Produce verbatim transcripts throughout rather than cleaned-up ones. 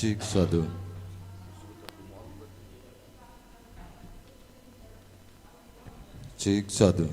Cek satu. Cek satu.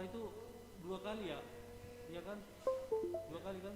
Itu dua kali ya, ya kan? Dua kali kan?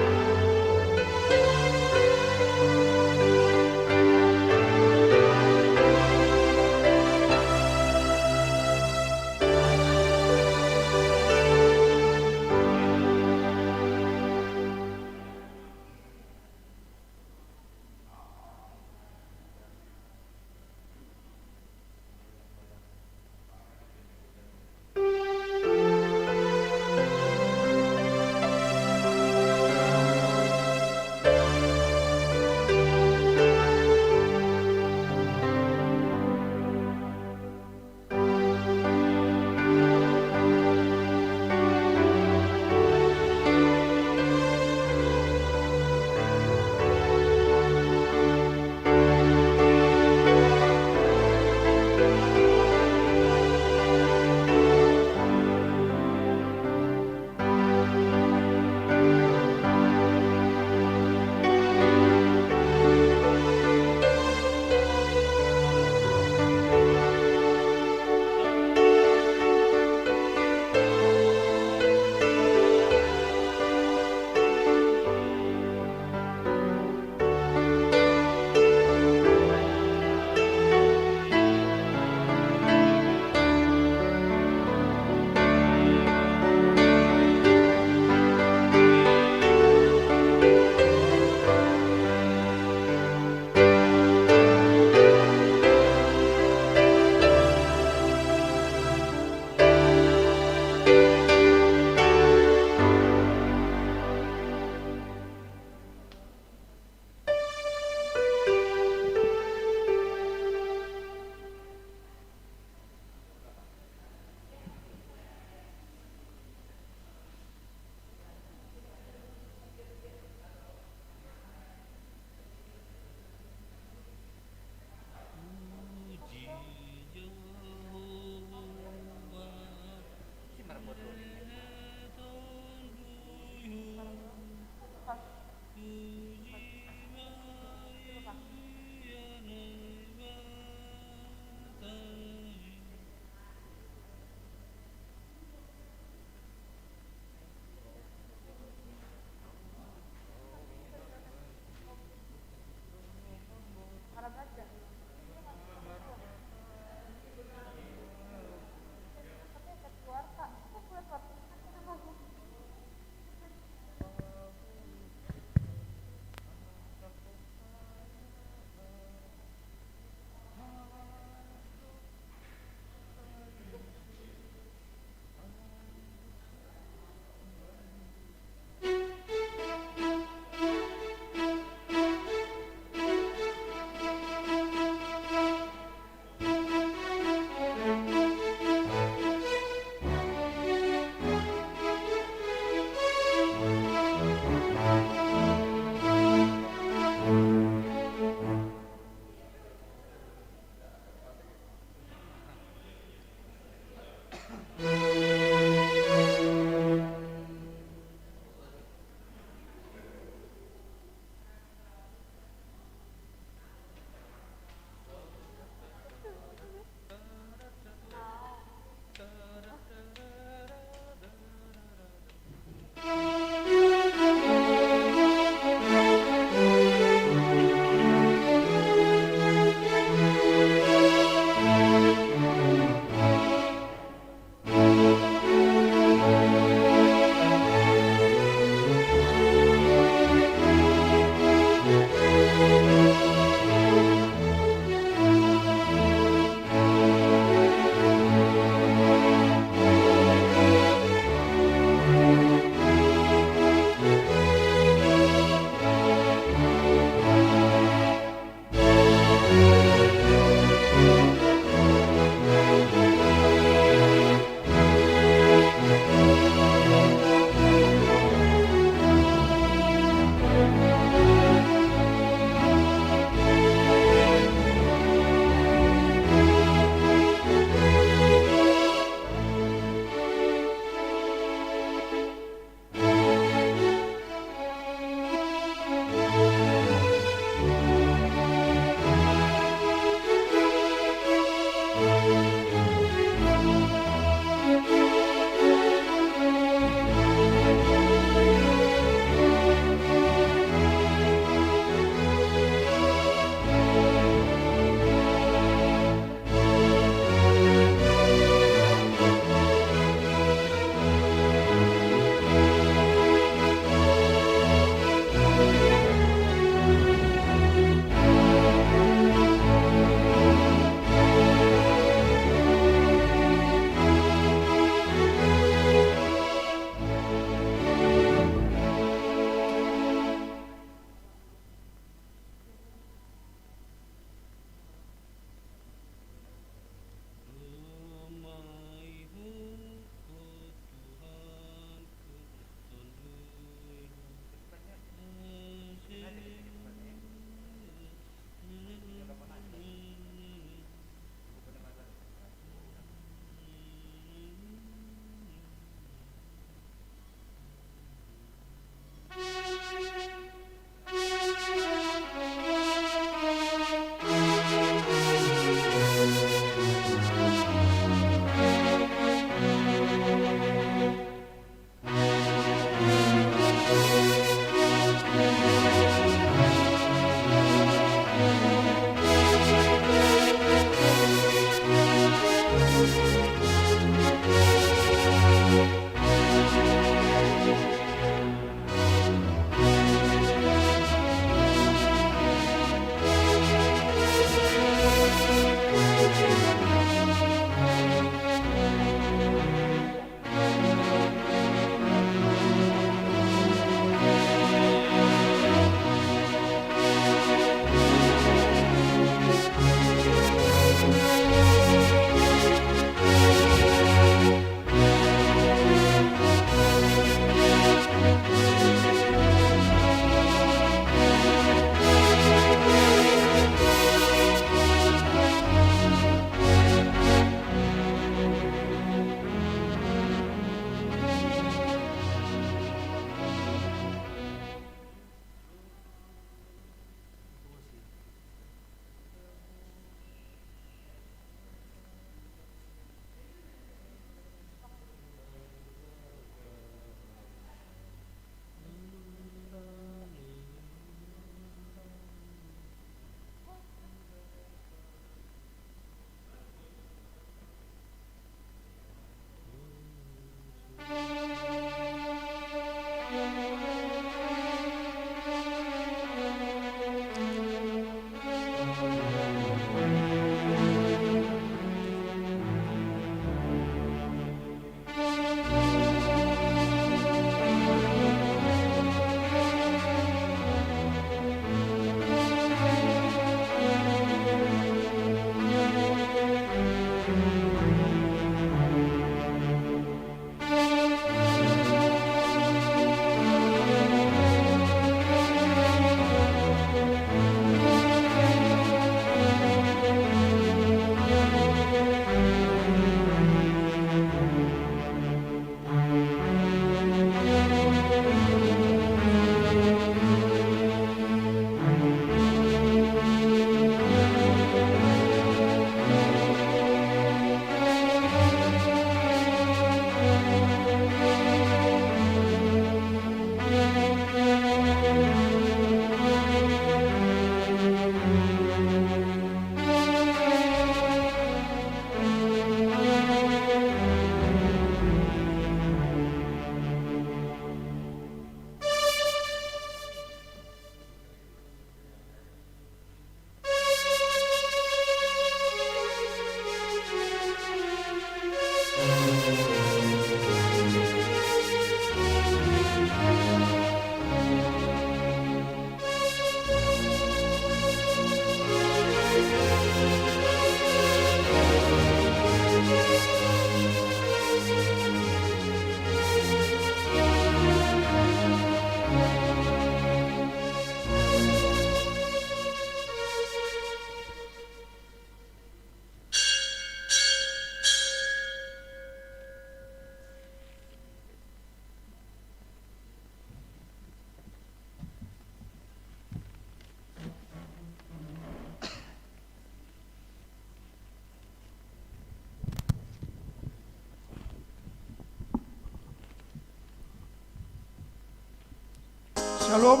Shalom.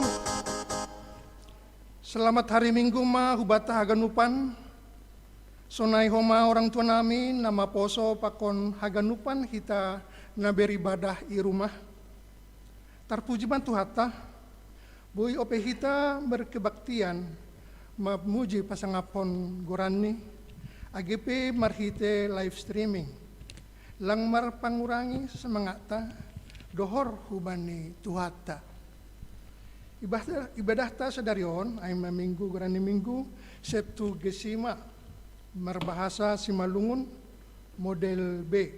Selamat hari Minggu ma hubata haganupan. Sonai homa orang tua nami na maposo pakon haganupan hita na beribadah i rumah. Tarpuji ma Tuhanta, boi ope hita berkebaktian mamuji pasangapon goranni, age pe marhite live streaming. Lang marpangurangi semangatta dohor hubani Tuhanta. Ibadahta sadari on ai ma Minggu goranni Minggu Septuagesima, marbahasa Simalungun, model B.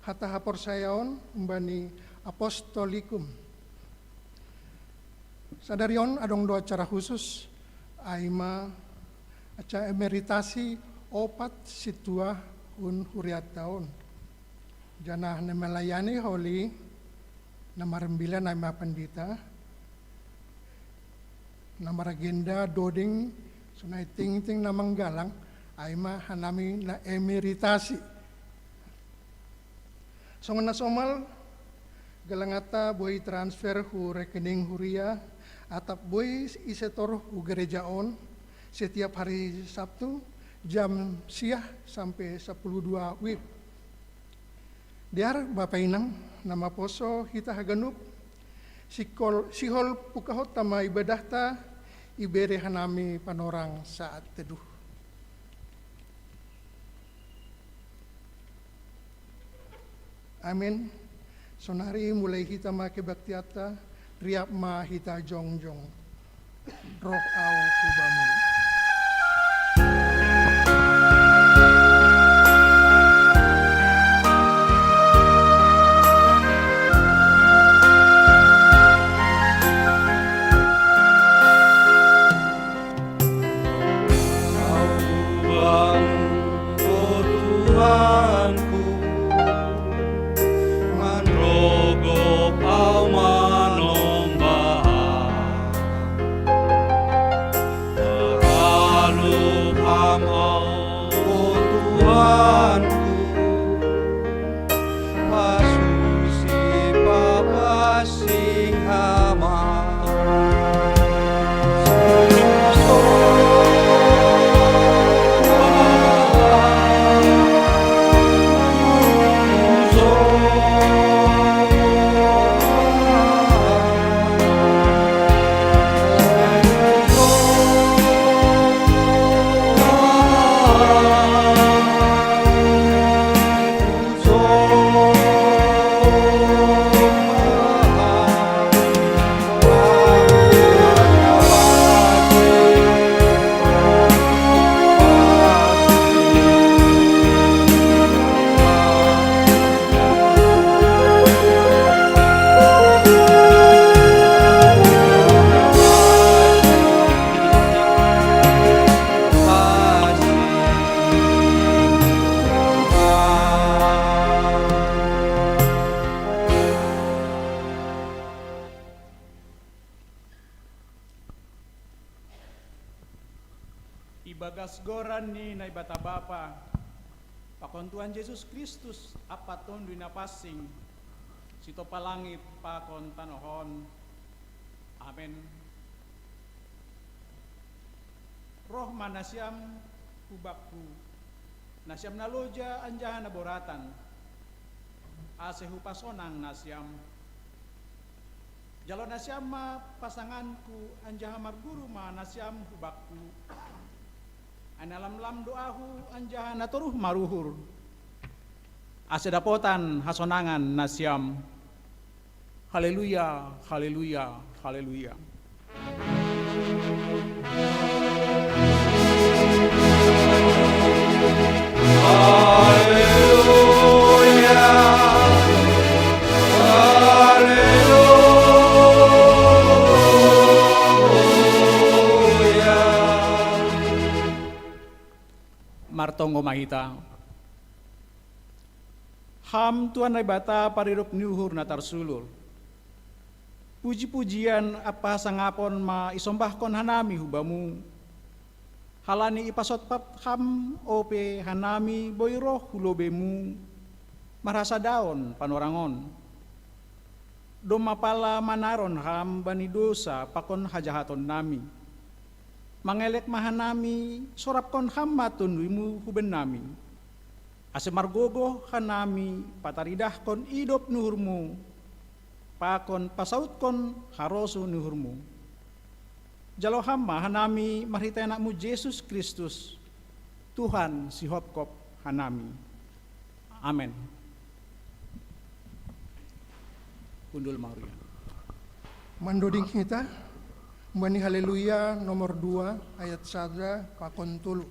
Hata haporsayaon umbani Apostolikum. Sadari on adong do acara khusus, ai ma acara emeritasi opat sintua hun huriatta on. Janah na melayani holi na marimbilan ai ma pandita, na maragenda doding sonai tingting na manggalang, ai ma hanami na emeritasi. Songon na somal, galanganta boi transfer hu rekening huria, atap boi isetor hu gereja on setiap hari Sabtu jam sia sampe sapuluh dua wib. Dear Bapa Inang na maposo hita haganup, sihol pukahonta ma ibadahta, ibere hanami panorang saat teduh. Amen. Sonari mulai hita ma kebaktianta, riap ma hita jongjong. Roh au hu bamu. Au hu bamu, o Tuhanku, manrogop au manombah. Manghalup Ham, o Tuhanku, pasusi papansing Ham ma. Ibagas goran ni Naibata Bapa, pakon Tuhan Jesus Kristus ampa Tonduy Napansing, sitompa langit pakon tanoh on. Amen. Roh ma nasiam hu bakku, nasiam na loja anjaha na boratan, ase hupasonang nasiam. Jalo nasiam ma pasanganku, anjaha marguru ma nasiam hu bakku. Ai na lamlam do ahu, anjaha na toruh maruhur, ase dapotan hasonangan nasiam. Haleluya, haleluya, haleluya. Haleluya, haleluya. Martonggo ma hita. Ham Tuhan Naibata, paridop ni uhur na tarsulur, puji-pujian ampa hasangapon ma isombahkon hanami hu Bamu, halani ipasotpot Ham ope hanami boi roh hu lobei-Mu marhasadaon panorang on. Domma pala manaron ham bani dosa pakon hajahaton nami. Mangelek ma hanami, sorapkon ham ma tonduimu huben nami. Ase margogoh hanami pataridahkon idop ni uhurmu, pakon pasautkon harosuh ni uhurmu. Jalo ham ma hanami marhitei Anakmu Jesus Kristus, Tuhan sihopkop hanami. Amen. Hundul Maria. Mandoding hita, mani Haleluya nomor dua ayat sada pakon tolu.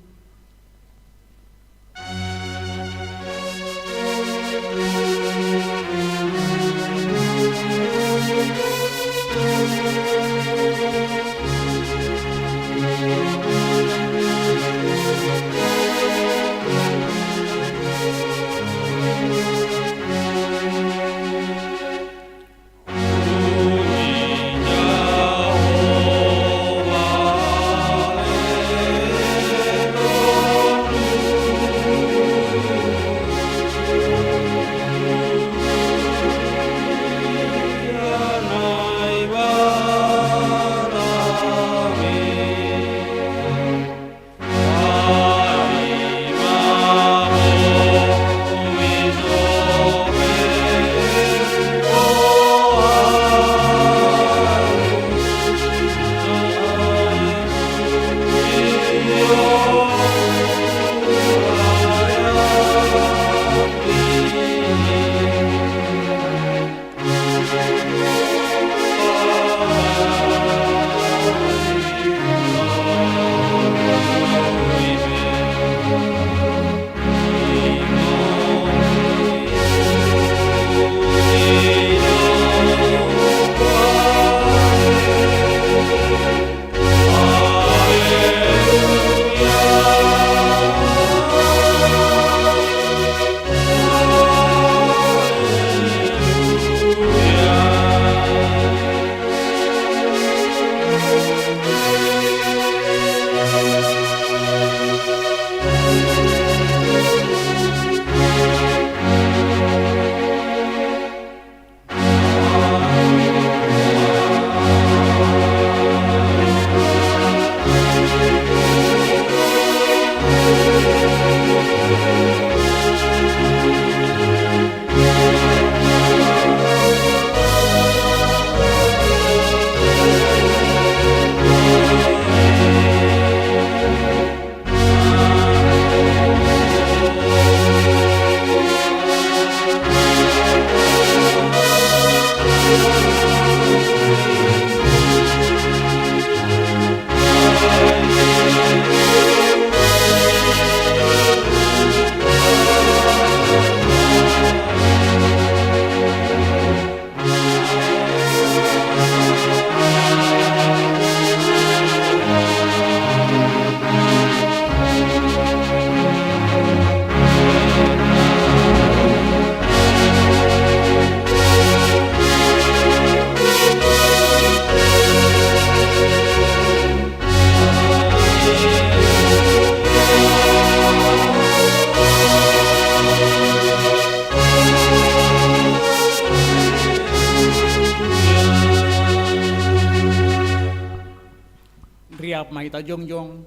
Riap ma hita jongjong.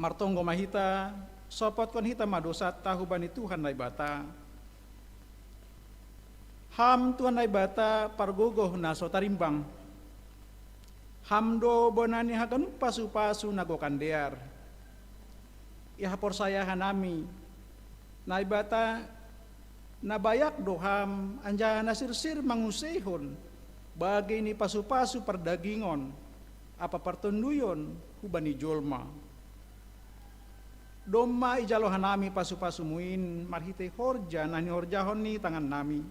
Martonggo ma hita, sopotkon hita ma dosanta hubani Tuhan Naibata. Ham Tuhan Naibata pargogoh na so tarimbang. Ham do bona ni haganup pasu-pasu na gokan dear. Ia haporsayahan nami, Naibata na bayak do ham anjaha na sirsir manguseihon bagei ni pasu-pasu pardagingon ampa partonduyon hubani jolma. Domma ijalo hanami pasu-pasumu in marhitei horja na nihorjahon ni tangannami.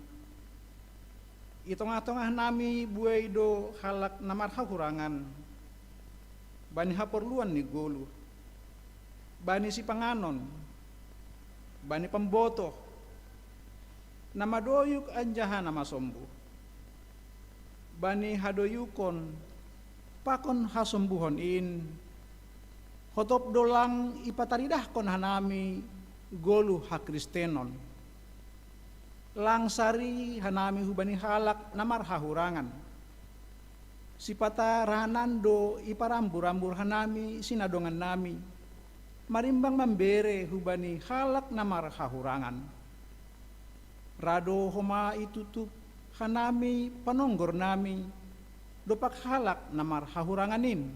I tongah-tongah nami buei do halak na marhahurangan, bani haporluan ni goluh, bani sipanganon, bani pambotoh, na madoyuk anjaha na masombuh. Bani hadoyukon pakon hasombuhon in, hotop do lang ipataridahkon hanami goluh hakristenon. Lang sari hanami hubani halak na marhahurangan. Sipata rahanan do iparambur-ambur hanami sinadongan nami, marimbang mambere hubani halak na marhahurangan. Ra do homa itutup hanami panonggor nami, dompak halak na marhahurangan in.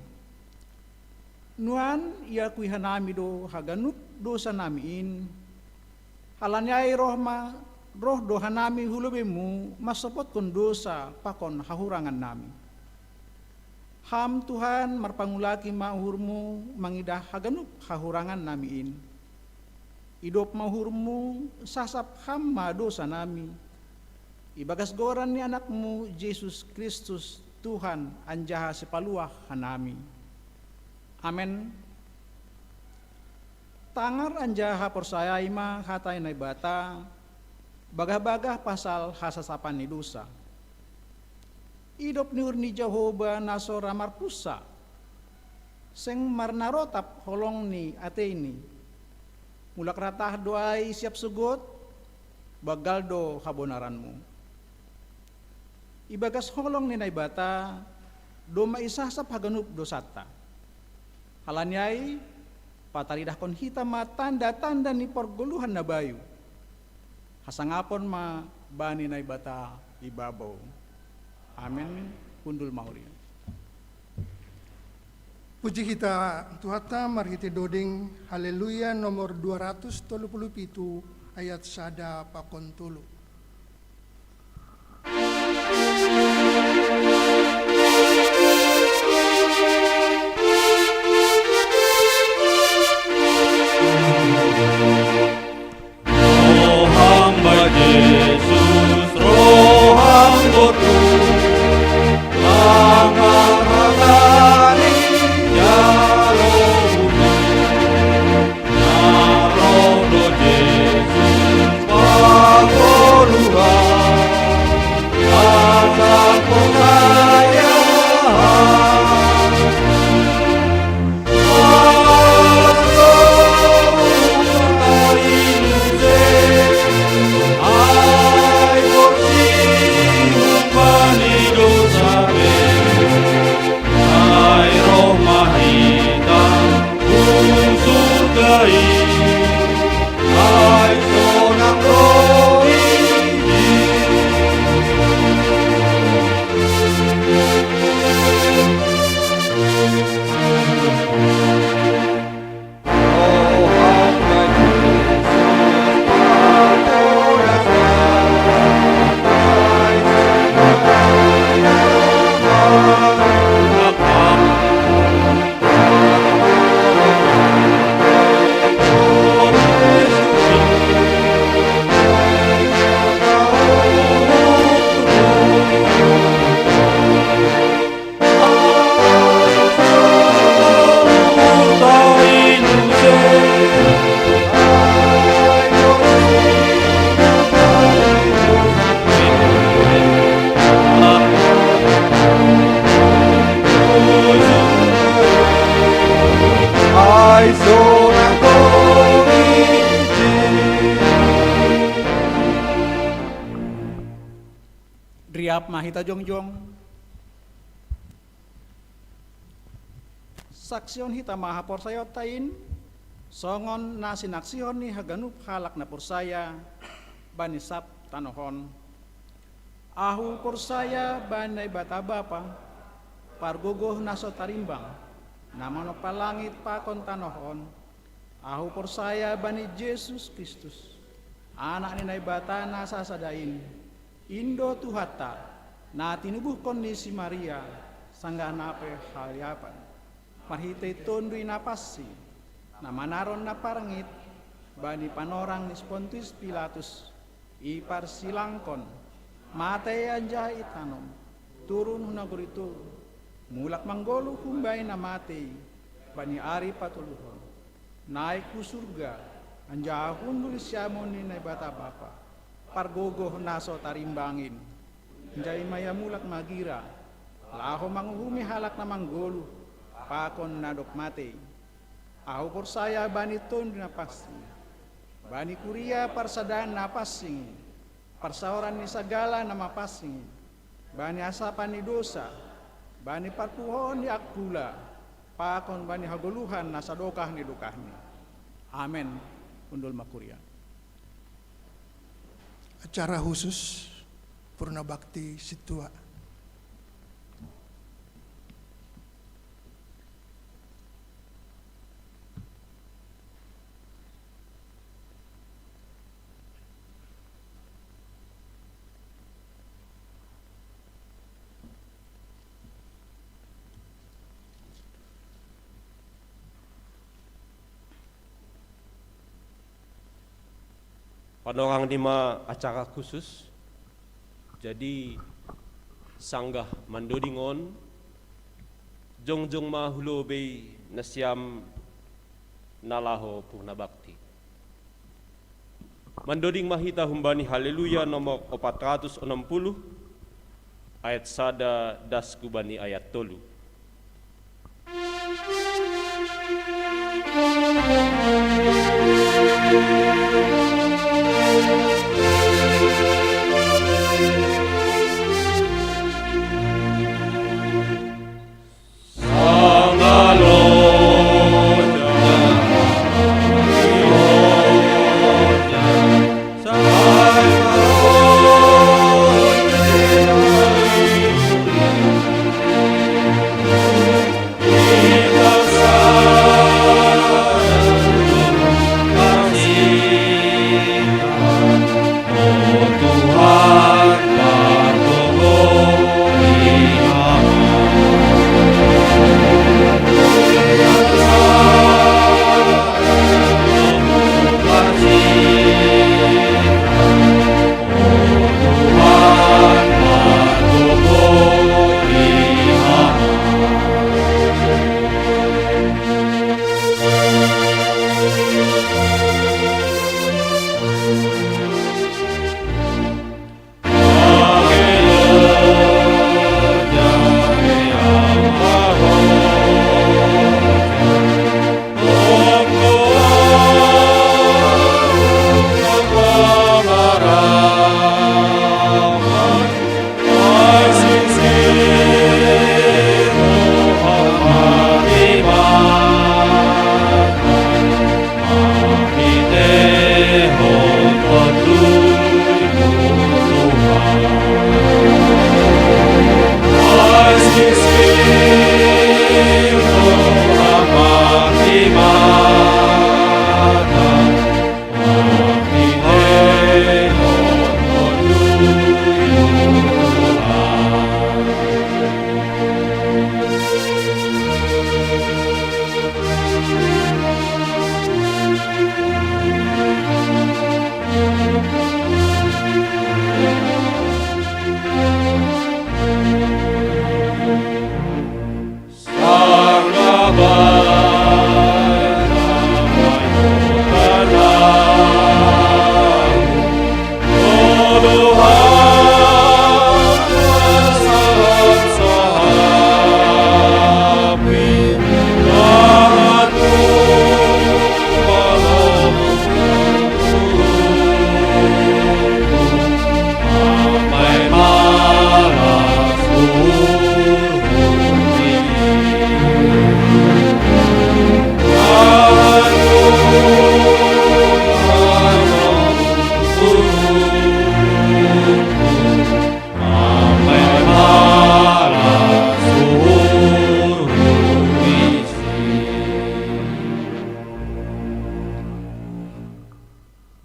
Nuan iakui hanami do haganup dosa nami in. Halani ai roh ma, roh do hanami hu lobeimu mansopotkon dosa pakon hahurangan nami. Ham Tuhan, marpangulaki ma uhurmu mangidah haganup hahurangan nami in. Idop ma uhurmu, sasap ham ma dosa nami. Ibagas goran ni Anakmu Jesus Kristus, Tuhan anjaha Sipaluah hanami. Amen. Tangar anjaha porsayai ma hata ni Naibata, bagah-bagah pasal hasasapan ni dosa. Idop ni uhur ni Jahowa na so ra marpunsa, seng marnarotap holong ni ateini. Mulak ratah do ai siap sogot, banggal do habonaranmu. Ibagas holong ni Naibata, domma isasap haganup dosanta. Halani ai, pataridahkon hita ma tanda-tanda ni pargoluhan na bayu. Hasangapon ma bani Naibata ibabou. Amen. Hundul ma huria. Puji hita Tuhanta marhitei doding Haleluya nomor dua ratus tolu puluh pitu, ayat sada pakon tolu. Roham ba Jesus, roham botu, pangaratan ni jalo bumi. Na roh do Jesus pangoluhan, asa pongayaan. Riap ma hita jongjong. Saksihon hita ma haporsayaonta in, songon na sinaksihon ni haganup halak na porsaya bani sab tanoh on. Ahu porsaya bani Naibata Bapa, Pargogoh na so tarimbang, na manompa langit pakon tanoh on. Ahu porsaya bani Jesus Kristus, Anak ni Naibata na sasada in, in do Tuhanta, na tinubuhkon ni si Maria, sanggah na pe haliapan, marhitei Tonduy Napansing, na manaron na parngit bani panorang ni si Pontius Pilatus, iparsilangkon, matei anjaha itanom, turun hu nagori toruh, mulak manggoluh humbani na matei bani ari patoluhon, naik hu surga, anjaha hundul siamun ni Naibata Bapa, Pargogoh na so tarimbang in. Anjaha i ma ia mulak magira, laho manguhumi halak na manggoluh pakon na dob matei. Ahu porsaya bani Tonduy Napansing, bani kuria parsadaan na pansing i, parsaoran ni sagala na mapansing, bani asapan ni dosa, bani parpuhoon ni angkula, pakon bani hagoluhan na sadokah ni dokahni. Amen. Hundul ma kuria. Acara khusus Purna Bakti Sintua. Panorang ni ma acara khusus. Jadi, sanggah mandoding on, jongjong ma hu lobei nasiam na laho purna bakti. Mandoding ma hita humbani Haleluya nomor opat ratus onom puluh, ayat sada das hu bani ayat tolu.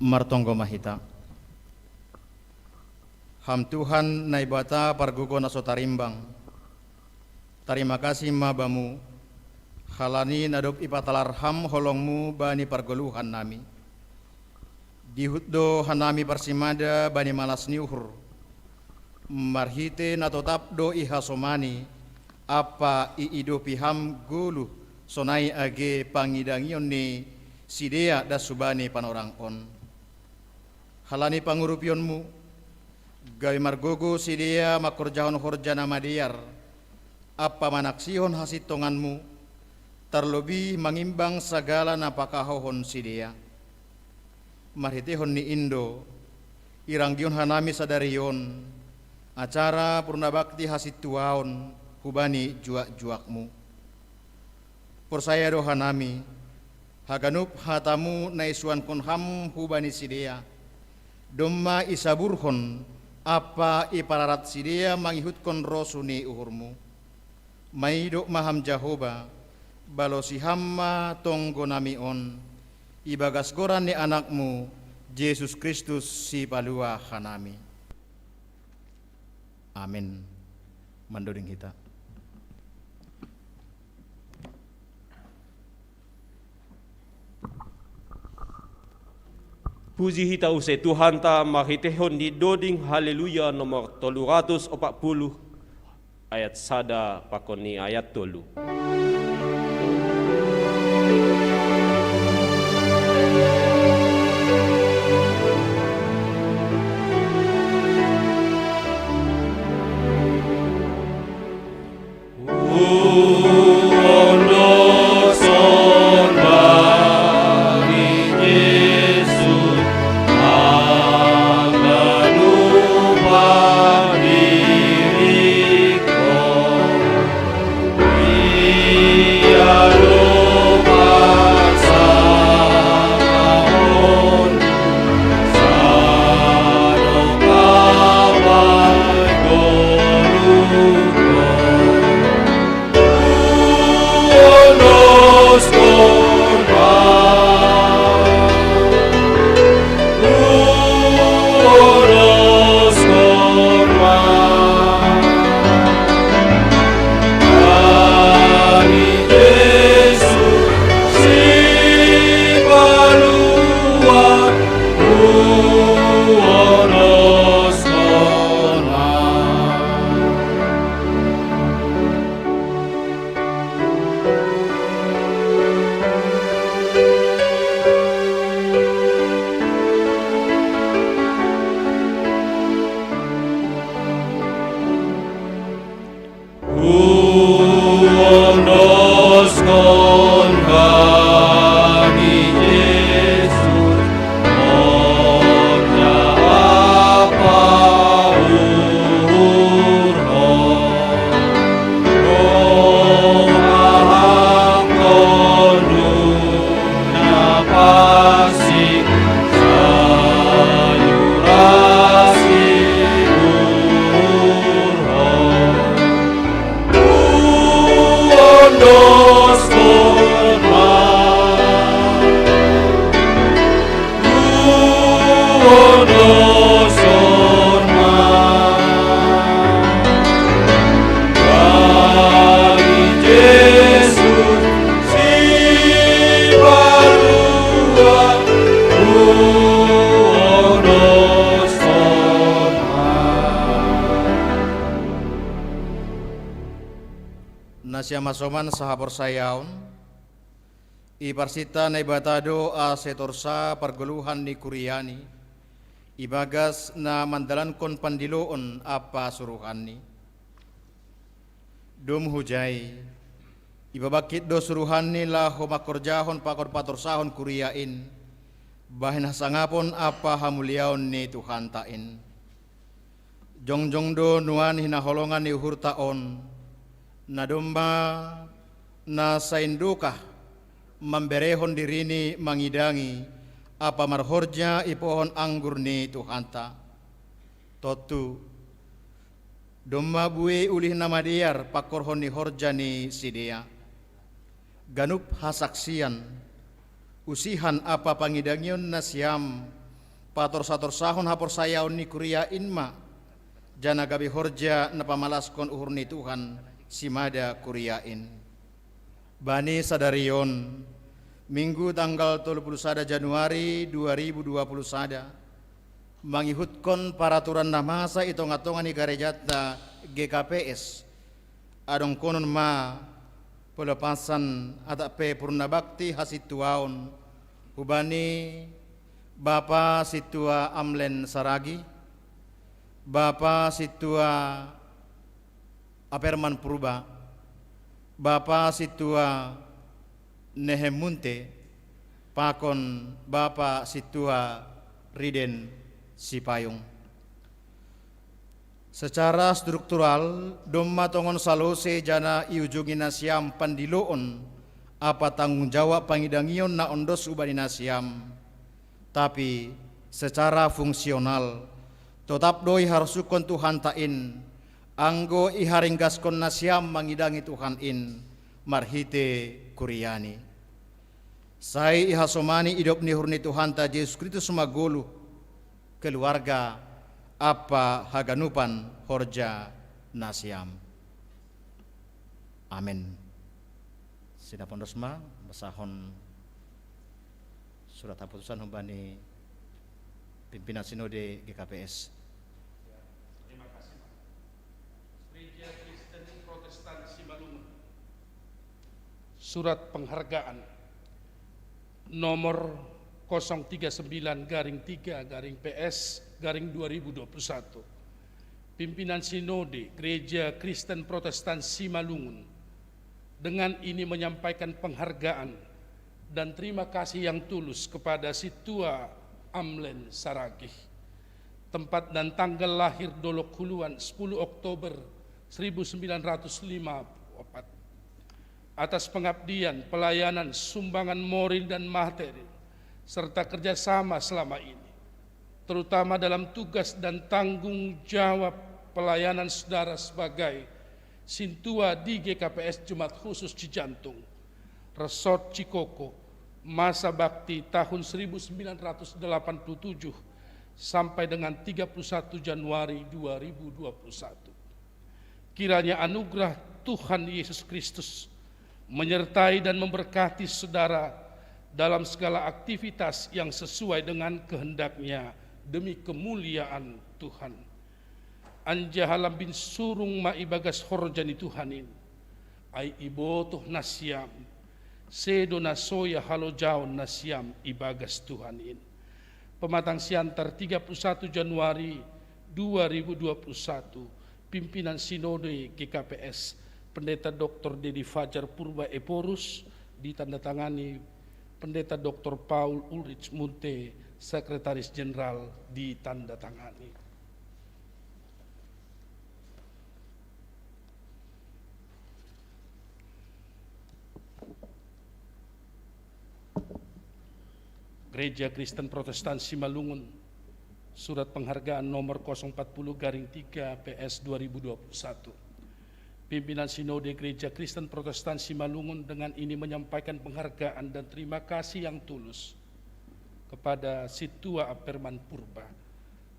Martonggo ma hita. Ham Tuhan Naibata pargogo na so tarimbang. Tarima kasih ma Bamu, halani na dob ipatalar Ham holong-Mu bani pargoluhan nami. Dihut do hanami parsimada bani malas ni uhur, marhite na totap do ihasomani ampa iidopi Ham goluh sonai age pangidangion ni sidea das hubani panorang on. Halani pangurupion-Mu, gabe margogo sidea mangkorjahon horja na madear, ampa manaksihon hasintongan-Mu, tarlobih mangimbang sagala na pakahouhon sidea. Marhiteihon ni in do, Iranggihon hanami sadari on acara purnabakti hasintuaon hubani juak-juakmu. Porsaya do hanami, haganup hatamu na isuankon ham hubani sidea, domma isaburhon ampa ipararat sidea mangihutkon rosu ni uhurmu. Maidop ma ham Jahowa, balosi ham ma tonggo nami on, ibagas goran ni Anakmu, Jesus Kristus Sipalua hanami. Amin. Mandoding hita. Puji hita use Tuhanta marhitehon ni doding Haleluya nomor tolu ratus opat puluh, ayat sada pakon ni ayat tolu. Nasiam hasoman sahaporsayaon, iparsinta Naibata do ase torsa pargoluhan ni kuriaNi, ibagas na mandalankon pandiloon ampa suruhanNi. Dum hujai, ipabangkit do suruhanNi laho mangkorjahon pakon patorsahon kuria in, bahen hasangapon ampa hamuliaon ni Tuhanta in. Jongjong do nuan hinaholongan ni uhurta on, na domma na saindokah mamberehon dirini mangidangi ampa marhorja i pohon anggur ni Tuhanta. Tontu, domma buei ulih na madear pangkorhon ni horja ni sidea. Ganup hasaksian, usihan ampa pangidangion nasiam patorsa-torsahon haporsayaon ni kuria in ma, janah gabe horja na pamalaskon uhur ni Tuhan simada kuria in. Bani sadari on, Minggu tanggal tolu puluh sada Januari dua ribu dua puluh sada, mangihutkon paraturan na masa i tonga-tonga ni garejanta G K P S, adong konon ma pelepasan atap pe purna bakti hasintuaon hubani Bapa Sintua Amlen Saragi, Bapa Sintua Aperman Purba, Bapa Sintua Nehem Munte, pakon Bapa Sintua Riden Sipayung. Secara struktural, domma tongon salose jana iujungi nasiam pandiloon apa tanggung jawab pangidangion na ondos ubani nasiam. Tapi secara fungsional, totap do iharosuhkon Tuhanta in, anggo iharinggaskon nasiam mangidangi Tuhan in marhite kuriani. Sai ihasomani idop ni uhur ni Tuhanta Jesus Kristus magoluh, keluarga, apa haganupan horja nasiam. Amen. Sinapondos ma, basahon surat haputusan humbani pimpinan sinode G K P S. Terima kasih. Gereja Kristen Protestan Simalungun. Surat penghargaan nomor kosong tiga sembilan garing tiga garing P S garing dua ribu dua puluh satu. Pimpinan Sinode Gereja Kristen Protestan Simalungun dengan ini menyampaikan penghargaan dan terima kasih yang tulus kepada Situa Amlen Saragih. Tempat dan tanggal lahir Dolok Huluan, sepuluh Oktober seribu sembilan ratus lima puluh empat. Atas pengabdian, pelayanan, sumbangan moral dan materi, serta kerjasama selama ini, terutama dalam tugas dan tanggung jawab pelayanan saudara sebagai Sintua di G K P S Jemaat Khusus Cijantung, Resort Cikoko, masa bakti tahun seribu sembilan ratus delapan puluh tujuh sampai dengan tiga puluh satu Januari dua ribu dua puluh satu. Kiranya anugerah Tuhan Yesus Kristus menyertai dan memberkati saudara dalam segala aktivitas yang sesuai dengan kehendak-Nya demi kemuliaan Tuhan. Anjaha lambin surung ma ibagas horja ni Tuhan in, ai ibotoh nasiam, sedo na soya halojaon nasiam ibagas Tuhan in. Pematang siantar tiga puluh satu Januari dua ribu dua puluh satu, pimpinan Sinode G K P S, Pendeta Doktor Dedi Fajar Purba Ephorus, ditandatangani Pendeta Doktor Paul Ulrich Munte, Sekretaris Jenderal, ditandatangani. Gereja Kristen Protestan Simalungun, surat penghargaan nomor kosong empat puluh garing tiga P S dua ribu dua puluh satu. Pimpinan Sinode Gereja Kristen Protestan Simalungun dengan ini menyampaikan penghargaan dan terima kasih yang tulus kepada Situa Aperman Purba,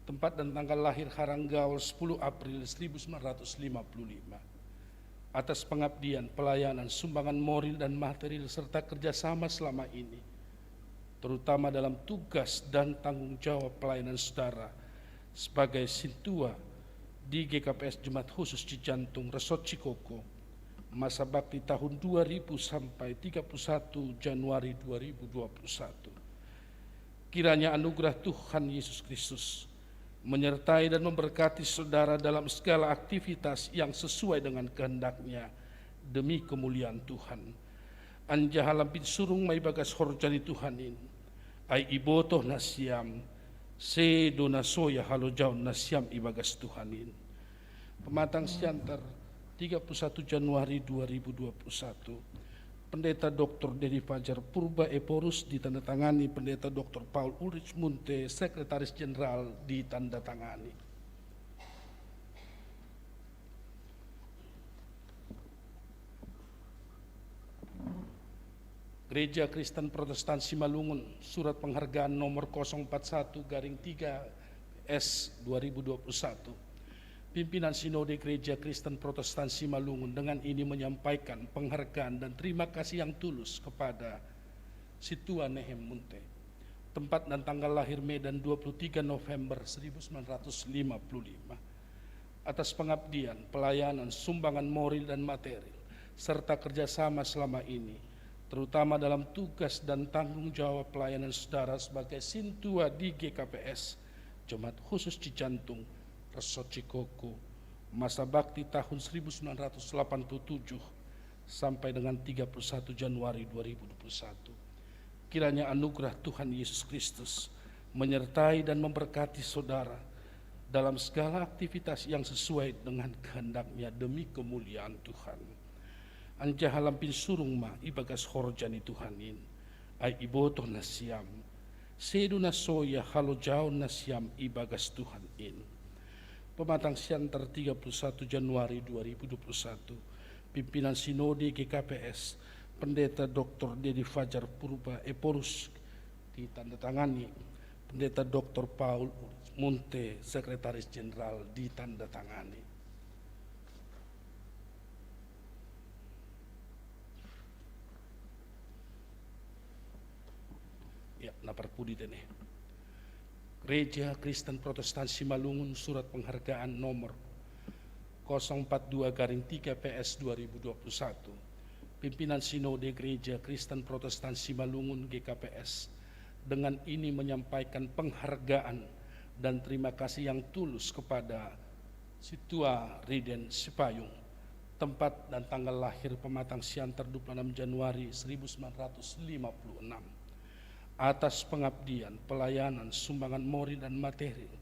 tempat dan tanggal lahir Haranggaol, sepuluh April seribu sembilan ratus lima puluh lima. Atas pengabdian, pelayanan, sumbangan moral dan material, serta kerjasama selama ini, terutama dalam tugas dan tanggung jawab pelayanan saudara sebagai Sintua di G K P S Jemaat Khusus Cijantung, Resort Cikoko, masa bakti tahun dua ribu sampai tiga puluh satu Januari dua ribu dua puluh satu. Kiranya anugerah Tuhan Yesus Kristus menyertai dan memberkati saudara dalam segala aktivitas yang sesuai dengan kehendak-Nya demi kemuliaan Tuhan. Anjaha lambin surung ma ibagas horja ni Tuhan in, ai ibotoh nasiam, sedo na soya halojaon nasiam ibagas Tuhan in. Pematang siantar tiga puluh satu Januari dua ribu dua puluh satu, Pendeta Doktor Dedi Fajar Purba Ephorus, ditandatangani Pendeta Doktor Paul Ulrich Munte, Sekretaris Jenderal, ditandatangani. Gereja Kristen Protestan Simalungun, surat penghargaan nomor kosong empat satu garing tiga S dua ribu dua puluh satu. Pimpinan Sinode Gereja Kristen Protestan Simalungun dengan ini menyampaikan penghargaan dan terima kasih yang tulus kepada Situa Nehem Munte. Tempat dan tanggal lahir Medan, dua puluh tiga November seribu sembilan ratus lima puluh lima. Atas pengabdian, pelayanan, sumbangan moral dan material, serta kerjasama selama ini, terutama dalam tugas dan tanggung jawab pelayanan saudara sebagai Sintua di G K P S, Jemaat Khusus Cijantung, Resort Cikoko, masa bakti tahun seribu sembilan ratus delapan puluh tujuh sampai dengan tiga puluh satu Januari dua ribu dua puluh satu. Kiranya anugerah Tuhan Yesus Kristus menyertai dan memberkati saudara dalam segala aktivitas yang sesuai dengan kehendak-Nya demi kemuliaan Tuhan. Anjaha lambin surung ma ibagas horja ni Tuhan in, ai ibotoh nasiam, sedo na so ia halojaon nasiam ibagas Tuhan in. Pematang Siantar, tiga puluh satu Januari dua ribu dua puluh satu, pimpinan Sinode G K P S, Pendeta Doktor Dedi Fajar Purba Ephorus, ditandatangani, Pendeta Doktor Paul Munte, Sekretaris Jenderal, ditandatangani. Ya, na parpudi tene. Gereja Kristen Protestan Simalungun, surat penghargaan nomor kosong empat dua garing tiga P S dua ribu dua puluh satu. Pimpinan Sinode Gereja Kristen Protestan Simalungun, G K P S, dengan ini menyampaikan penghargaan dan terima kasih yang tulus kepada Situa Riden Sipayung, tempat dan tanggal lahir Pematang Siantar dua puluh enam Januari seribu sembilan ratus lima puluh enam, atas pengabdian, pelayanan, sumbangan moral dan material,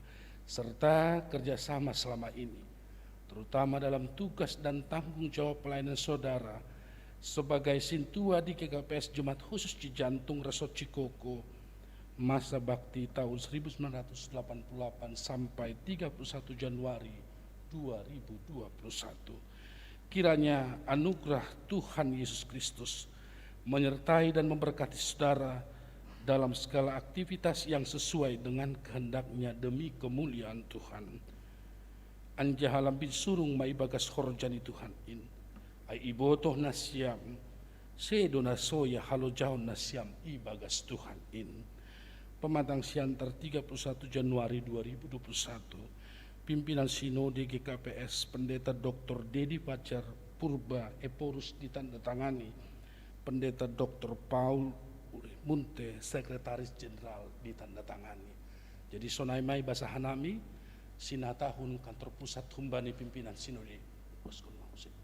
serta kerjasama selama ini, terutama dalam tugas dan tanggung jawab pelayanan saudara sebagai sintua di G K P S Jemaat Khusus Cijantung Resort Cikoko, masa bakti tahun seribu sembilan ratus delapan puluh delapan sampai tiga puluh satu Januari dua ribu dua puluh satu. Kiranya anugerah Tuhan Yesus Kristus menyertai dan memberkati saudara dalam segala aktivitas yang sesuai dengan kehendak-Nya demi kemuliaan Tuhan. Anjaha lambin surung ma ibagas horja ni Tuhan in, ai ibotoh nasiam, sedo na so ia halojaon nasiam ibagas Tuhan in. Pematang Siantar, tiga puluh satu Januari dua ribu dua puluh satu, pimpinan Sinode G K P S, Pendeta Doktor Dedi Fajar Purba Ephorus, ditandatangani Pendeta Doktor Paul Munte, Sekretaris Jenderal, ditandatangani. Jadi sonai ma i basa hanami, sinatahon kantor pusat humbani pimpinan Sinode. Boskon ma muse.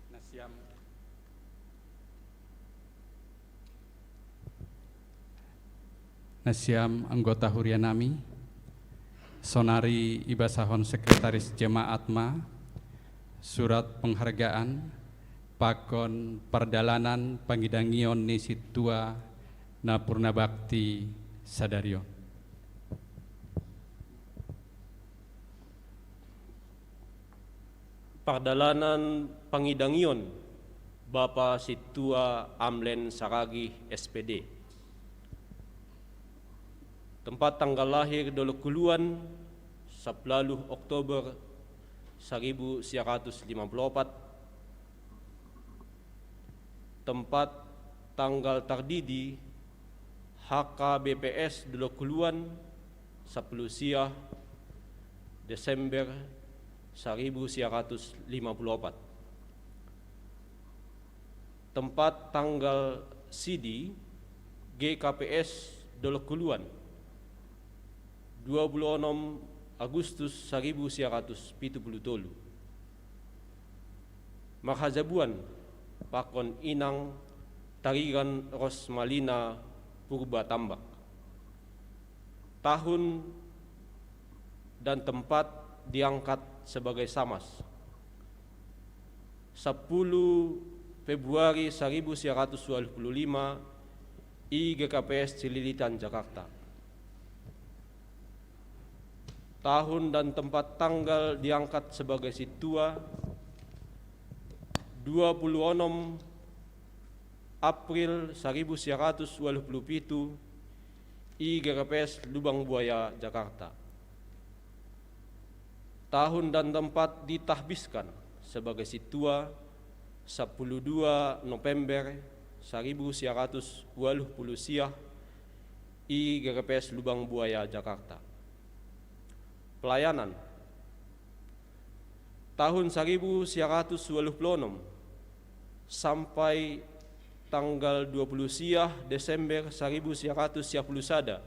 Nasiam. Nasiam anggota huria nami, sonari ibasahon sekretaris jemaat ma surat penghargaan pakon pardalanan pangidangion ni sintua na purna bakti sadari on. Pardalanan pangidangion Bapa Sintua Amlen Saragih, S P D. Tempat tanggal lahir Dolok Huluan, sapuluh Oktober seribu sembilan ratus lima puluh empat. Tempat tanggal tardidi, H K B P S Dolok Huluan, sapuluh sia Desember seribu sembilan ratus lima puluh empat. Tempat tanggal sidi, G K P S Dolok Kuluan, dua puluh onom Agustus saribu sia ratus pitu puluh tolu. Marhajabuan pakon inang Tarigan Rosmalina Purba Tambak. Tahun dan tempat diangkat sebagai samas. Sapuluh Februari saribu sia ratus waluh puluh lima, i G K P S Cililitan, Jakarta. Tahun dan tempat tanggal diangkat sebagai sintua, dua puluh onom April saribu sia ratus waluh puluh pitu, i G K P S Lubang Buaya, Jakarta. Tahun dan tempat ditahbiskan sebagai sintua, sapuluh dua November saribu sia ratus waluh puluh sia, i G K P S Lubang Buaya, Jakarta. Pelayanan. Tahun saribu sia ratus waluh puluh onom sampai tanggal dua puluh sia Desember saribu sia ratus sia puluh sada,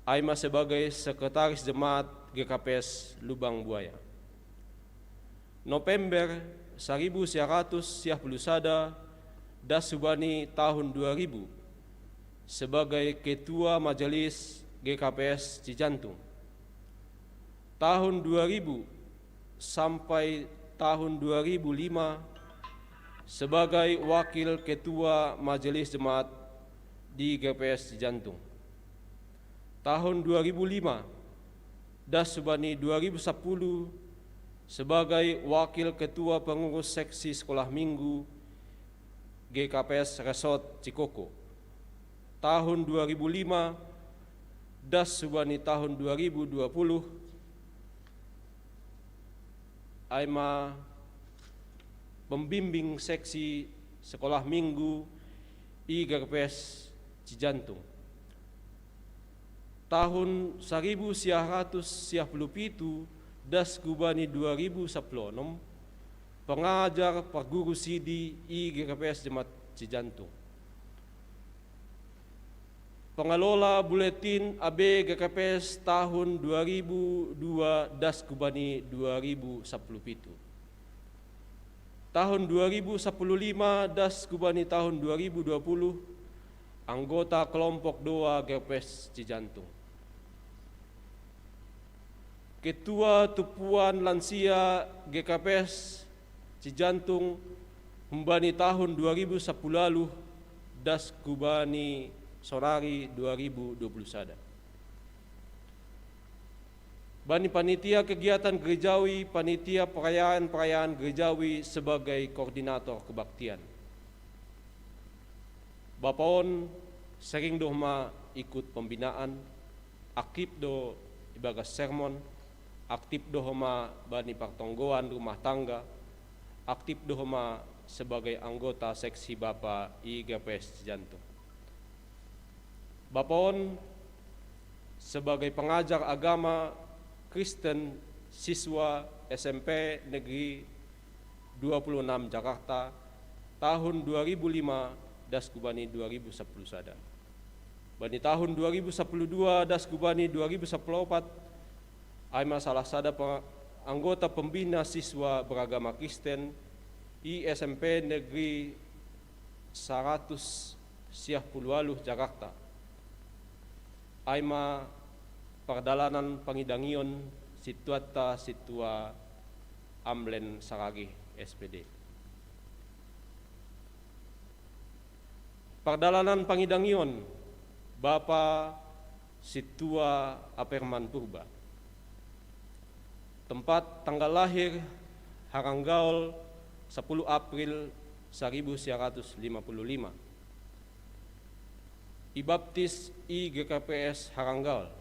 ai ma sebagai sekretaris jemaat G K P S Lubang Buaya. November saribu sia ratus sia puluh sada, das hubani tahun dua ribu, sebagai ketua majelis G K P S Cijantung. Tahun dua ribu sampai tahun dua ribu lima sebagai wakil ketua majelis jemaat di G K P S Cijantung. Tahun dua ribu lima, das hubani dua ribu sapuluh, sebagai wakil ketua pengurus seksi sekolah minggu G K P S Resort Cikoko. Tahun dua ribu lima, das hubani tahun dua ribu dua puluh, ai ma pembimbing seksi sekolah minggu i G K P S Cijantung. Tahun saribu sia ratus sia puluh pitu, das hubani dua ribu sapuluh onom, pengajar perguru sidi i G K P S Jemaat Cijantung. Pengelola buletin A B G K P S tahun dua ribu dua, das hubani dua ribu sapuluh pitu. Tahun dua ribu sapuluh lima, das hubani tahun dua ribu dua puluh, anggota kelompok dua G K P S Cijantung. Ketua Tumpuan Lansia G K P S Cijantung, hubani tahun dua ribu sapuluh waluh, das hubani saonari dua ribu dua puluh sada. Bani panitia kegiatan gerejawi, panitia perayaan-perayaan gerejawi sebagai koordinator kebaktian. Bapa on sering do homa ikut pembinaan, aktif do ibagas sermon, aktif do homa bani partonggoan rumah tangga, aktif do homa sebagai anggota seksi bapa i G K P S Cijantung. Bapa on sebagai pengajar agama Kristen siswa S M P Negeri dua puluh enam Jakarta, tahun dua ribu lima, das hubani dua ribu sapuluh sada. Bani tahun dua ribu sapuluh dua, das hubani dua ribu sapuluh opat, ai ma salah sada pe-, anggota pembina siswa beragama Kristen i S M P Negeri saratus sia puluh waluh Jakarta. Ai ma pardalanan pangidangion sintuanta Sintua Amlen Saragih, S P D. Pardalanan pangidangion Bapa Sintua Aperman Purba. Tempat tanggal lahir, Haranggaol, sapuluh April saribu sia ratus lima puluh lima. Ibaptis i G K P S Haranggaol.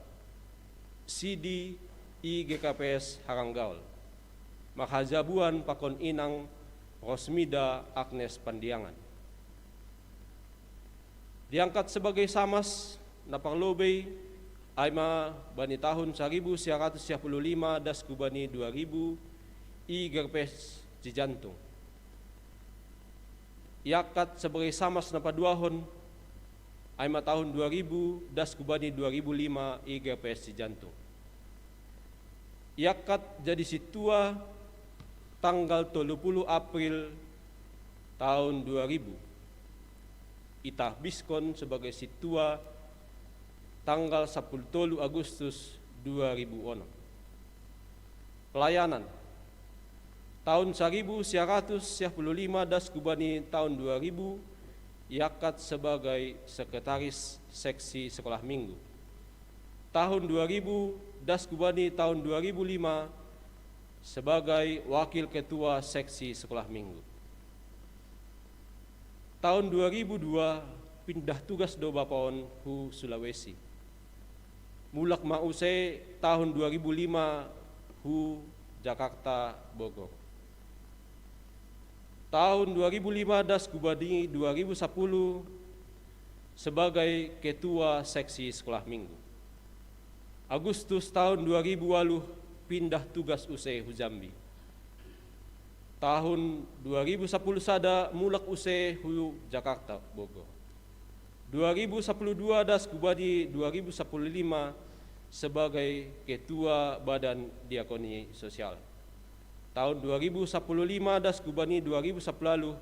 Sidi i G K P S Haranggaol. Marhajabuan pakon inang Rosmida Agnes Pandiangan. Diangkat sebagai samas na parlobei, ai ma bani tahun saribu sia ratus sia puluh lima das hubani dua ribu, i G K P S Cijantung. Iakat sebagai samas na paduahon, ai ma tahun dua ribu das gubani dua ribu lima i G P S Cijantung. Iakat jadi sintua tanggal tolu puluh April tahun dua ribu. Itahbiskon sebagai sintua tanggal sapuluh tolu Agustus dua ribu onom. Pelayanan. Tahun saribu sia ratus sia puluh lima das gubani tahun dua ribu, iakat sebagai sekretaris seksi sekolah minggu. Tahun dua ribu das gubani tahun dua ribu lima sebagai wakil ketua seksi sekolah minggu. Tahun dua ribu dua pindah tugas do bapa on hu Sulawesi. Mulak ma use tahun dua ribu lima hu Jakarta, Bogor. Tahun dua ribu lima das gubani dua ribu sapuluh sebagai ketua seksi sekolah minggu. Agustus tahun dua ribu waluh pindah tugas use hu Jambi. Tahun dua ribu sapuluh sada mulak use hu Jakarta, Bogor. Dua ribu sapuluh dua das gubani dua ribu sapuluh lima sebagai ketua Badan Diakoni Sosial. Tahun dua ribu sapuluh lima das gubani dua ribu sapuluh waluh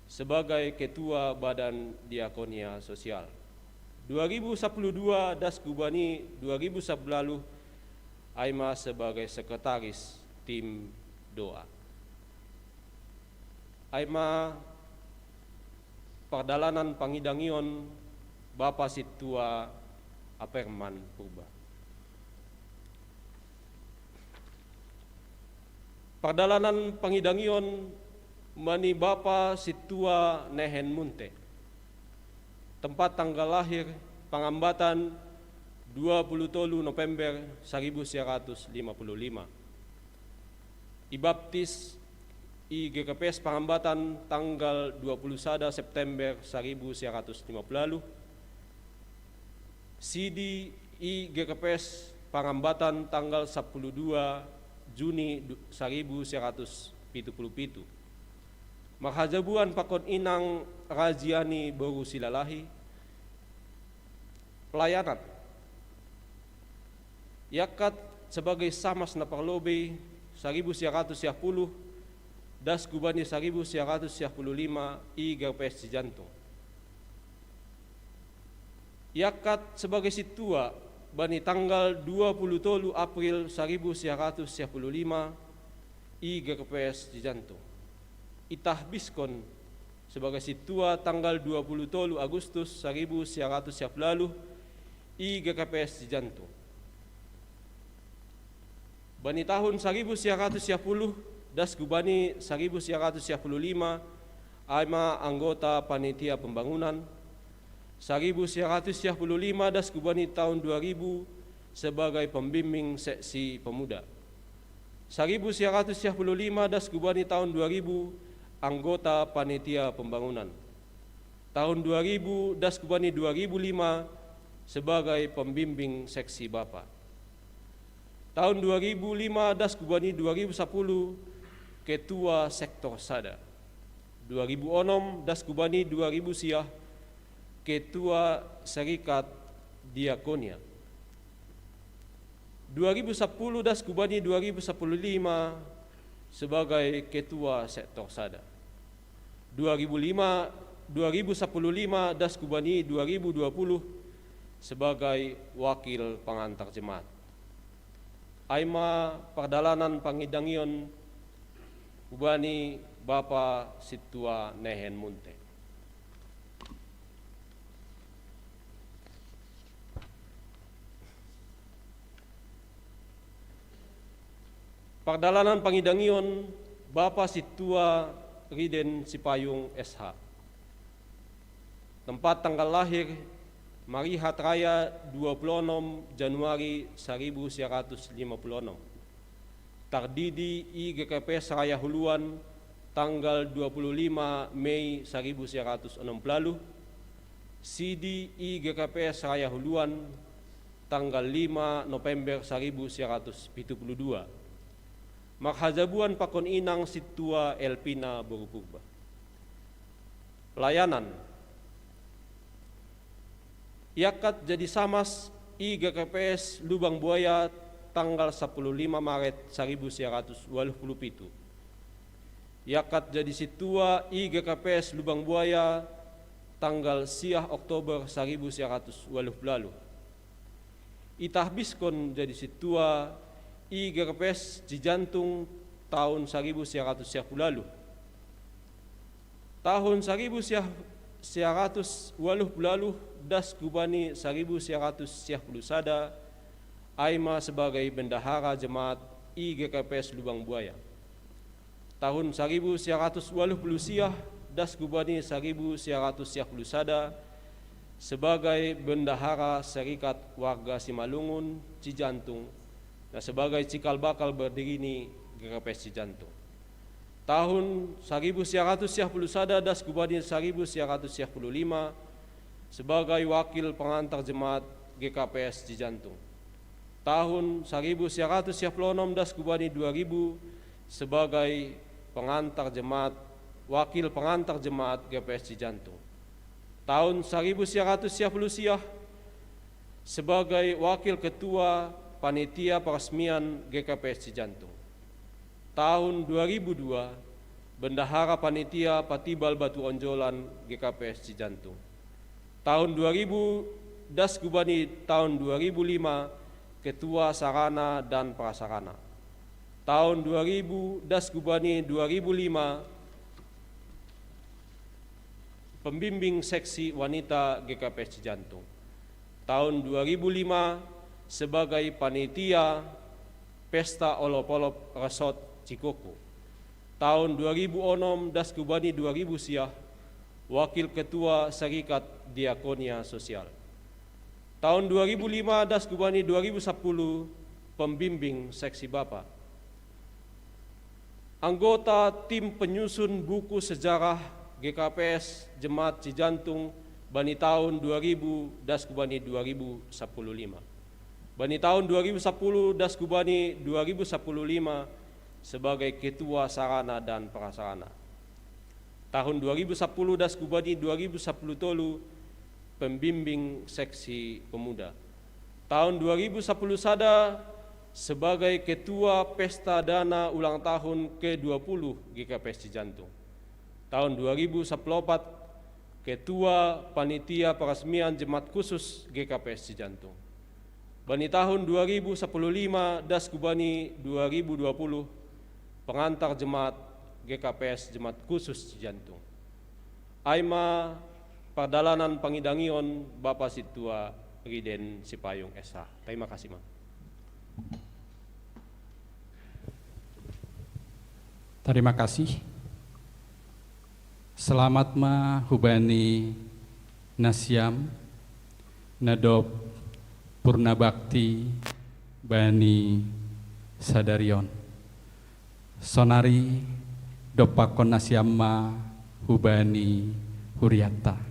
sebagai ketua Badan Diakonia Sosial. Dua ribu sapuluh dua das gubani dua ribu sapuluh waluh ai ma sebagai sekretaris tim doa. Ai ma pardalanan pangidangion bapa sintua Aperman Purba. Pardalanan pangidangion mani bapa sintua Nehen Munte. Tempat tanggal lahir, Pangambatan, dua puluh tolu November saribu sia ratus lima puluh lima. Ibaptis i G K P S Pangambatan tanggal dua puluh sada September saribu sia ratus lima puluh waluh. Sidi i G K P S Pangambatan tanggal sapuluh dua Juni du-, saribu sia ratus pitu puluh pitu. Marhajabuan pakon inang Rajiani boru Silalahi. Pelayanan. Iakat sebagai samas na parlobei saribu sia ratus sia puluh das gubani saribu sia ratus sia puluh lima i G K P S Cijantung. Iakat sebagai sintua bani tanggal dua puluh tolu April saribu sia ratus sia puluh lima i G K P S Cijantung. Itahbiskon sebagai sintua tanggal dua puluh tolu Agustus saribu sia ratus sia puluh waluh i G K P S Cijantung. Bani tahun saribu sia ratus sia puluh das gubani saribu sia ratus sia puluh lima ai ma anggota panitia pembangunan. Saribu sia ratus sia puluh lima das gubani tahun dua ribu sebagai pembimbing seksi pemuda. Saribu sia ratus sia puluh lima das gubani tahun dua ribu anggota panitia pembangunan. Tahun dua ribu das gubani dua ribu lima sebagai pembimbing seksi bapa. Tahun dua ribu lima das gubani dua ribu sapuluh ketua sektor sada. Dua ribu onom das gubani dua ribu sia ketua serikat diakonia. Dua ribu sapuluh das gubani dua ribu sapuluh lima sebagai ketua sektor sada. Dua ribu lima, dua ribu sapuluh lima das gubani dua ribu dua puluh sebagai wakil pangantar jemaat. Ai ma pardalanan pangidangion hubani bapa sintua Nehen Munte. Pardalanan pangidangion bapa sintua Riden Sipayung S H. Tempat tanggal lahir, Marihat Raya dua puluh onom Januari saribu sia ratus lima puluh onom. Tardidi i G K P S Raya Huluan tanggal dua puluh lima Mei saribu sia ratus onom puluh waluh. Sidi i G K P S Raya Huluan tanggal lima November saribu sia ratus pitu puluh dua. Marhajabuan pakon inang sintua Elpina boru Purba. Layanan. Iangkat jadi samas i G K P S Lubang Buaya tanggal sapuluh lima Maret saribu sia ratus waluh puluh pitu. Iangkat jadi sintua i G K P S Lubang Buaya tanggal sia Oktober saribu sia ratus waluh puluh lalu. Itahbiskon jadi sintua i G K P S Cijantung tahun saribu sia ratus sia puluh lalu. Tahun saribu sia, sia ratus waluh puluh lalu das kubani saribu sia ratus sia puluh sada, ai ma sebagai bendahara jemaat i G K P S Lubang Buaya. Tahun saribu sia ratus waluh puluh sia das kubani saribu sia ratus sia puluh sada sebagai bendahara Serikat Warga Simalungun Cijantung, na sebagai cikal bakal berdiri ni G K P S Cijantung. Tahun saribu sia ratus sia puluh sada das kubani saribu sia ratus sia puluh lima sebagai wakil pengantar jemaat G K P S Cijantung. Tahun saribu sia ratus sia puluh onom das kubani dua ribu sebagai pengantar jemaat, wakil pengantar jemaat G K P S Cijantung. Tahun saribu sia ratus sia puluh sia sebagai wakil ketua panitia peresmian G K P S Cijantung. Tahun dua ribu dua, bendahara panitia Patibal Batu Onjolan G K P S Cijantung. Tahun dua ribu das kubani tahun dua ribu lima, ketua sarana dan prasarana. Tahun dua ribu das kubani dua ribu lima, pembimbing seksi wanita G K P S Cijantung. Tahun dua ribu lima sebagai panitia Pesta Olop-olop Resort Cikoko. Tahun dua ribu onom das kubani dua ribu sia, wakil ketua Serikat Diakonia Sosial. Tahun dua ribu lima das kubani dua ribu sapuluh, pembimbing seksi bapa. Anggota tim penyusun buku sejarah G K P S Jemaat Cijantung bani tahun dua ribu das kubani dua ribu sapuluh lima. Bani tahun dua ribu sapuluh das kubani dua ribu sapuluh lima sebagai ketua sarana dan prasarana. Tahun dua ribu sapuluh das kubani dua ribu sapuluh tolu, pembimbing seksi pemuda. Tahun dua ribu sapuluh sada sebagai ketua Pesta Dana Ulang Tahun ke dua puluh G K P S Cijantung. Tahun dua ribu sapuluh opat, ketua panitia peresmian Jemaat Khusus G K P S Cijantung. Bani tahun dua ribu sapuluh lima das kubani dua ribu dua puluh, pengantar jemaat G K P S Jemaat Khusus Cijantung. Ai ma pardalanan pangidangion Bapa Sintua Riden Sipayung S H. Tarima kasih, Mang. Tarima kasih. Selamat ma hubani nasiam na dob purna bakti bani sadari on. Sonari dompakkon nasiam ma hubani huriatta.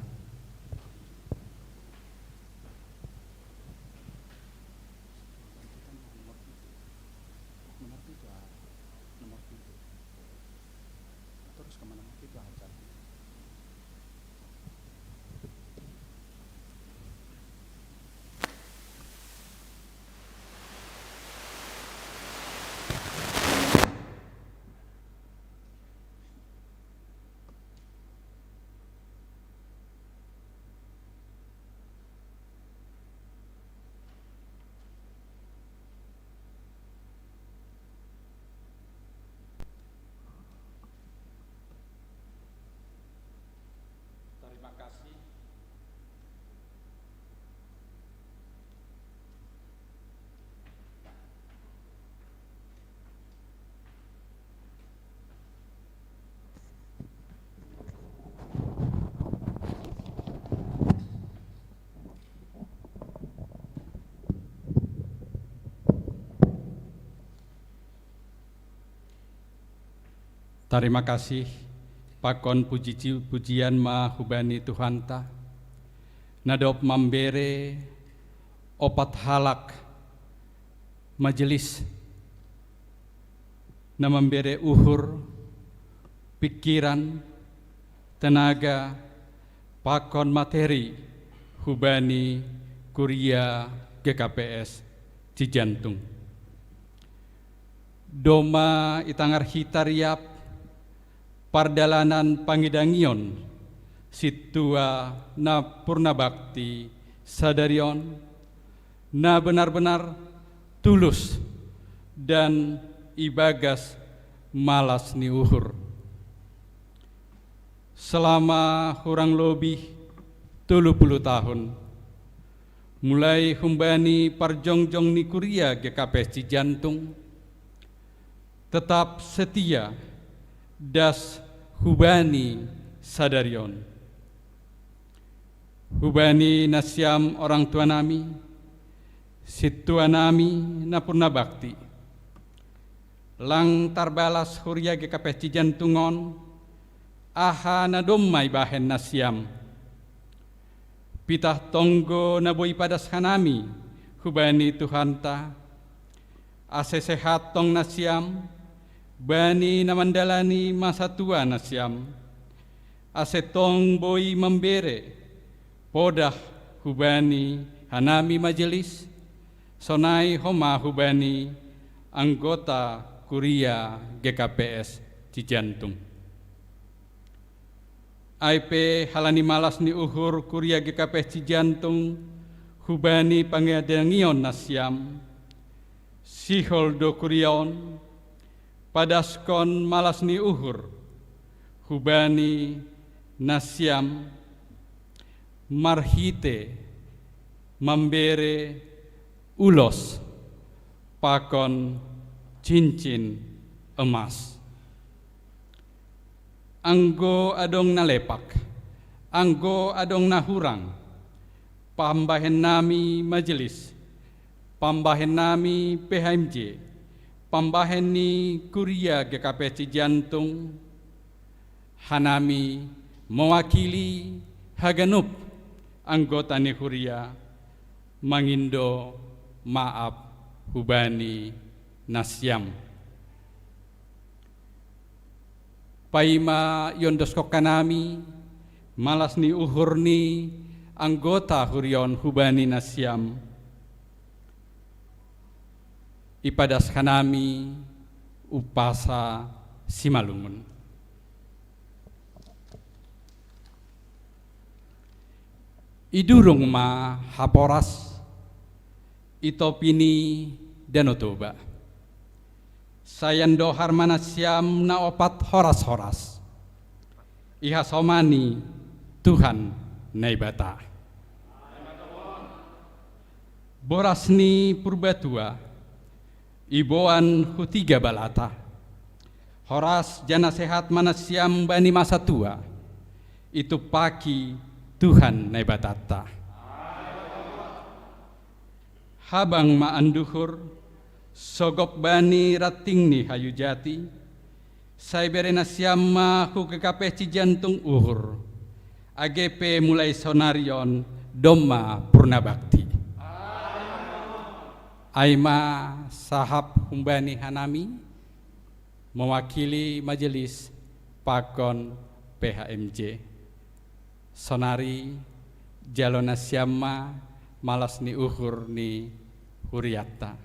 Tarima kasih. Tarima kasih, pakon puji-, pujian ma hubani Tuhanta, na dob mambere opat halak majelis, na mambere uhur, pikiran, tenaga, Pakon materi hubani kuria G K P S Cijantung. Domma itangar hita riap pardalanan pangidangion sintua na purna bakti sadarion, na benar-benar tulus dan ibagas malas ni uhur. Selama kurang lebih tolu puluh tahun, mulai humbani parjongjong ni kuria G K P S Cijantung, tetap setia das hubani sadarion. Hubani nasiam orang tua nami, sintua nami na purna bakti. Lang tarbalas huria G K P S Cijantung on, aha na domma ibahen nasiam. Pitah tonggo na boi padas hanami hubani Tuhanta, ase sehat tong nasiam, bani na mandalani masa tua nasiam, ase tong boi mambere podah hubani hanami majelis, sonai homa hubani anggota kuria G K P S Cijantung. Ai pe halani malas ni uhur kuria G K P S Cijantung hubani pangidangion nasiam, sihol do kuria on padaskon malas ni uhur hubani nasiam marhite mambere ulos pakon cincin emas. Anggo adong na lepak, anggo adong na hurang, pambahen nami majelis, pambahen nami P H M J, pambahen ni kuria G K P S Cijantung, hanami mewakili haganup anggota ni huria mangindo maaf hubani nasiam. Paima iondoskon hanami malas ni uhur ni anggota huria on hubani nasiam, ipadas hanami umpasa simalungun. Idurung ma haporas i topi ni Danau Toba. Sai andohar ma nasiam na ompat horas-horas ihasomani Tuhan Naibata. Boras ni Purbatua iboan hu tiga balata. Horas janah sehat ma nasiam bani masa tua, itumpaki Tuhan Naibatanta. Habang ma anduhur, sogop bani ranting ni hayu jati, sai bere nasiam ma hu G K P S Cijantung uhur, age pe mulai sonari on domma purna bakti. Ai ma sahap humbani hanami, mewakili majelis pakon P H M J. Sonari jalo nasiam ma malas ni uhur ni hurianta.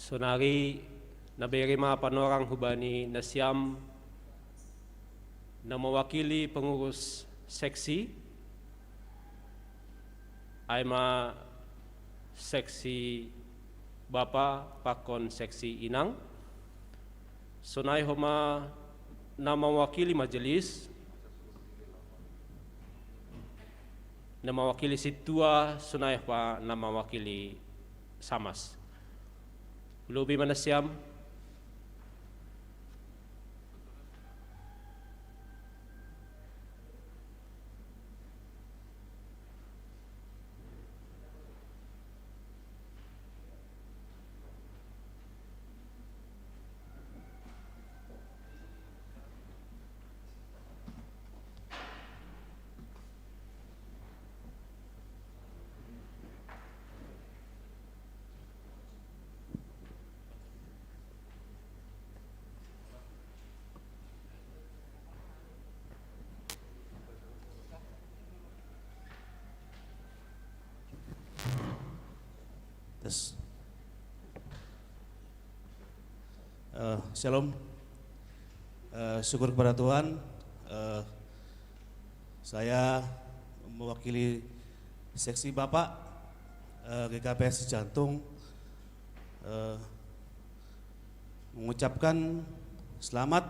Sonari nabere ma panorang hubani nasiam na mawakili pengurus seksi, ai ma seksi bapa pakon seksi inang. Sonai homa na mawakili majelis, na mawakili sintua, sonai homa na mawakili samas. Lobi ma nasiam. Tes. Eh, shalom. Eh, syukur kepada Tuhan. Eh, saya mewakili seksi Bapak, eh, G K P S Jantung, eh, mengucapkan selamat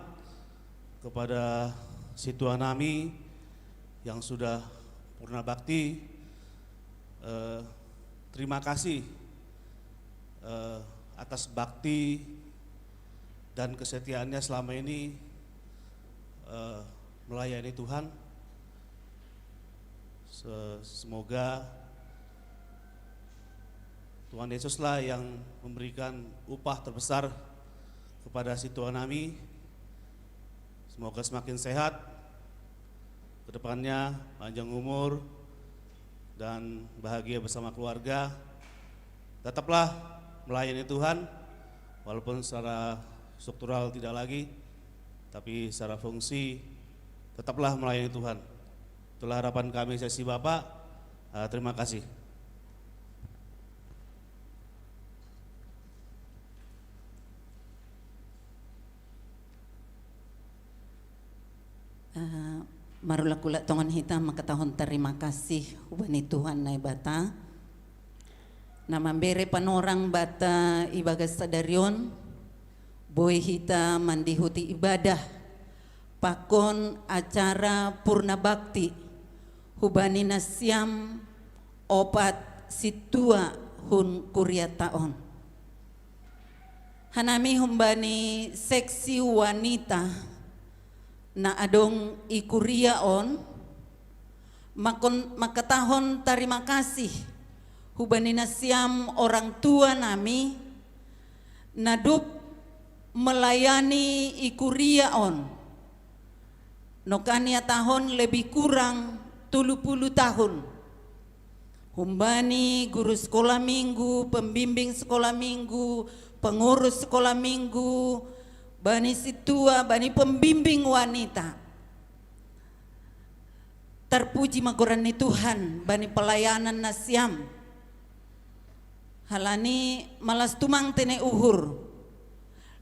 kepada Situa nami yang sudah purna bakti. Eh, terima kasih, eh, atas bakti dan kesetiaannya selama ini, eh, melayani Tuhan. Se-, semoga Tuhan Yesuslah yang memberikan upah terbesar kepada Situa nami. Semoga semakin sehat ke depannya, panjang umur, dan bahagia bersama keluarga. Tetaplah melayani Tuhan, walaupun secara struktural tidak lagi, tapi secara fungsi tetaplah melayani Tuhan. Itulah harapan kami seksi Bapak. Eh, terima kasih. Eh, marula kula tongon hita makatahon tarima kasih hubani Tuhan Naibata na mambere panorang bata ibagas sadarion, boi hita mandihuti ibadah pakon acara purna bakti hubani nasiam opat sintua hun kuriataon. Hanami humbani seksi wanita na adong i kuriaon, makon makatahon tarima kasih hubani nasiam orang tua nami na dop melayani i kuriaon nokaniatahon lebih kurang tolu pulu tahun. Humbani guru sekolah minggu, pembimbing sekolah minggu, pengurus sekolah minggu, bani sintua, bani pembimbing wanita. Tarpuji ma goran ni Tuhan bani pelayanan nasiam. Halani malas tumang tene uhur.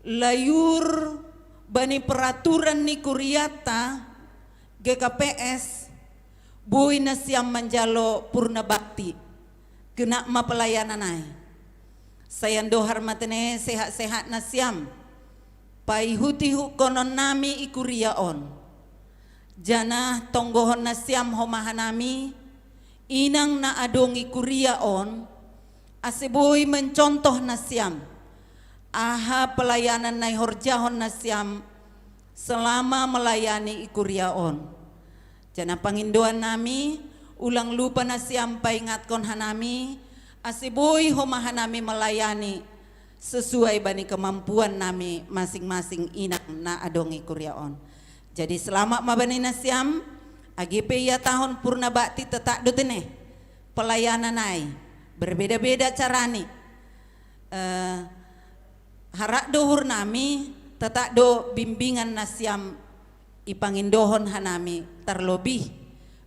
Layur bani peraturan ni kuriata G K P S, boi nasiam manjalo purna bakti, genap ma pelayanan ai. Sayan dohar matene sehat-sehat nasiam, paihut-ihutkonon nami i kuria on. Janah tonggohon nasiam homa hanami, inang na adong i kuria on, ase boi mencontoh nasiam aha pelayanan na ihorjahon nasiam selama melayani i kuria on. Janah pangindoan nami, ulang lupa nasiam paingatkon hanami, ase boi homa hanami melayani sesuai bani kemampuan nami masing-masing inang na adong i kuria on. Jadi selamat ma bani nasiam, age pe iatahon purna bakti tetap do tene pelayanan ai, berbeda-beda carani. Eh, harap do uhur nami, tetap do bimbingan nasiam ipangindohon hanami, terlebih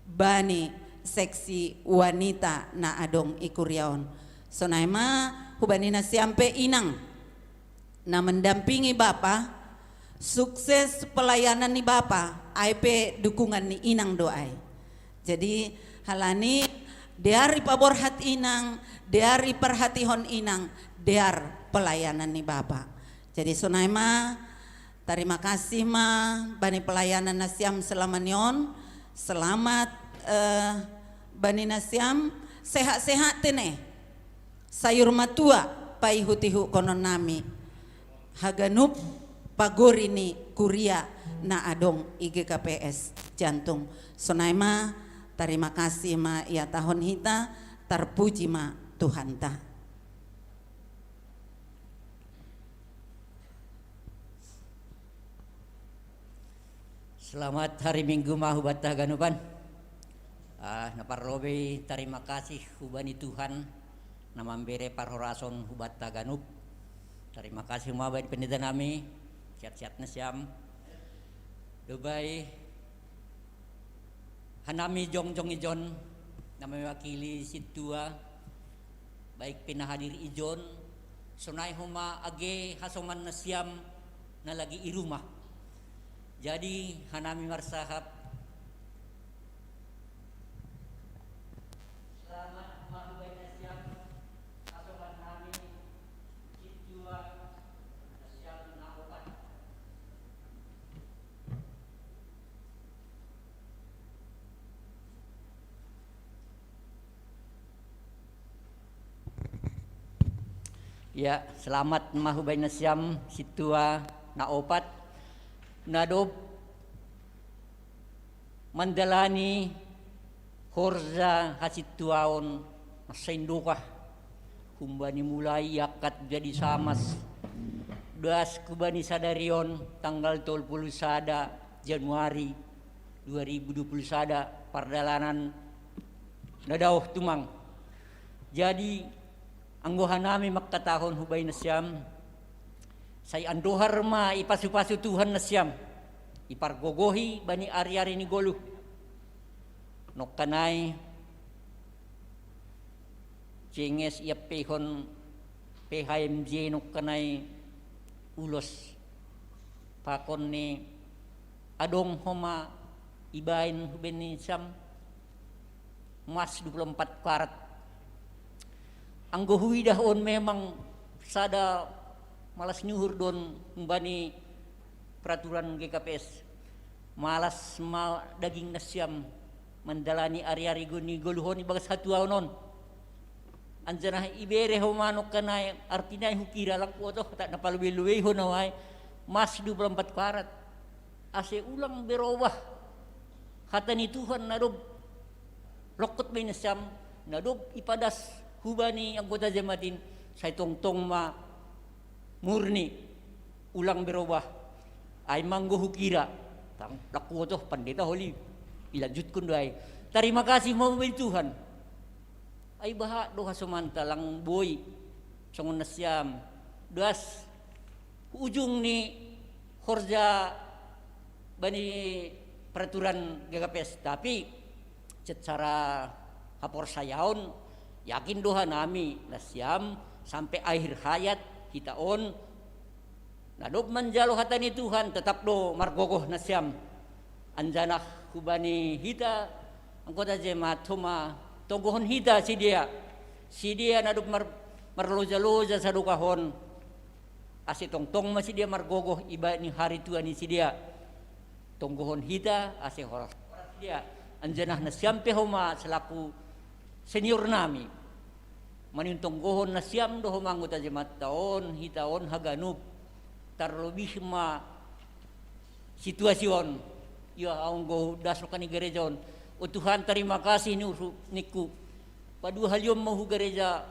bani seksi wanita na adong i kuria on. Sonai ma hubani nasiam pe inang, na mendampingi Bapa, sukses pelayanan ni Bapa, ai pe dukungan ni inang do ai. Jadi, halani dear ipaborhat inang, dear iparhatihon inang, dear pelayanan ni Bapa. Jadi, sonai ma, tarima kasih ma bani pelayanan nasiam selama ni on. Selamat, eh, bani nasiam, sehat-sehat tene. Sayur matua paihut-ihut konon nami. Haganup pagori ni kuria na adong i G K P S Jantung. Sonai ma, tarima kasih ma ia tahun hita, tarpuji ma Tuhanta. Selamat hari Minggu ma hubanta haganupan. Ah, na parlobei tarima kasih hubani Tuhan na mambere parhorason hubanta haganup. Tarima kasih ma bani pendeta nami, sehat-sehat nasiam. Dobai hanami jongjong ijon na mewakili sintua, baik pe na hadir ijon, sonai homa age hasoman nasiam na lagi i rumah. Jadi, hanami marsahap. Selamat ma hubani nasiam, hasoman nami, sintua, nasiam na opat. Ya, selamat ma hubani nasiam sintua na opat. Na dob mandalani horja hasintuaon na saindokah, humbani mulai angkat jadi samas, das hubani sadari on tanggal tolu pulu sada Januari dua ribu dua pulu sada, pardalanan na daoh tumang. Jadi, anggo hanami mangkatahon hubani nasiam, sai andohar ma ipasu-pasu Tuhan nasiam, ipargogohi bani ari-ari ni goluh. Nongkanai cenges iampeihon P H M J nongkanai ulos pakon ni adong homa ibaen hubani nasiam, emas dua puluh empat karat. Anggo huidah on memang sada malas ni uhur do on humbani peraturan G K P S. Malas ma daging nasiam mandalani ari-ari ni goluh on ibagas hatuaon on. Anjaha ibere homa nongkanai, artina i hukira, langku oto, tak na palobei-lobei hona wai, emas dua puluh empat karat. Ase ulang berobah hata ni Tuhan na dob longkot bani nasiam, na dob ipadas hubani anggota jemaat in, sai tongtong ma murni, ulang berobah. Ai ma anggo hukira, tang, langku oto, pandeta holi, ilanjutkon do ai. Tarima kasih ma hubani Tuhan. Ai bahat do hasomanta, lang boi songon nasiam. Das ujung ni horja bani peraturan G K P S, tapi secara haporsayaon, yakin do hanami nasiam sampe akhir hayat hita on, na dob manjalo hata ni Tuhan, tetap do margogoh nasiam. Anjaha hubani hita anggota jemaat, homa tonggohon hita sidea, sidea na dob mar-, marloja-loja sadokah on, ase tongtong ma sidea margogoh ibaen ni hari tua ni sidea. Tonggohon hita ase horas-horas sidea. Anjaha nasiam pe homa selaku senior nami, maningon tonggohon nasiam do homa anggota jemaatta on, hita on haganup, tarlobih ma situasi on. Ia, anggo das nongkan i gareja on, o Tuhan, tarima kasih ni usu ningku. Paduahalihon ma hu gareja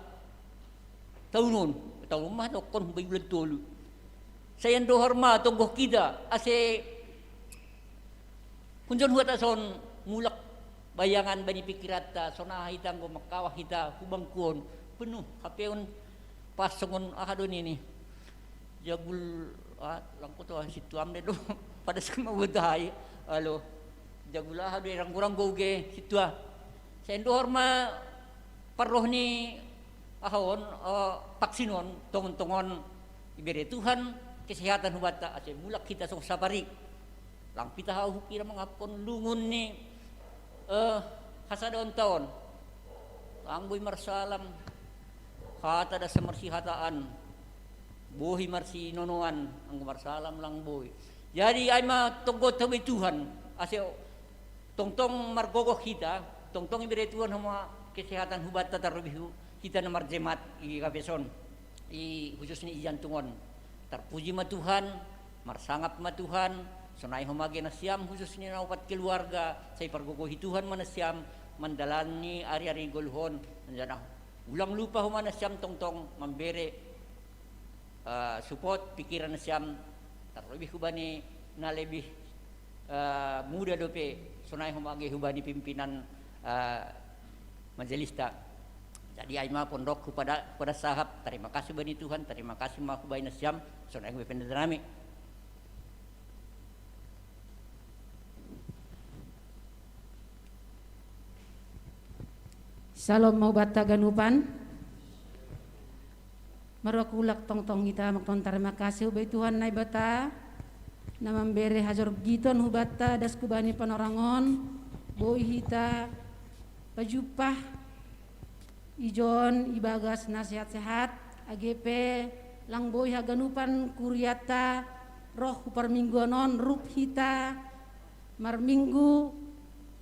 taon on, taon on ma dokkon, hubaen bulan tolu. Sai andohar ma tonggohon hita, ase hunjon huhatason, mulak bayangan bani pikiranta, songon aha hita anggo mangkawah hita hu bangku on, penuh, hape on pas songon aha do nini, jagul, ah, langku oto, sintuam do, padas ma buat ai, alo, jagul aha do, ranggo-ranggo uge sintua. Sai andohar ma parroh ni aha on, eh, vaksin on, tongon-tongon ibere Tuhan kesehatan hubata ase mulak hita song sapari. Lang pita hau hupira mangappon lungun ni, eh, hasadaon taon. Lang boi marsalam hata das marsihataan, bohi marsinonoan, anggo marsalam lang boi. Jadi ai ma tonggo tabe Tuhan, ase tongtong margogoh hita, tongtong ibere Tuhan homa kesehatan hubata tarlobi hu-, hita na marjemat i Kapeson, i khususnya i jantung on. Tarpuji ma Tuhan, marsangap ma Tuhan, sonai homa ge nasiam khususnya na opat keluarga, sai pargogohi Tuhan ma nasiam mandalani ari-ari goluhon, janah ulang lupa homa nasiam tongtong mambere, eh, support pikiran nasiam, tarlebih hubani na lebih, eh, muda dope, sonai homa ge hubani pimpinan, eh, majelista. Jadi ai ma pondok hupada, hupada sahap, terima kasih bani Tuhan, terima kasih ma hubani nasiam, sonai hubani pendengar nami. Salom ma hubata ganupan. Marokkulak tongtong hita mangkon tarima kasih hubani Tuhan Naibata, na mambere hajorgiton hubata das hubani panorang on, boi hita pajumpah ijon ibagas na sehat-sehat, age pe lang boi haganupan kuriata roh hu parmingguan on rup hita marminggu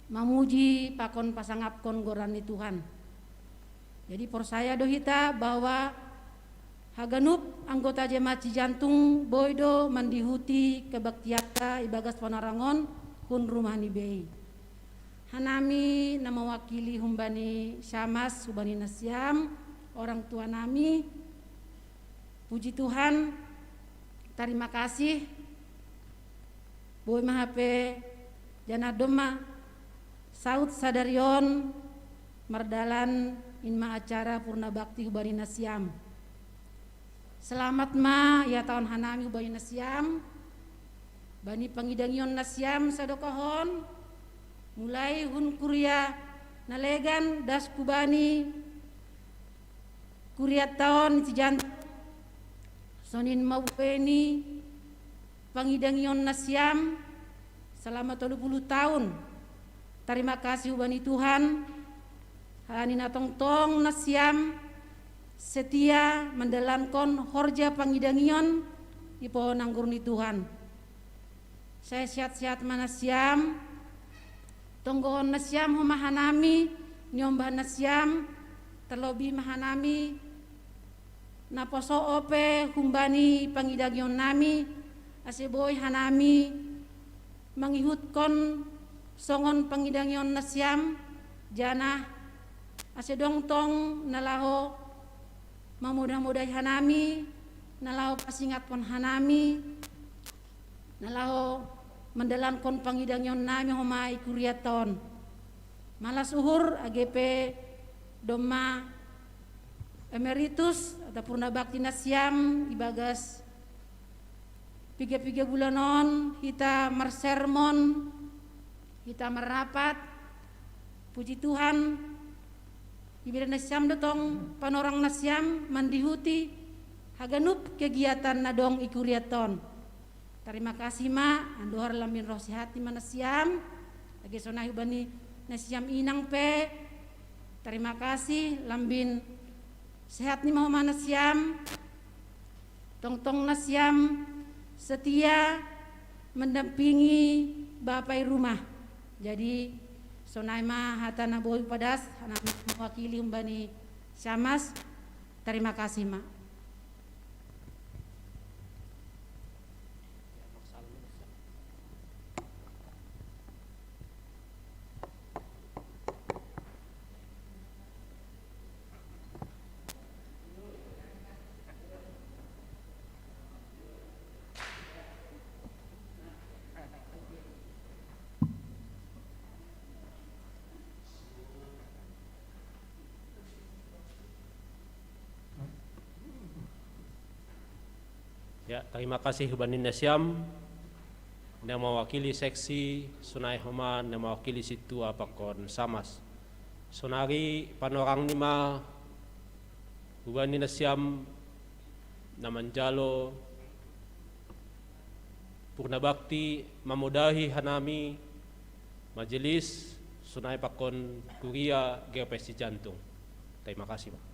mamuji pakon pasangapkon goran ni Tuhan. Jadi porsaya do hita bahwa haganup anggota jemaat Cijantung boi do mandihuti kebaktianta ibagas panorang on hun rumah ni bei. Hanami na mawakili humbani Syamas, humbani nasiam, orang tua nami, puji Tuhan, tarima kasih, boi ma hape, janah domma saut sadari on mardalan in ma acara purna bakti hubani nasiam. Selamat ma ihatahon hanami hubani nasiam, bani pangidangion nasiam sadokah on, mulai hun kuria na legan das hubani kurianta on Cijantung, sonin ma boi ni pangidangion nasiam selama tolu puluh tahun. Tarima kasih hubani Tuhan, halani na tongtong nasiam setia mandalankon horja pangidangion i pohon anggur ni Tuhan. Sai sehat-sehat ma nasiam, tonggohon nasiam homa hanami, niombah nasiam, terlebih ma hanami, naposo ope humbani pangidangion nami, ase boi hanami mangihutkon songon pangidangion nasiam, janah ase dong tong na laho mamodah-modahi hanami, na laho pasingathon hanami, na laho mandalankon pangidangion nami homa i kurianta on. Malas uhur age pe domma emeritus atau purna bakti nasiam ibagas piga-piga bulan on hita marsermon, hita marrapat. Puji Tuhan, ibere nasiam do tong panorang nasiam mandihuti haganup kegiatan na dong i kurianta on. Tarima kasih ma, andohar lambin roh sehat ni ma nasiam, age sonai hubani nasiam inang pe, tarima kasih lambin sehat ni ma homa nasiam, tongtong nasiam setia mendampingi bapa i rumah. Jadi sonai ma hata na boi padas, hanami mewakili humbani Syamas, tarima kasih ma. Ya, tarima kasih hubani nasiam na mawakili seksi, sonai homa na mawakili sintua pakon Syamas. Sonari panorang ni ma hubani nasiam Na manjalo purna bakti mamodahi hanami majelis sonai pakon kuria G K P S Cijantung. Terima kasih, Pak.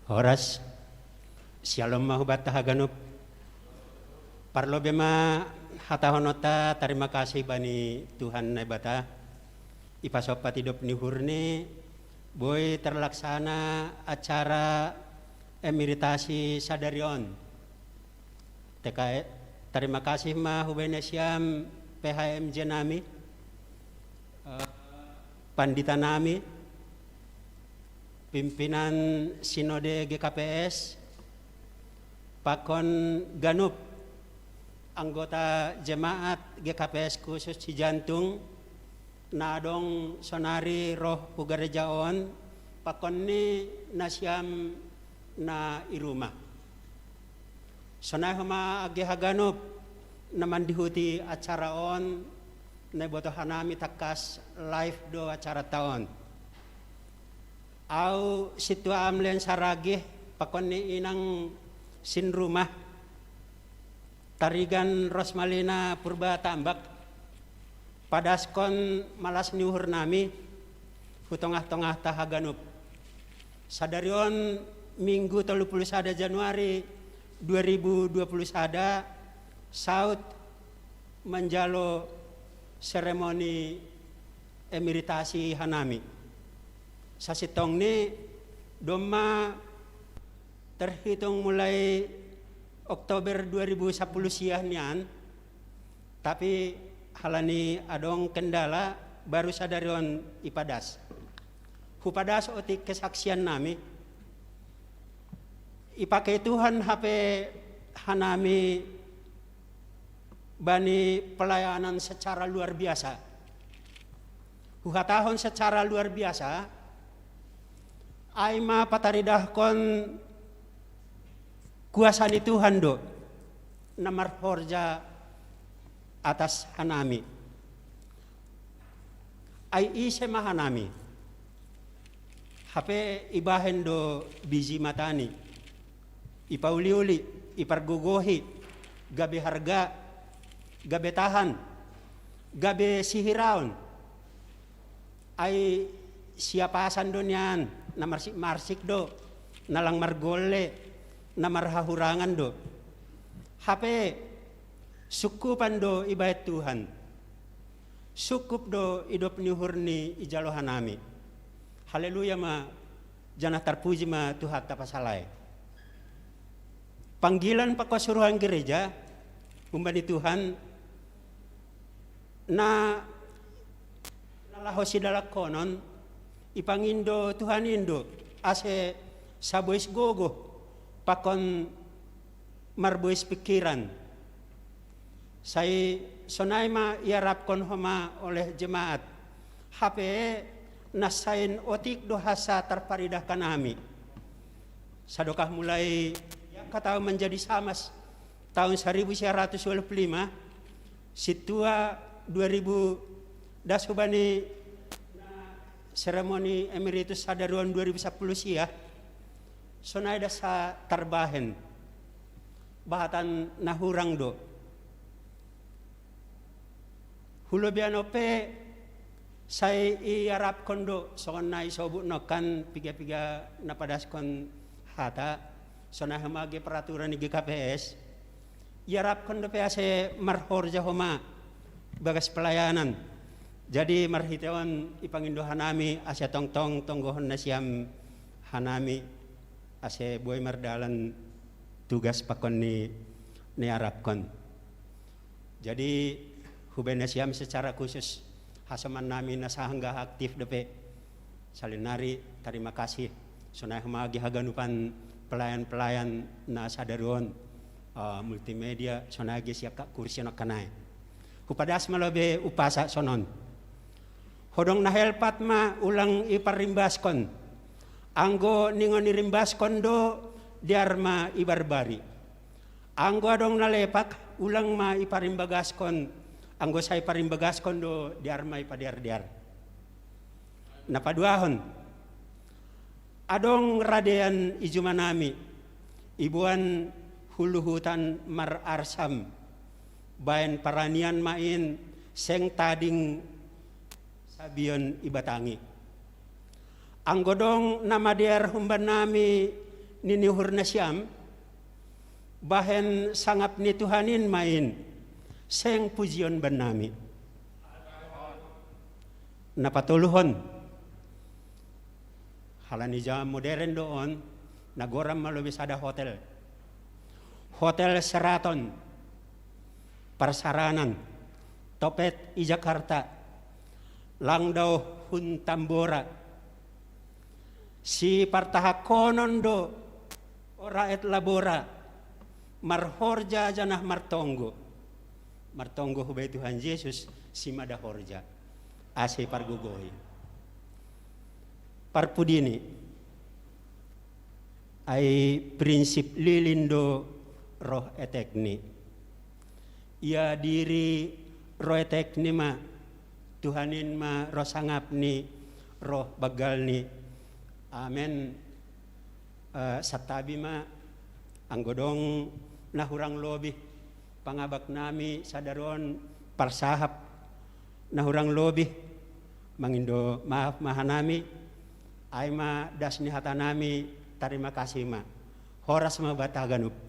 Horas. Syalom ma hubata haganup. Parlobe ma hatahononta tarima kasih bani Tuhan Naibata. Ipasompat idop ni uhurni boi terlaksana acara emeritasi sadari on. Teka, tarima kasih ma hubene siam P H M J nami, eh, pandita nami, pimpinan Sinode G K P S, pakon ganup anggota jemaat G K P S khusus Cijantung, na adong sonari roh hu gareja on, pakon ni nasiam na i rumah. Sonai homa age haganup na mandihuti acara on, na iboto hanami tangkas live do acaranta on. Au sintua am Len Saragih, pakon ni inang sin rumah, Tarigan Rosmalina Purba Tambak, padaskon malas ni uhur nami hu tongah-tongahta haganup. Sadari on Minggu tolu puluh sada Januari dua ribu dua puluh sada, saut manjalo seremoni emeritasi hanami. Sasintongni domma terhitung mulai Oktober dua ribu sapuluh siah nian, tapi halani adong kendala, baru sadari on ipadas. Hupadas otik kesaksian nami. Ipake Tuhan hape hanami bani pelayanan secara luar biasa. Huhatahon secara luar biasa, ai ma pataridahkon kuasa ni Tuhan do na marhorja atas hanami. Ai ise ma hanami? Hape ibahen do biji matani, ipauli-uli, ipargogohi, gabe harga, gabe tahan, gabe sihiraon. Ai siapasan do nian, na marsik-marsik do, na lang margolle, na marhahurangan do. Hape sungkupan do ibahen Tuhan. Sungkup do idop ni uhur ni ijalo hanami. Haleluya ma, janah tarpuji ma Tuhanta pasal ai. Panggilan pakon suruhan gereja humbani Tuhan na, na laho sidalangkonon, ipangindo Tuhan in do ase sabois gogoh pakon marbois pingkiran. Sai sonai ma iarapkon homa oleh jemaat, hape na sain otik do hansa tarparidahkan hami. Sadokah mulai angka tahun menjadi samas tahun seribu sembilan ratus dua puluh lima, sintua dua ribu das hubani seremoni emeritus sadari on dua ribu sapuluh siah, sonai das sa tarbahen. Bahatan na hurang do. Hulobian on pe sai iarapkon do, songon na isobut nongkan piga-piga na padaskon hata, sonai homa age peraturan ni G K P S, iarapkon dope ase marhorja homa bagas pelayanan. Jadi marhite on ipangindo hanami ase tongtong tonggohon nasiam hanami ase boi mardalan tugas pakon ni, ni arapkon. Jadi hubene siam secara khusus Hasoman nami na sahangga aktif dope. Salinari tarima kasih. Sonai homa agi haganupan pelayan-pelayan na sadari on, eh, multimedia, sonai agi siaka kursi na kanai. Hupadas ma lobe upasa sonon. Hodong na helpat ma ulang iparimbaskon. Anggo ningon irimbaskon do, dear ma ibarbari. Anggo adong na lepak, ulang ma iparimbagaskon. Anggo sai parimbagaskon do, dear ma ipadear-dear. Na paduahon, adong radean i jumanami, iboan huluhutan mararsam, baen paranian ma in, seng tading sabion i batang i. Anggo dong na madear humbannami nini uhur nasiam, bahen sangap ni Tuhan in ma in, seng pujion bannami. Na patoluhon, halani zaman moderen do on, na goran ma lobi sada hotel. Hotel Sheraton, parsaranan, topet i Jakarta, lang dao hun Tambora. Sipartahankonon do, o rakyat Labora, marhorja janah martonggo. Martonggo hubaen Tuhan Jesus, simada horja. Ase pargogoi. Parpudini, ai prinsip lilin do roh etekni. Ia diri roh etekni ma, Tuhan in ma roh sangapni, roh banggalni. Amen. Eh, santabi ma, anggo dong na hurang lobi, pangabaknami sadari on parsahap, na hurang lobi, mangindo maaf ma hanami, ai ma das ni hatanami, tarima kasih ma. Horas ma banta haganup.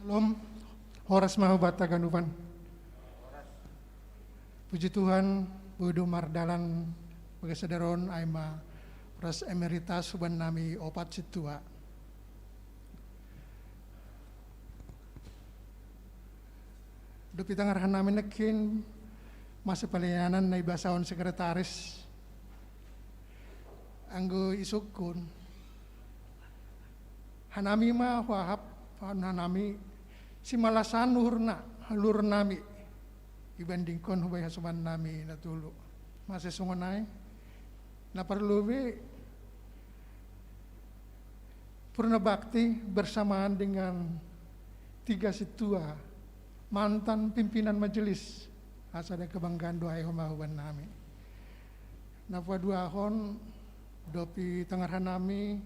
Shalom. Horas ma banta haganupan. Puji Tuhan, boi do mardalan bagas sadari on, ai ma pras emeritas hubannami opat sintua. Dob itangarhon nami nangkin masa pelayanan na ibasahon sekretaris. Anggo isungkun, hanami ma huahap, hanami simalasan uhurna, uhurnami ibandingkon hubaen hasomannami na tolu. Masa songon ai, na parlobei purna bakti bersamaan dengan tiga sintua mantan pimpinan majelis, asa ada kebanggaan do ai homa hubannami. Na paduahon, dob itangarhon nami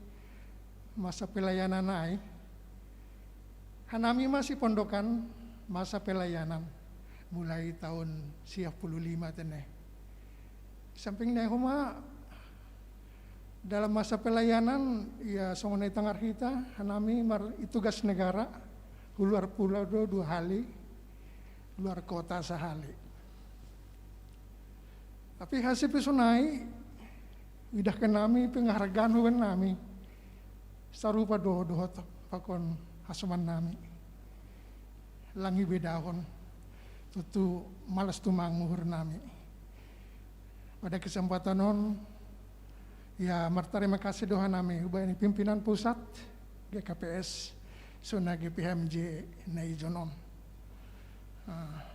masa pelayanan ai, hanami ma sipondokan masa pelayanan mulai tahun siah puluh lima tene. Samping na i homa dalam masa pelayanan, ia songon na itangar hita, hanami mar-, itugas negara, hu luar pulau do dua hali, luar kota sahali. Tapi hasip i sonai, idahkon nami penghargaan hubannami, sarupa do dohot pakon hasomannami. Lang ibedahon, tontu malas tumang uhurnami. Pada kesempatan on, ia martarima kasih do hanami hubaen pimpinan pusat G K P S, songon G P H M J na ijon on. Ah.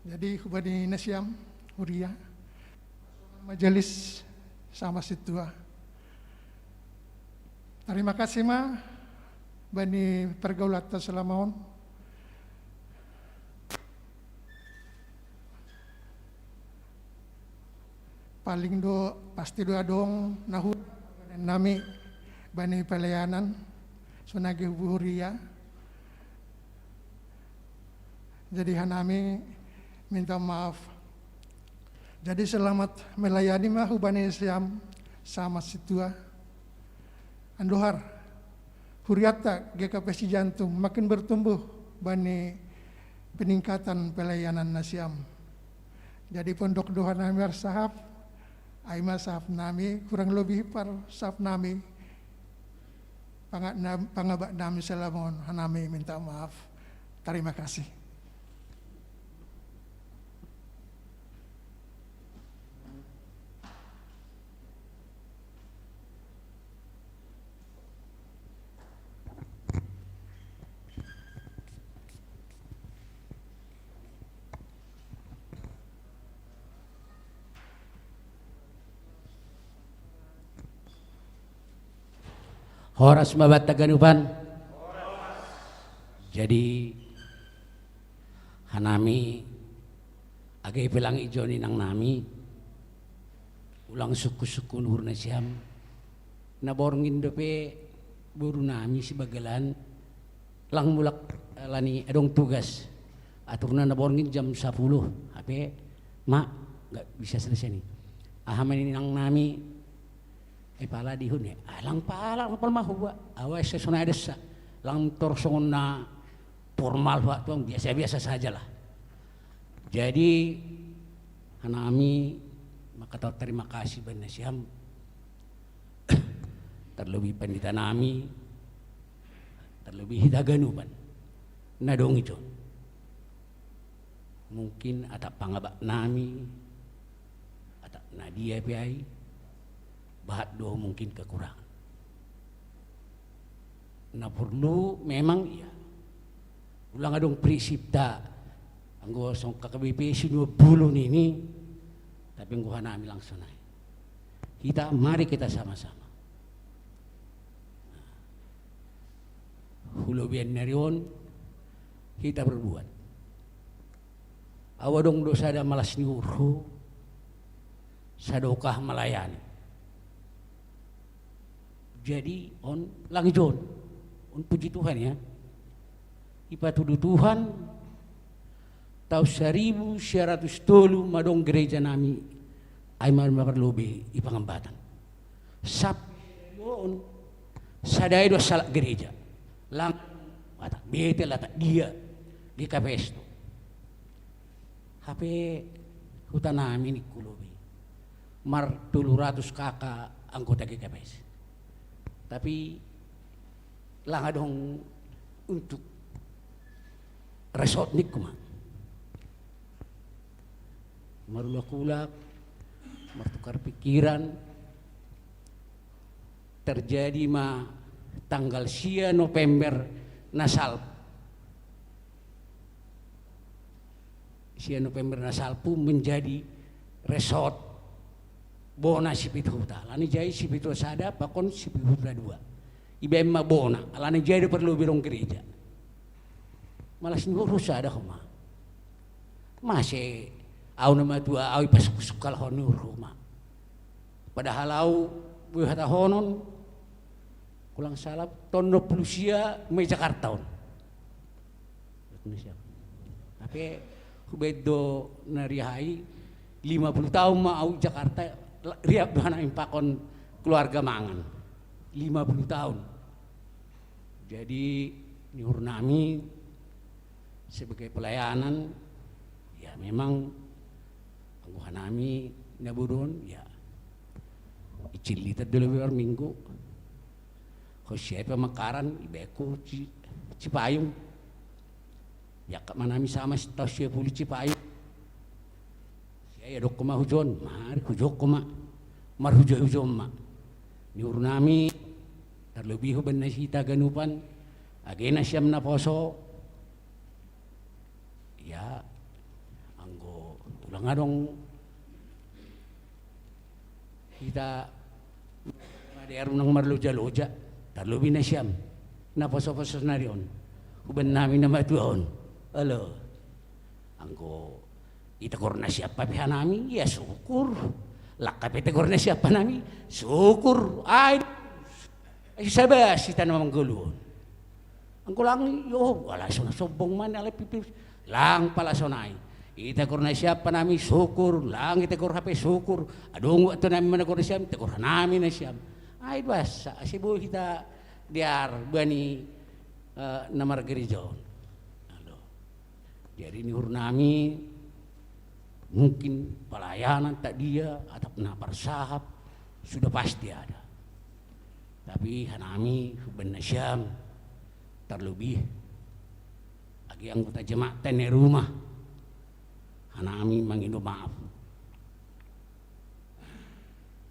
Jadi, hubaen nasiam, huria, majelis sama sintua, tarima kasih ma bani pergaulanta selama on. Paling do, pasti do adong na hurang nami bani pelayanan, songon huria. Jadi hanami minta maaf. Jadi selamat melayani ma hubani siam sama situa. Andohar, huriatta G K P Sijantung makin bertumbuh bani peningkatan pelayanan nasiam. Jadi pondok doha nami arsahap, ai ma sahap nami kurang lebih par sahap nami, panga-, na-, pangabak nami salamon, hanami minta maaf. Terima kasih. Horas ma banta ganupan. Jadi hanami, age pelang ijo ni inang nami, ulang sukku-sukku nuhur nasiam. Na borngin dope boru nami si Bagalan, lang mulak, eh, lani adong tugas. Aturna na borngin jam sapuluh, hape ma, nggak bisa selesai ni. Aha ma ni inang nami, eh, pala dihut ni. Ah, lang pala, lang pala ma huba. Awas sa sonai dessa. Lang tor songon na formal huba tuang, biasa-biasa sajalah. Jadi hanami mangkatahon terima kasih bani nasiam. Terlebih pandita nami, terlebih hita ganupan na adong ijon. Mungkin atap pangabak nami, atap na dia pe ai, bahat do mungkin kekurangan. Na porlu memang iya. Ulang adong prinsipta, anggo songon K K B P sinuan bulung ini, tapi anggo hanami lang sonai. Hita, mari kita sama-sama. Hu lobian ni ari on, hita berbuat. Au adong do sada malas ni uhurhu, sadokah melayani. Jadi on lang ijon, on puji Tuhan ya. Ipatudu Tuhan, taon saribu sia ratus tolu ma adong gereja nami, ai ma parlobei i Pangambatan. Sap on, sada i do salak gereja. Lang, latak Betel, latak dia, G K P S do. Hape huta nami ningku lobi. Mar tolu ratus K K anggota G K P S. Tapi lang adong untuk resort ningku ma. Marulak-ulak, martukar pikiran, terjadi ma tanggal sia November na salpu. Sia November na salpu menjadi resort bona Sipitu Huta. Alani jai Sipitu Huta sada pakon Sipitu Huta dua. Ibaen ma bona, alani jai do parlobei adong gereja. Malas ni uhur sada ho ma. Mase au na matua au ipasuksuk halak ho ni uhur ho ma. Padahal au boi hatahonon, ulang salap, taon onom pulu sia ma i Jakarta on. Tapi hubaen do na riah i, lima pulu taon ma au i Jakarta, la-, riap do hanami pakon keluarga mangan. Lima pulu taon. Jadi ni uhur nami sebagai pelayanan, ya memang anggo hanami na boru on, ya icil liter do lobi par minggu. Ho sia i pamakaran, ibaen hu Ci-, Cipayung. Iangkat ma hanami sama taon sia pulu Cipayung. Sia i adong ho ma hujon, mari hujon ho ma. Marhuja-hujon ma. Ni uhur nami, tarlobi ho bani nasida ganupan, age nasiam naposo, ya, anggo ulang adong hita, ada unang marloja-loja, tarlobi nasiam naposo-poso sonari on, hubaen nami na matua on. Olo. Anggo itegor nasiam pe hanami, ya syukur. Langka pe itegor nasiam hanami, syukur. Ai, ai sabas hita na manggoluhon. Anggo lang, yo, ala sonai sombong ma ni, ala pipis. Lang pala sonai. Ita kor nasiam hanami syukur, lang ita kor hape syukur. Adong waktu nami managor nasiam, ita kor hanami nasiam. Ai basa, ase boi hita dear bani, eh, na margereja on. Alo. Jadi ni uhur nami, mungkin palayanan tak dia, atau na parsahap, sudah pasti ada. Tapi hanami, huban nasiam, terlebih agi anggota jemaat na i rumah, hanami mangido maaf.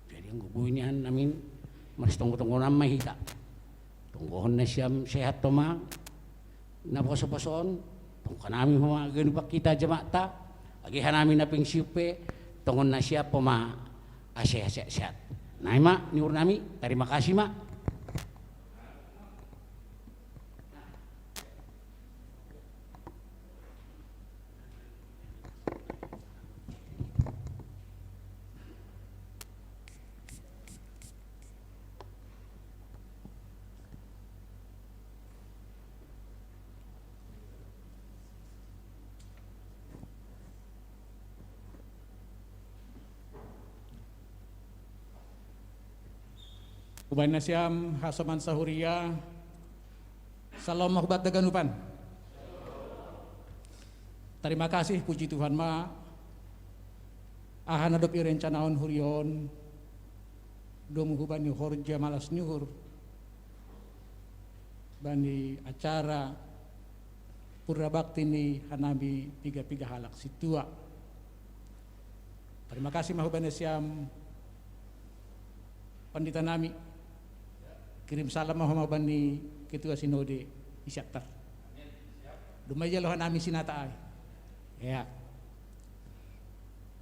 Jadi anggo boi nian nami marsitonggo-tonggoan ma hita. Tonggohon nasiam sehat toma, na poso-poso on, tonggohon hanami ma ganup hita jemaatta, agi hanami na pensiun pe, tonggohon nasiam ma ase sehat-sehat. Nai ma, ni uhur nami, tarima kasih ma. Hubaen nasiam hasoman sahuria, salom ma hubanta ganupan. Tarima kasih, puji Tuhan ma, aha na dob irencanahon huria on, domu hubani horja malas ni uhur bani acara purna bakti ni hanami piga-piga halak sintua. Tarima kasih ma hubaen nasiam pandita nami. Kirim salam ma homa bani ketua sinode i Siantar. Domma ijalo hanami sinata ai. Ya.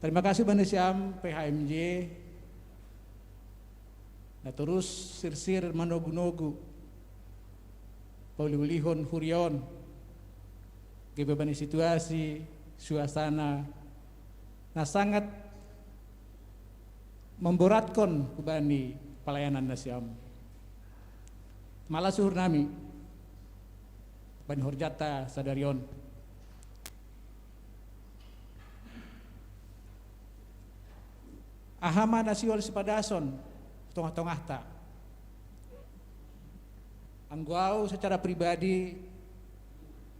Tarima kasih bani nasiam P H M J, na torus sirsir manogu-nogu pauli-ulihon huria on, gabe bani situasi, suasana na sangat memboratkon hubani palayanan nasiam. Malas uhur nami bani horjanta sadari on. Aha ma na sihol sipadason tongah-tongahta? Anggo au secara pribadi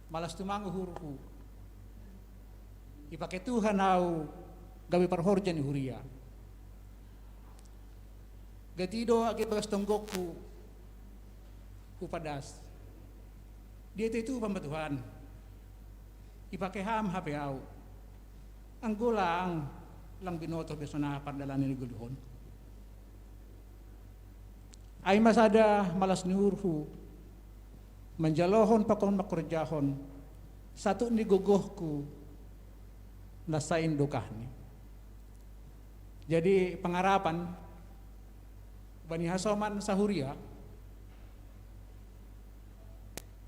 malas tumang uhurhu. Ipake Tuhan au gabe parhorja ni huria. Gati do age bagas tonggokku hupadas. Dia itu, itu pamba Tuhan. Ipake ham hape au. Anggo lang, lang binoto be songon aha pardalanan ni goluhon. Ai ma sada malas ni uhurhu manjalohon pakon mangkorjahon satuk ni gogohku na sain dokahni. Jadi pangarapan bani hasoman sahuria,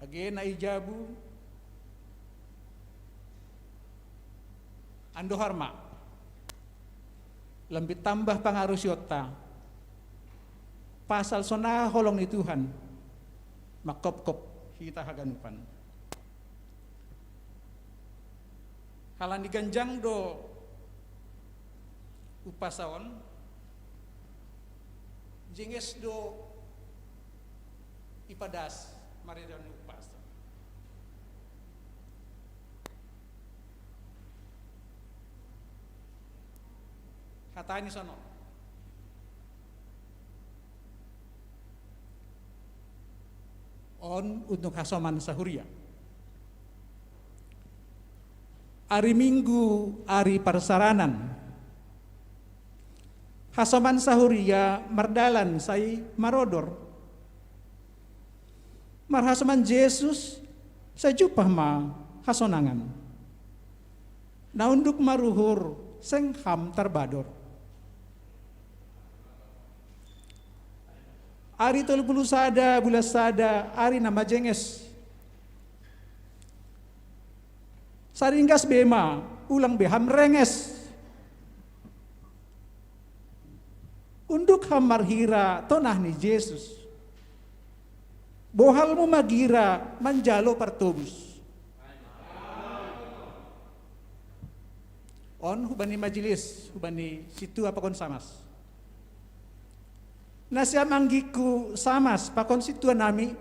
age na i jabu, andohar ma, lambin tambah pangarusionta pasal songon aha holong ni Tuhan mangkopkop hita haganupan. Halani ganjang do umpasa on, jenges do ipadas marhite ni umpasa. Hatani sonon. On untuk hasoman sahuria. Ari Minggu, ari parsaranan. Hasoman sahuria mardalan sai marodor. Marhasoman Jesus sai jumpah ma hasonangan. Na unduk maruhur seng ham tarbador. Ari tolu pulu sada, bulan sada, ari na majenges. Saringgas be ma, ulang be ham renges. Unduk ham marhira tonah ni Jesus. Bohalmu ma gira manjalo partobus. On hubani majelis, hubani situa pakon samas. Na siam anggiku samas pakon situa nami,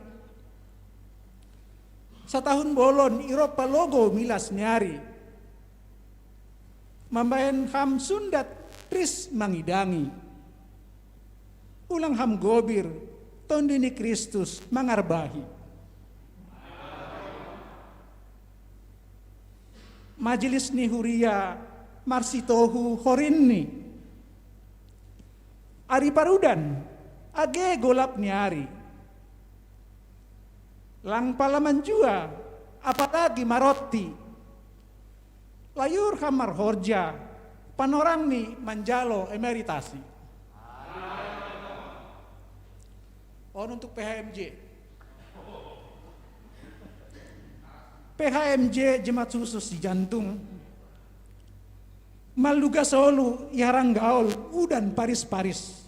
satahun bolon i ro palogo milas ni ari, mambahen ham sundat ris mangidangi. Ulang ham gobir, Tonduy ni Kristus mangarbahi. Majelis ni huria marsitohu horinni. Ari parudan, age golap ni ari. Lang pala manjua, apalagi maronti. Layur ham marhorja, panorangni manjalo emeritasi. On untuk P H M J. P H M J Jemaat Khusus Sijantung. Malluga solu i haranggaol udan paris-paris.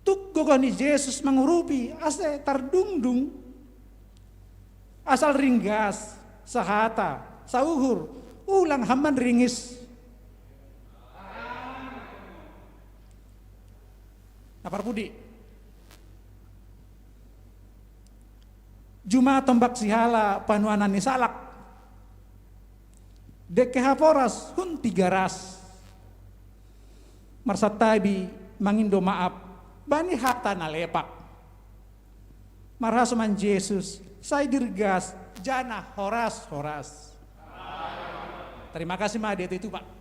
Tuk gogoh ni Jesus mangurupi ase tardungdung. Asal ringgas, sahata, sauhur, ulang ham manringis. Na parpudi. Juma tombak sihala panuanan ni salak. Dengke haporas hun Tigaras. Marsantabi mangindo maaf bani hata na lepak. Marhasoman Jesus, sai dirgas, janah horas-horas. Terima kasih ma di itu, Pak.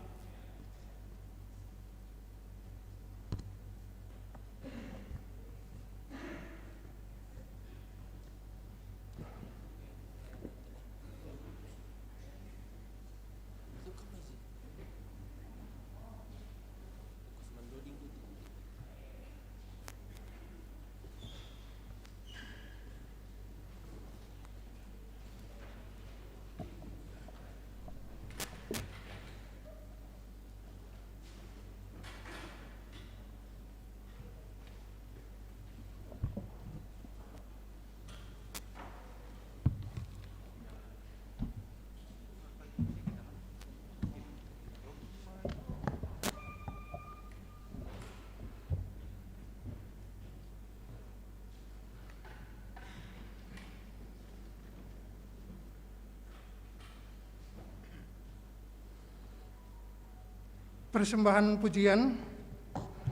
Persembahan pujian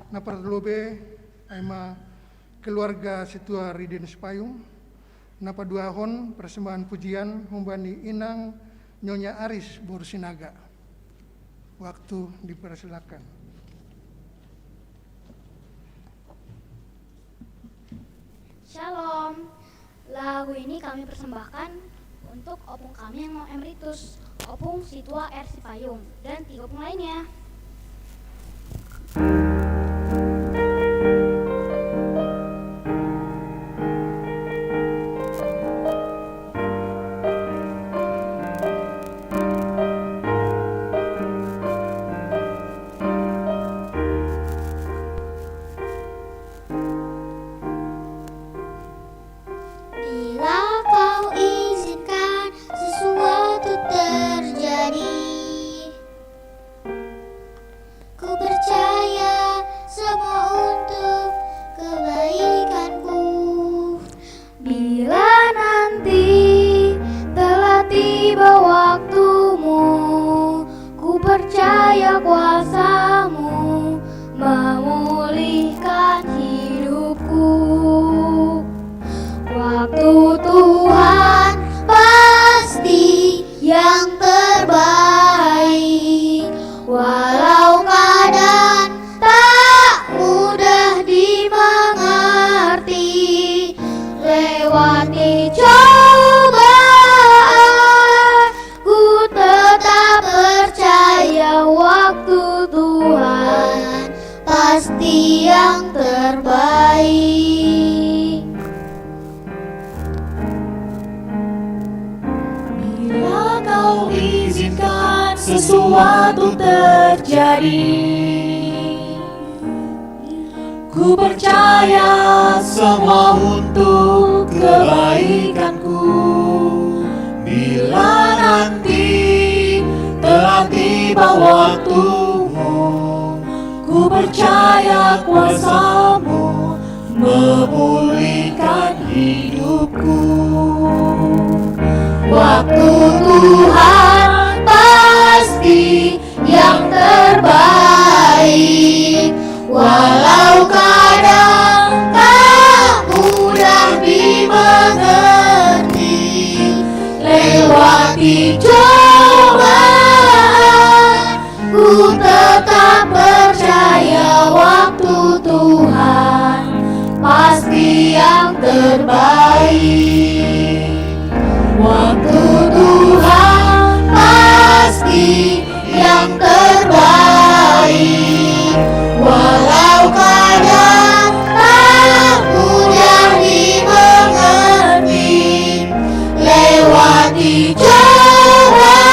na parlobei ai ma keluarga situa Ridin Sipayung, na paduahon persembahan pujian humbani inang Nyonya Aris boru Sinaga. Waktu dipersilakan. Shalom. Lagu ini kami persembahkan untuk opung kami yang mau emeritus, opung Situa R Sipayung, dan tiga opung lainnya. Bila kau izinkan sesuatu terjadi, ku percaya semua untuk kebaikanku. Bila nanti telah tiba waktumu, ku percaya kuasamu memulihkan hidupku. Waktu Tuhan pasti yang terbaik, walau keadaan tak mudah dimengerti. Lewati cobaan, ku tetap percaya waktu Tuhan pasti yang terbaik. Bila kau izinkan sesuatu terjadi, ku percaya semua untuk kebaikanku. Bila nanti waktumu, ku percaya kuasamu memulihkan hidupku. Waktu Tuhan pasti yang terbaik, walau kadang tak mudah dimengerti. Lewati cobaan, ku tetap percaya waktu Tuhan pasti yang terbaik. Waktu Tuhan pasti yang terbaik, walau kadang tak mudah dimengerti. Lewati cobaan,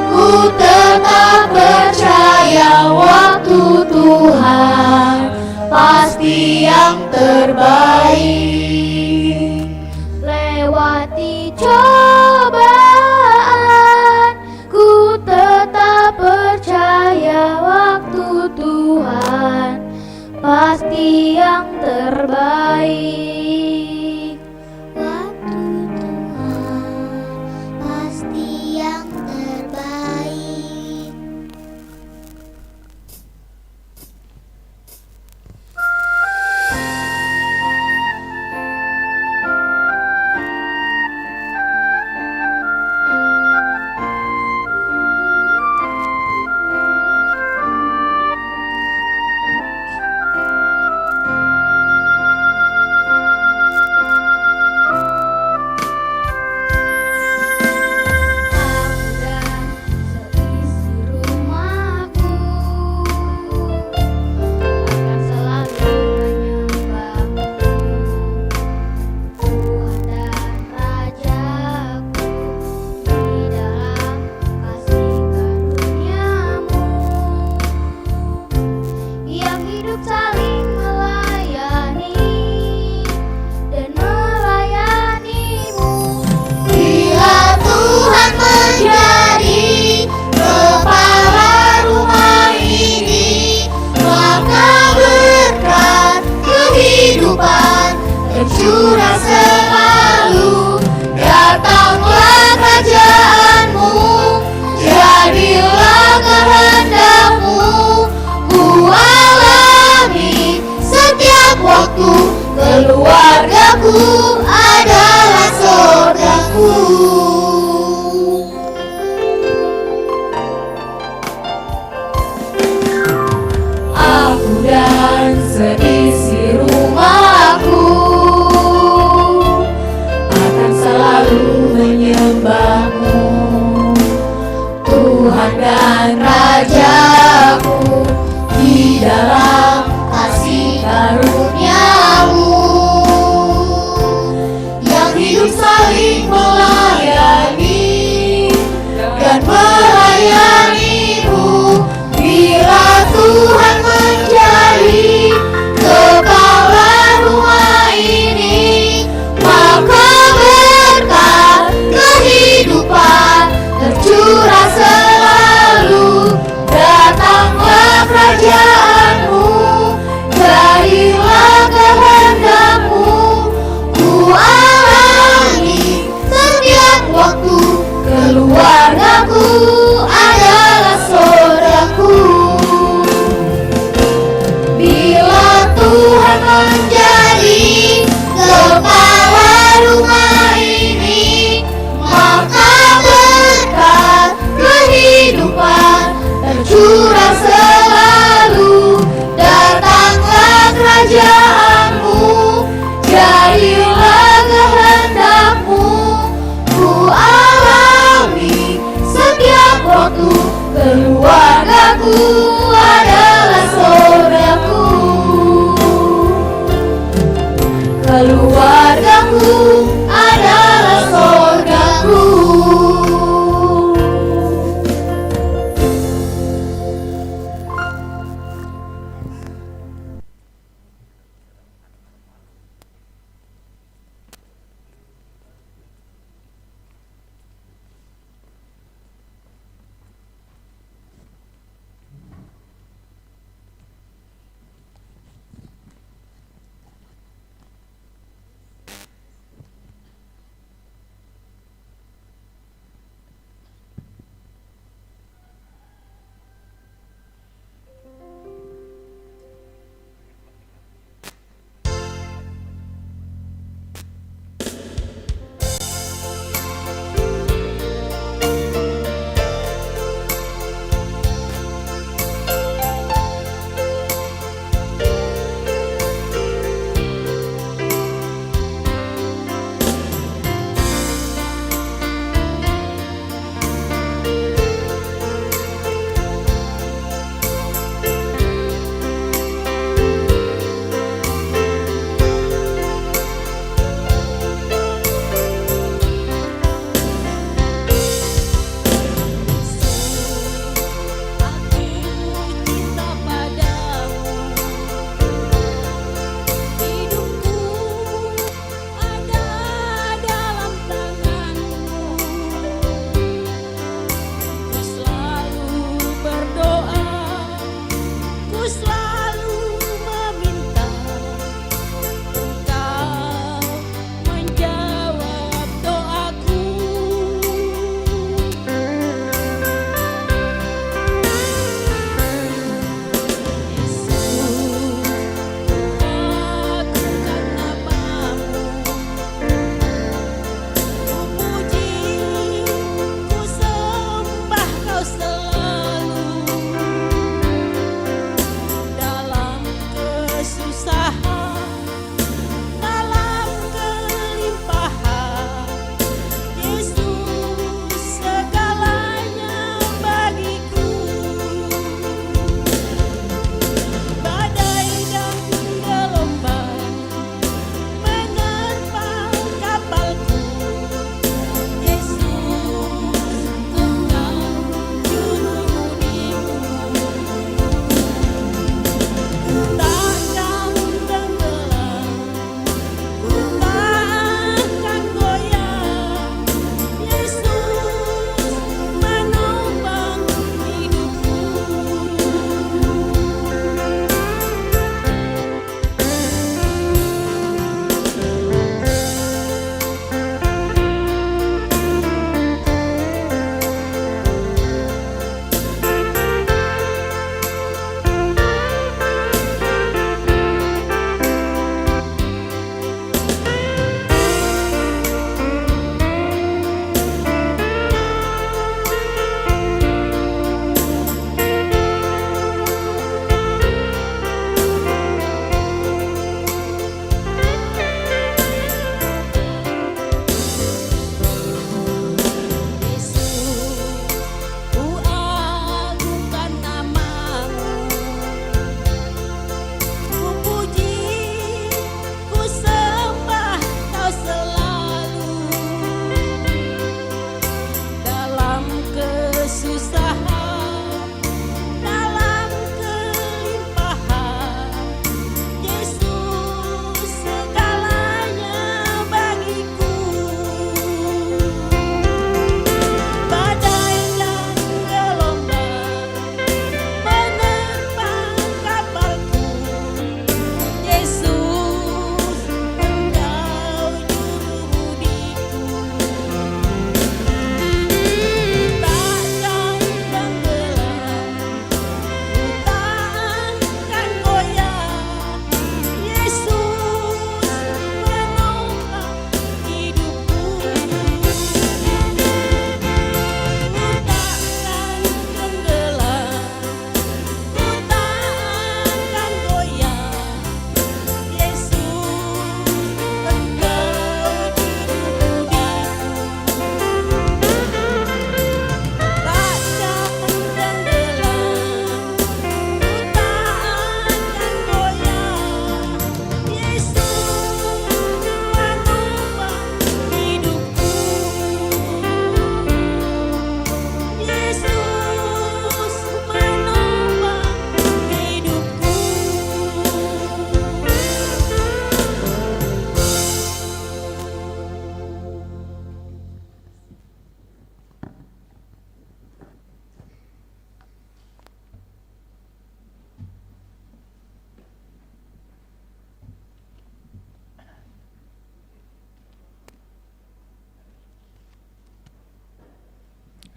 ku tetap percaya waktu Tuhan pasti yang terbaik. Lewati cobaan, ku tetap percaya waktu Tuhan pasti yang terbaik. Waktu Tuhan pasti yang terbaik.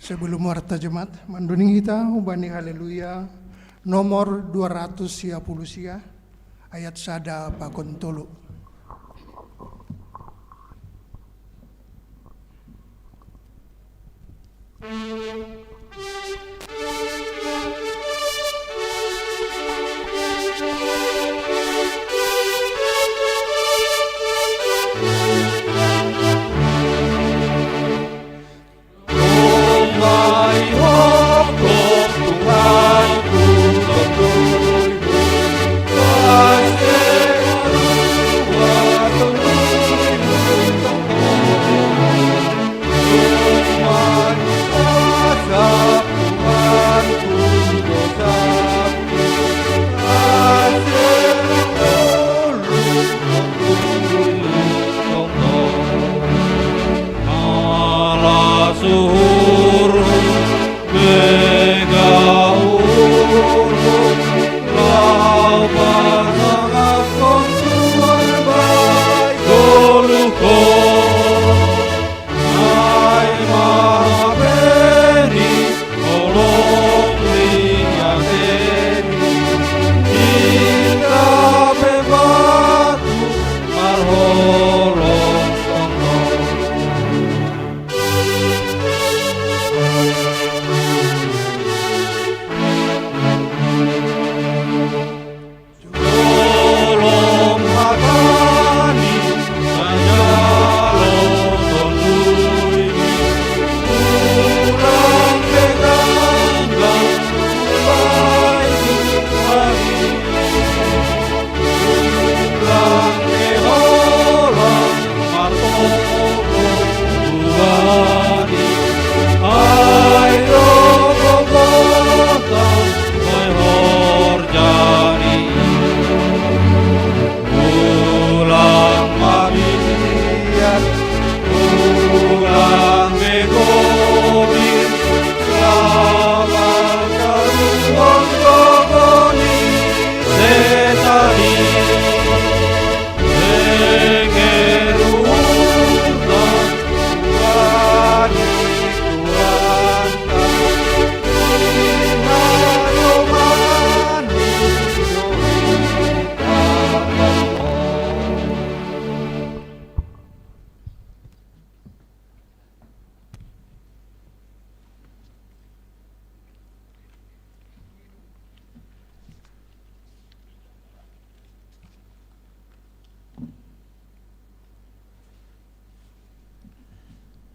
Sebelum warta jemaat, mandundung hita hubani Haleluya nomor dua ratus sia puluh sia, ayat sada pakon tolu.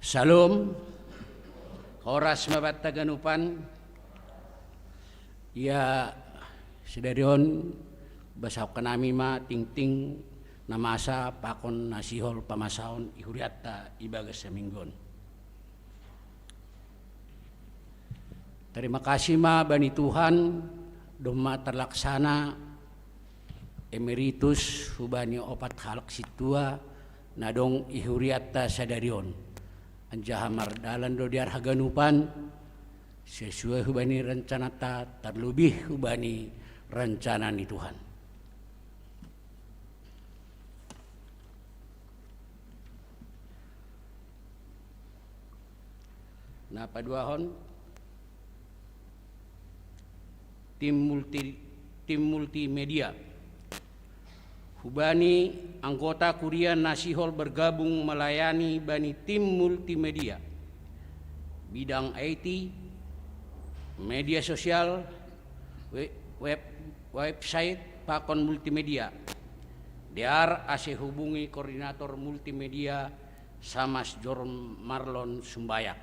Syalom. Horas ma banta haganupan. Ia sadari on, basaon hanami ma tingting na masa pakon na sihol pamasaon i hurianta ibagas saminggu on. Tarima kasih ma bani Tuhan, domma tarlaksana emeritus hubani opat halak sintua na adong i hurianta sadari on. Anjaha mardalan do dear haganupan, sesuai hubani rencananta, tarlobih hubani rencana ni Tuhan. Na paduahon, tim multi, tim multimedia. Hubani anggota kuria na sihol bergabung melayani bani tim multimedia, bidang I T, media sosial, we-, web, website pakon multimedia. Dear ase hubungi koordinator multimedia Samas Jor Marlon Sumbayak.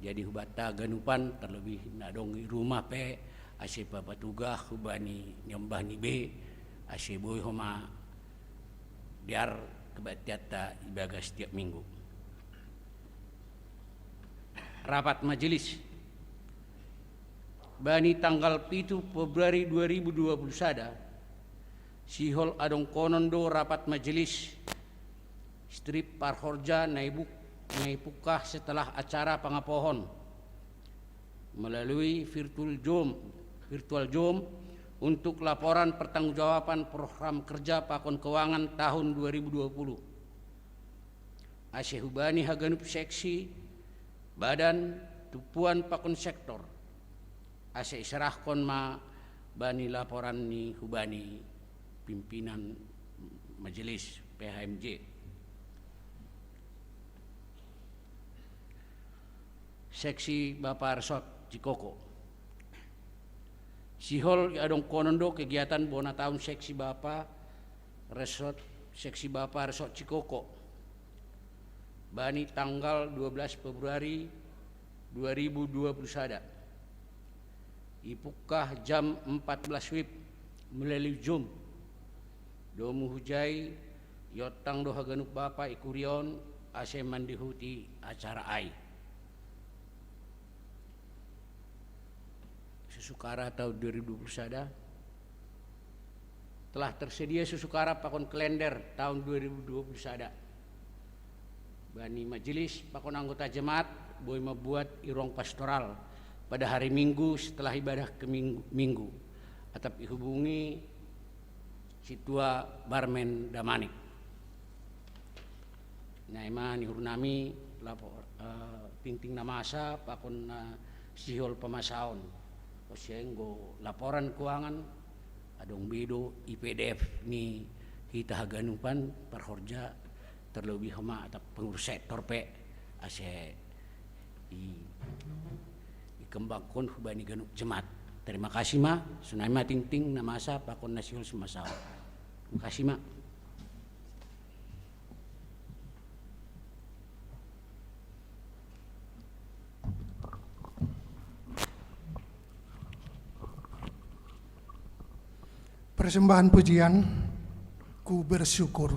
Jadi hubanta haganupan, terlebih na adong i rumah pe, ase papatugah hubani niombah ni be, ase boi homa dear kebaktianta ibagas tiap minggu. Rapat majelis. Bani tanggal pitu Februari dua ribu dua puluh sada, sihol adongkonon do rapat majelis strip parhorja na ibuk-, na ipungkah setelah acara pangapohon melalui virtual Zoom, virtual Zoom untuk laporan pertanggungjawaban program kerja pakon keuangan tahun dua ribu dua puluh. Ase hubani haganup seksi, badan, tumpuan pakon sektor, ase iserahkon ma bani laporan ni hubani pimpinan majelis P H M J. Seksi Bapa Resort Cikoko. Sihol iadongkonon do kegiatan bona taon seksi Bapa Resort, seksi Bapa Resort Cikoko bani tanggal dua belas Februari dua ribu dua puluh sada. Ipungkah jam empat belas wib melalui Zoom. Domu hujai, iontang do haganup bapa i kuria on ase mandihuti acara ai. Susukara taon dua ribu dua puluh sada. Telah tersedia susukara pakon kalender taon dua ribu dua puluh sada. Bani majelis pakon anggota jemaat boi mambuat i ruang pastoral pada hari Minggu setelah ibadah ke Minggu, Minggu. Atap ihubungi Sintua Barmen Damanik. Na i ma nihur nami lapo-, eh, tingting na masa pakon na sihol pamasaon. Ose anggo laporan keuangan, adong be do i P D F ni hita haganupan parhorja, terlebih homa atap pengurus sektor pe, ase i-, ikembangkon hubani ganup jemaat. Terima kasih ma, sonai ma tingting na masa pakon na sihol pamasaon. Terima kasih ma. Persembahan pujian, ku bersyukur.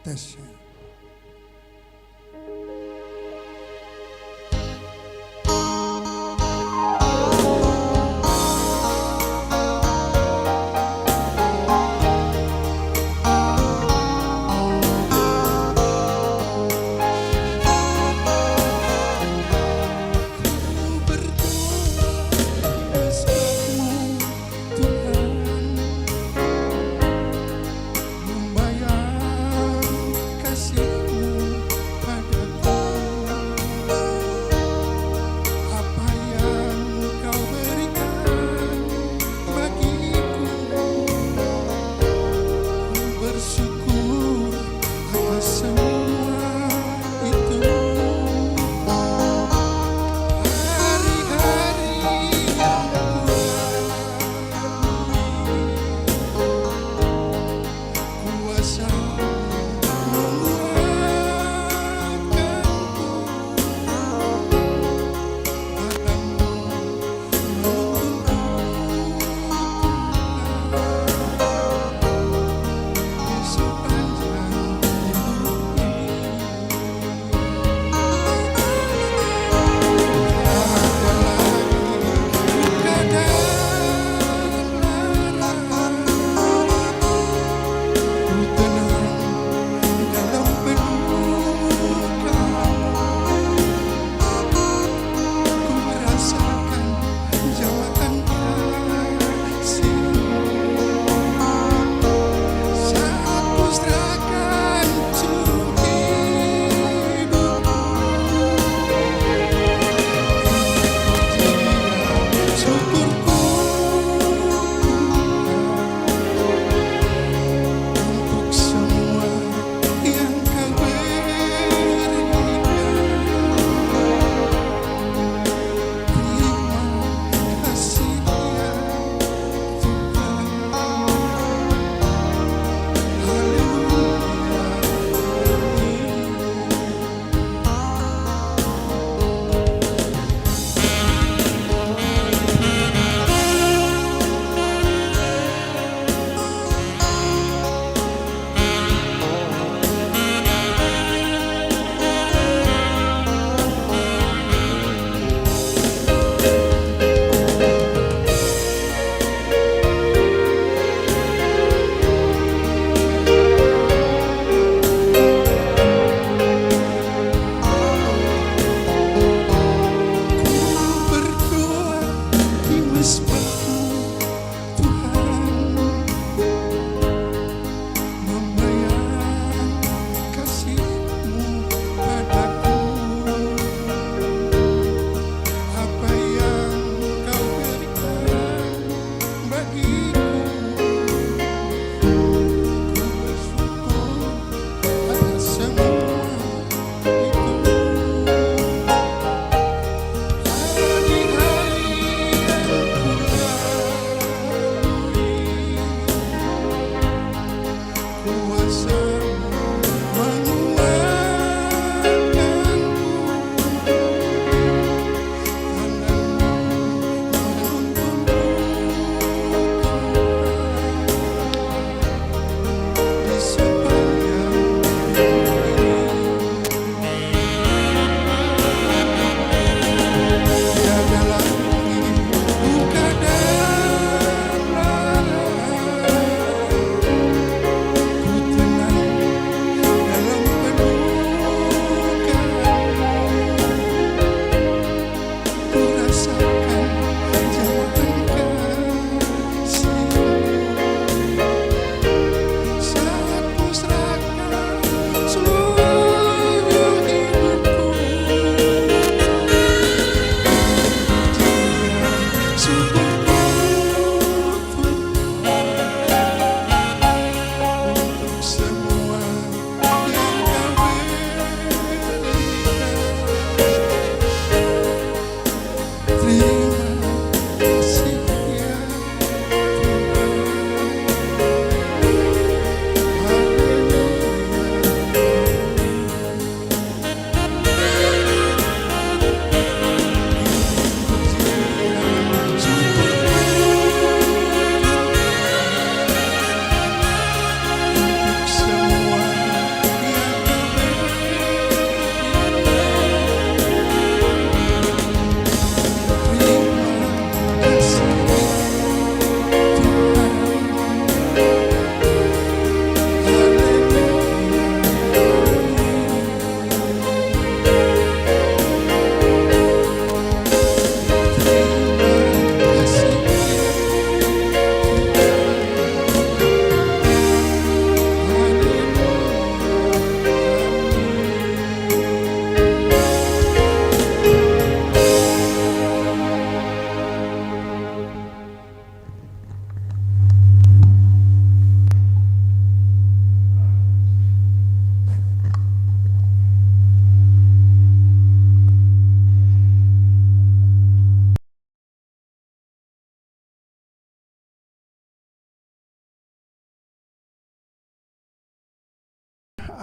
Tes.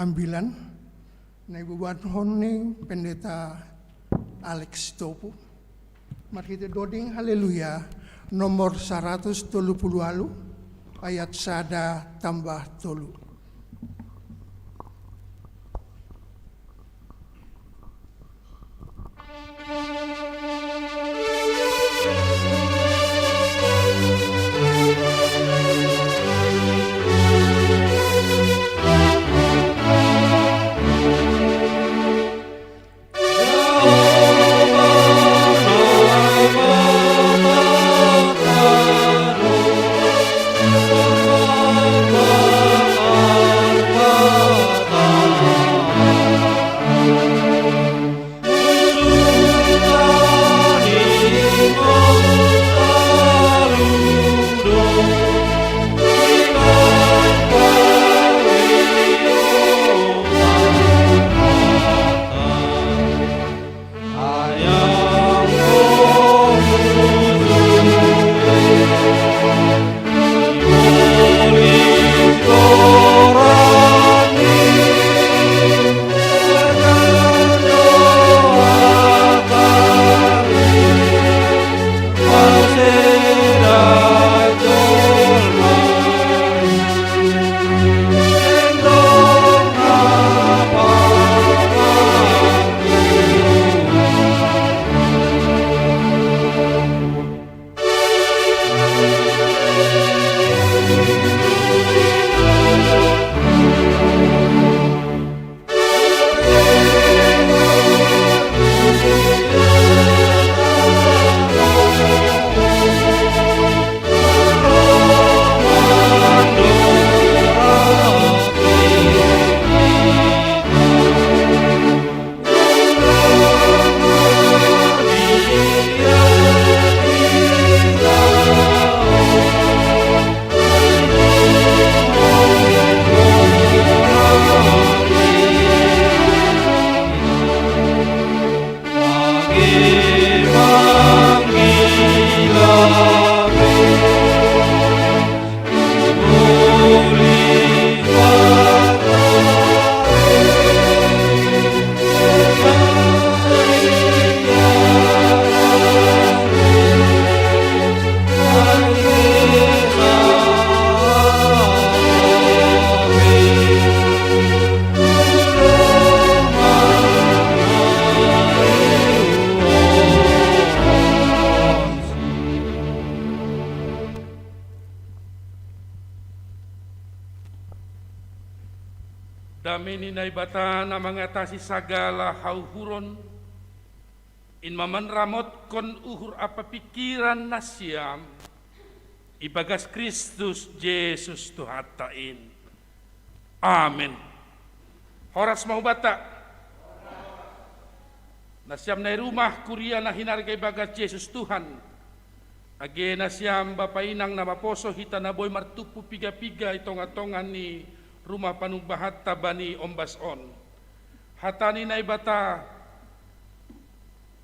Ambilan na ibobahanhon ni Pendeta Alex Topu marhite doding Haleluya nomor saratus tolu puluh walu, ayat sada tambah tolu. Dame ni Naibata na mangatasi sagala hauhuron, in ma manramotkon uhur ampa pingkiran nasiam, ibagas Kristus Jesus Tuhanta in. Amen. Horas ma hubanta. Nasiam na i rumah kuria na hinarga ibagas Jesus Tuhan, age nasiam bapa inang na maposo hita na boi martumpu piga-piga i tonga-tonga ni rumah panumbahanta bani ombas on. Hata ni Naibata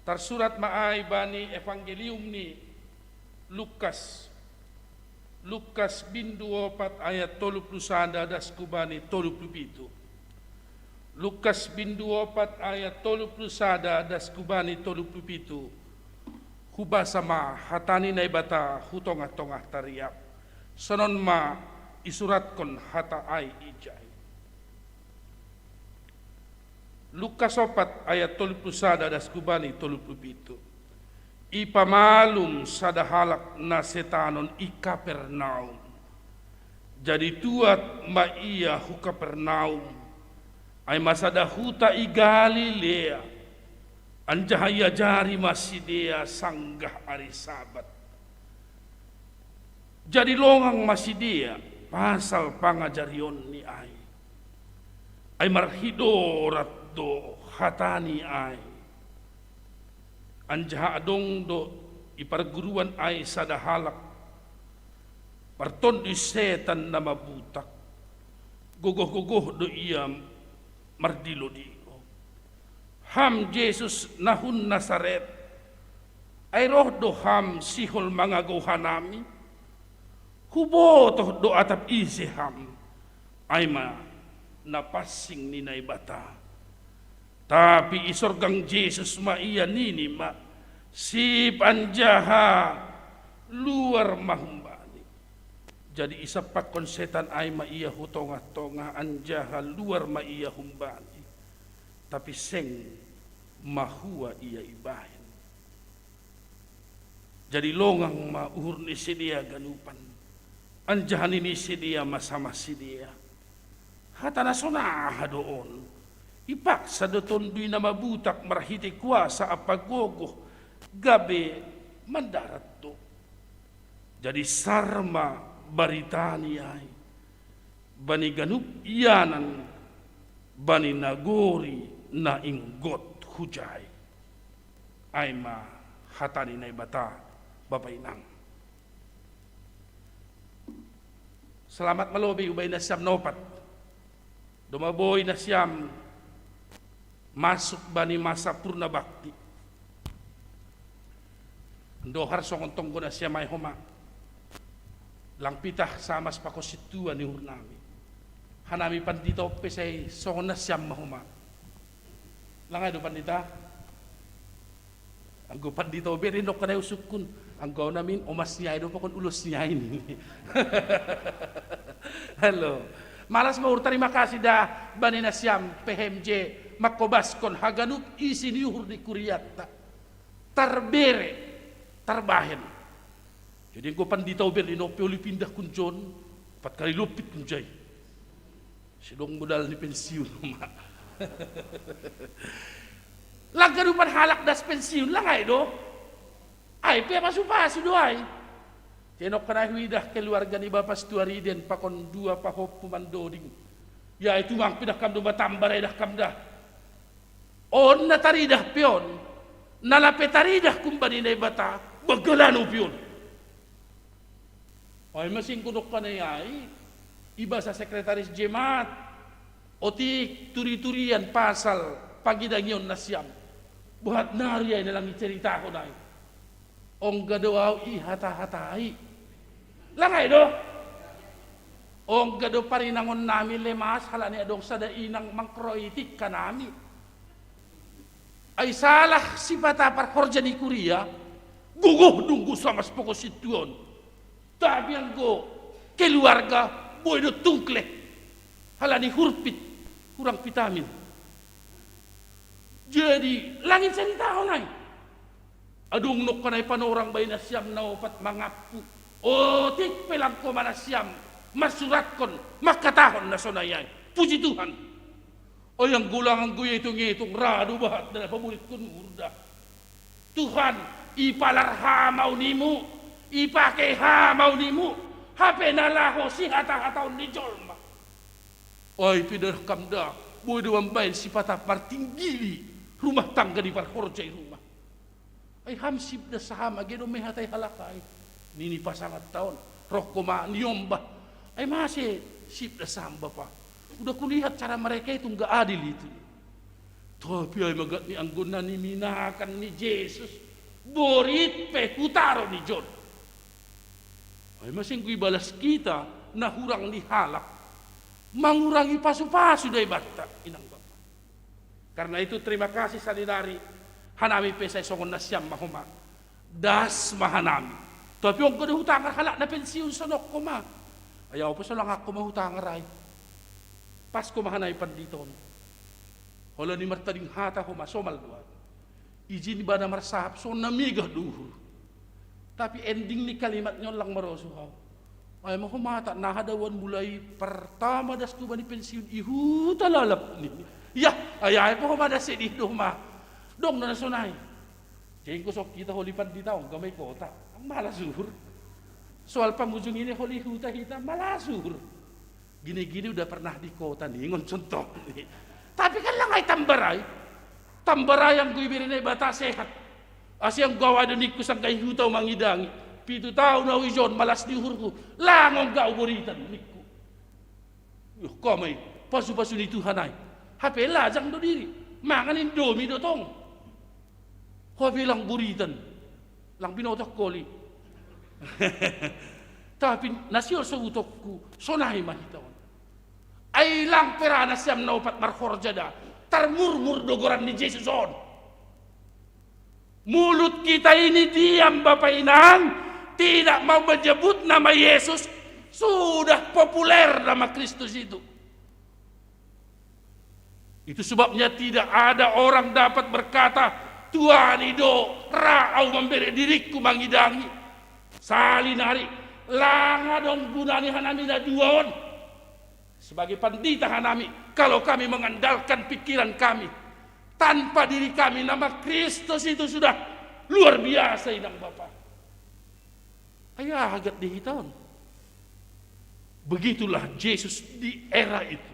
tarsurat ma ai bani Evangelium ni Lukas, Lukas bindu opat ayat tolu puluh sada das kubani tolu puluh pitu. Lukas bindu opat ayat tolu puluh sada das kubani tolu puluh pitu. Hubasa ma hata ni Naibata hu tongah-tongah tariap. Sonon ma isuratkon hata ai ijai. Lukas opat ayat tolu puluh sada das kubani tolu puluh pitu. Ipamalum sada halak na setanon i Kapernaum. Jadi tuat ma ia hu Kapernaum, ai ma sada huta i Galilea, anjaha iajari ma sidea sanggah ari Sabat. Jadi longang ma sidea pasal pangajarionni ai. Ai marhidorat do hatani ai. Anjaha adong do i parguruan ai sada halak martonduy setan na mabutak. Gogoh-gogoh do ia mardilo-dilo. Ham Jesus na hun Nasaret, ai roh do Ham sihol mangagou hanami? Hubotoh do atap ise Ham, ai ma na pansing ni Naibata. Tapi isorgang Jesus ma ia nini ma, sip anjaha luar ma humbani. Jadi isampakkon setan ai ma ia hu tongah-tongah anjaha luar ma ia humbani. Tapi seng mahua ia ibahen. Jadi longang ma uhur ni sidea ganupan. Anjaha nini sidea ma sama sidea, hata na sonaha do on? Ipaksa do Tonduy na mabutak marhitei kuasa ampa gogoh gabe mandarat do. Jadi sar ma baritani ai bani ganup ianan bani nagori na inggot hujai. Ai ma hata ni Naibata, Bapa inang. Selamat ma lobei ubai nasiam na opat. Doma boi nasiam masuk bani masa purna bakti. Ndohar songon tonggo nasiam ai homa. Lang pitah sama sipakon sintua ni uhurnami. Hanami pandita on pe sai songon nasiam ma homa. Lang ai do pandita? Anggo pandita on bere nongkan ai usungkun. Anggo au namin omas ni ai do pakon ulos ni ai ni. Halo. Malas ma uhur tarima kasih da bani nasiam P H M J mangkobaskon haganup isi ni uhur ni kurianta. Tarbere, tarbahen. Jadi anggo pandita on bere nongpe oli pindah kunjon, empat kali lopit kunjai. Sidong modal ni pensiun ma. Lang ganupan halak das pensiun, lang ai do? Ai pe pasu-pasu do ai. Tenok kana huidah keluarga ni bapa Situariden pakon dua pahompu mandoding. Ya itu mang pidah kam do batamba dah kam dah. On na taridah pe on, na lape taridah kumbani Naibata, bagalano pe on. Ai masing kudok panai ai, ibasa sekretaris jemaat, otik turi-turian pasal pagidangion nasiam. Buat nari ai na lang iceritahon ai. Ongga do au ihata-hatai. Lang ai do. Ongga do parinangon nami lemas halani adong sada inang mangkroitik kanami. Ai salah sipata parhorja ni kuria, gogoh dunggu sama sipoko sintuon. Tapi anggo keluarga boi do tungkleh halani hurpit, kurang vitamin. Jadi langit sani tahu nai. Adong nongkanai panorang bai nasiam na opat mangampu. Otik pe lang koma nasiam mansuratkon, mangkatahon na sonai ai. Puji Tuhan. Ai anggo lang anggo ietong-etong ra do bahat na pamuritkon uhur da. Tuhan, ipalar ha ma unimu, ipake ha ma unimu, hape na laho sihata-hataon ni jolma. Ai pe da kam da, boi do mambaen sipata martinggili rumah tangga ni parhorja i rumah. Ai ham sip da saham age do mehatai halak ai. Nini pasangan taon, roh koma niombah. Ai mase sip da saham bapa. Udah kulihat cara mereka itu nggak adil itu. Tapi ai magat ni anggo na niminakan ni Jesus, borit pe hutaro ni Jon. Ai masing ibalas kita na hurang ni halak, mangurangi pasu-pasu da ibanta inang bapa. Karena itu terima kasih sadinari, hanami pe sai songon nasiam ma homa. Das ma hanami. Tapi ongko do hutangar halak na pensiun sonok koma. Ai au pe solang angko ma hutangar ai. Pas koma hanami panditon. Hola ni martading hata homa somal dua. Ijin bana marsahap songon na megah do uhur. Tapi ending ni kalimat ni on lang marosu hau. Ai ma homa tak na hadawan mulai pertama das tu bani pensiun i huta lalap ni. Ya, ai ai pe homa das sedih do homa. Dong na sonai. Jenggo sok kita holi pandita ongga mai kota. Malas uhur. Soal pangujung ini holi huta hita malas uhur. Gini-gini udah pernah di kota ningon contoh. Tapi kan lang ai tambarai. Tambarai anggo ibere Naibata sehat. Asi anggo au do ningku sangkai huta mangidangi. Pitu taon au ijon malas di uhurku. Lang ongga au boritan ningku. Yoh, koma i pasu-pasu ni Tuhan ai. Hape lajang do diri. Mangan Indomie do tong. Ho pe lang buritan, lang binoto koli. Tapi na sihol so utokku, sonai ma hita on. Ai lang pe ra nasiam na opat marhorja da. Tarmurmur do goran ni Jesus on. Mulut kita ini diam, Bapa Inang, tidak mau menyebut nama Yesus, sudah populer nama Kristus itu. Itu sebabnya tidak ada orang dapat berkata, "Tuhan, i do ra au mambere diriku mangidangi." Sali nari, lang adong gunani hanami na dua on. Sebagai pandita hanami, kalau kami mengandalkan pikiran kami, tanpa diri kami, nama Kristus itu sudah luar biasa, Inang Bapa. Ai agat di hita on. Begitulah Jesus di era itu.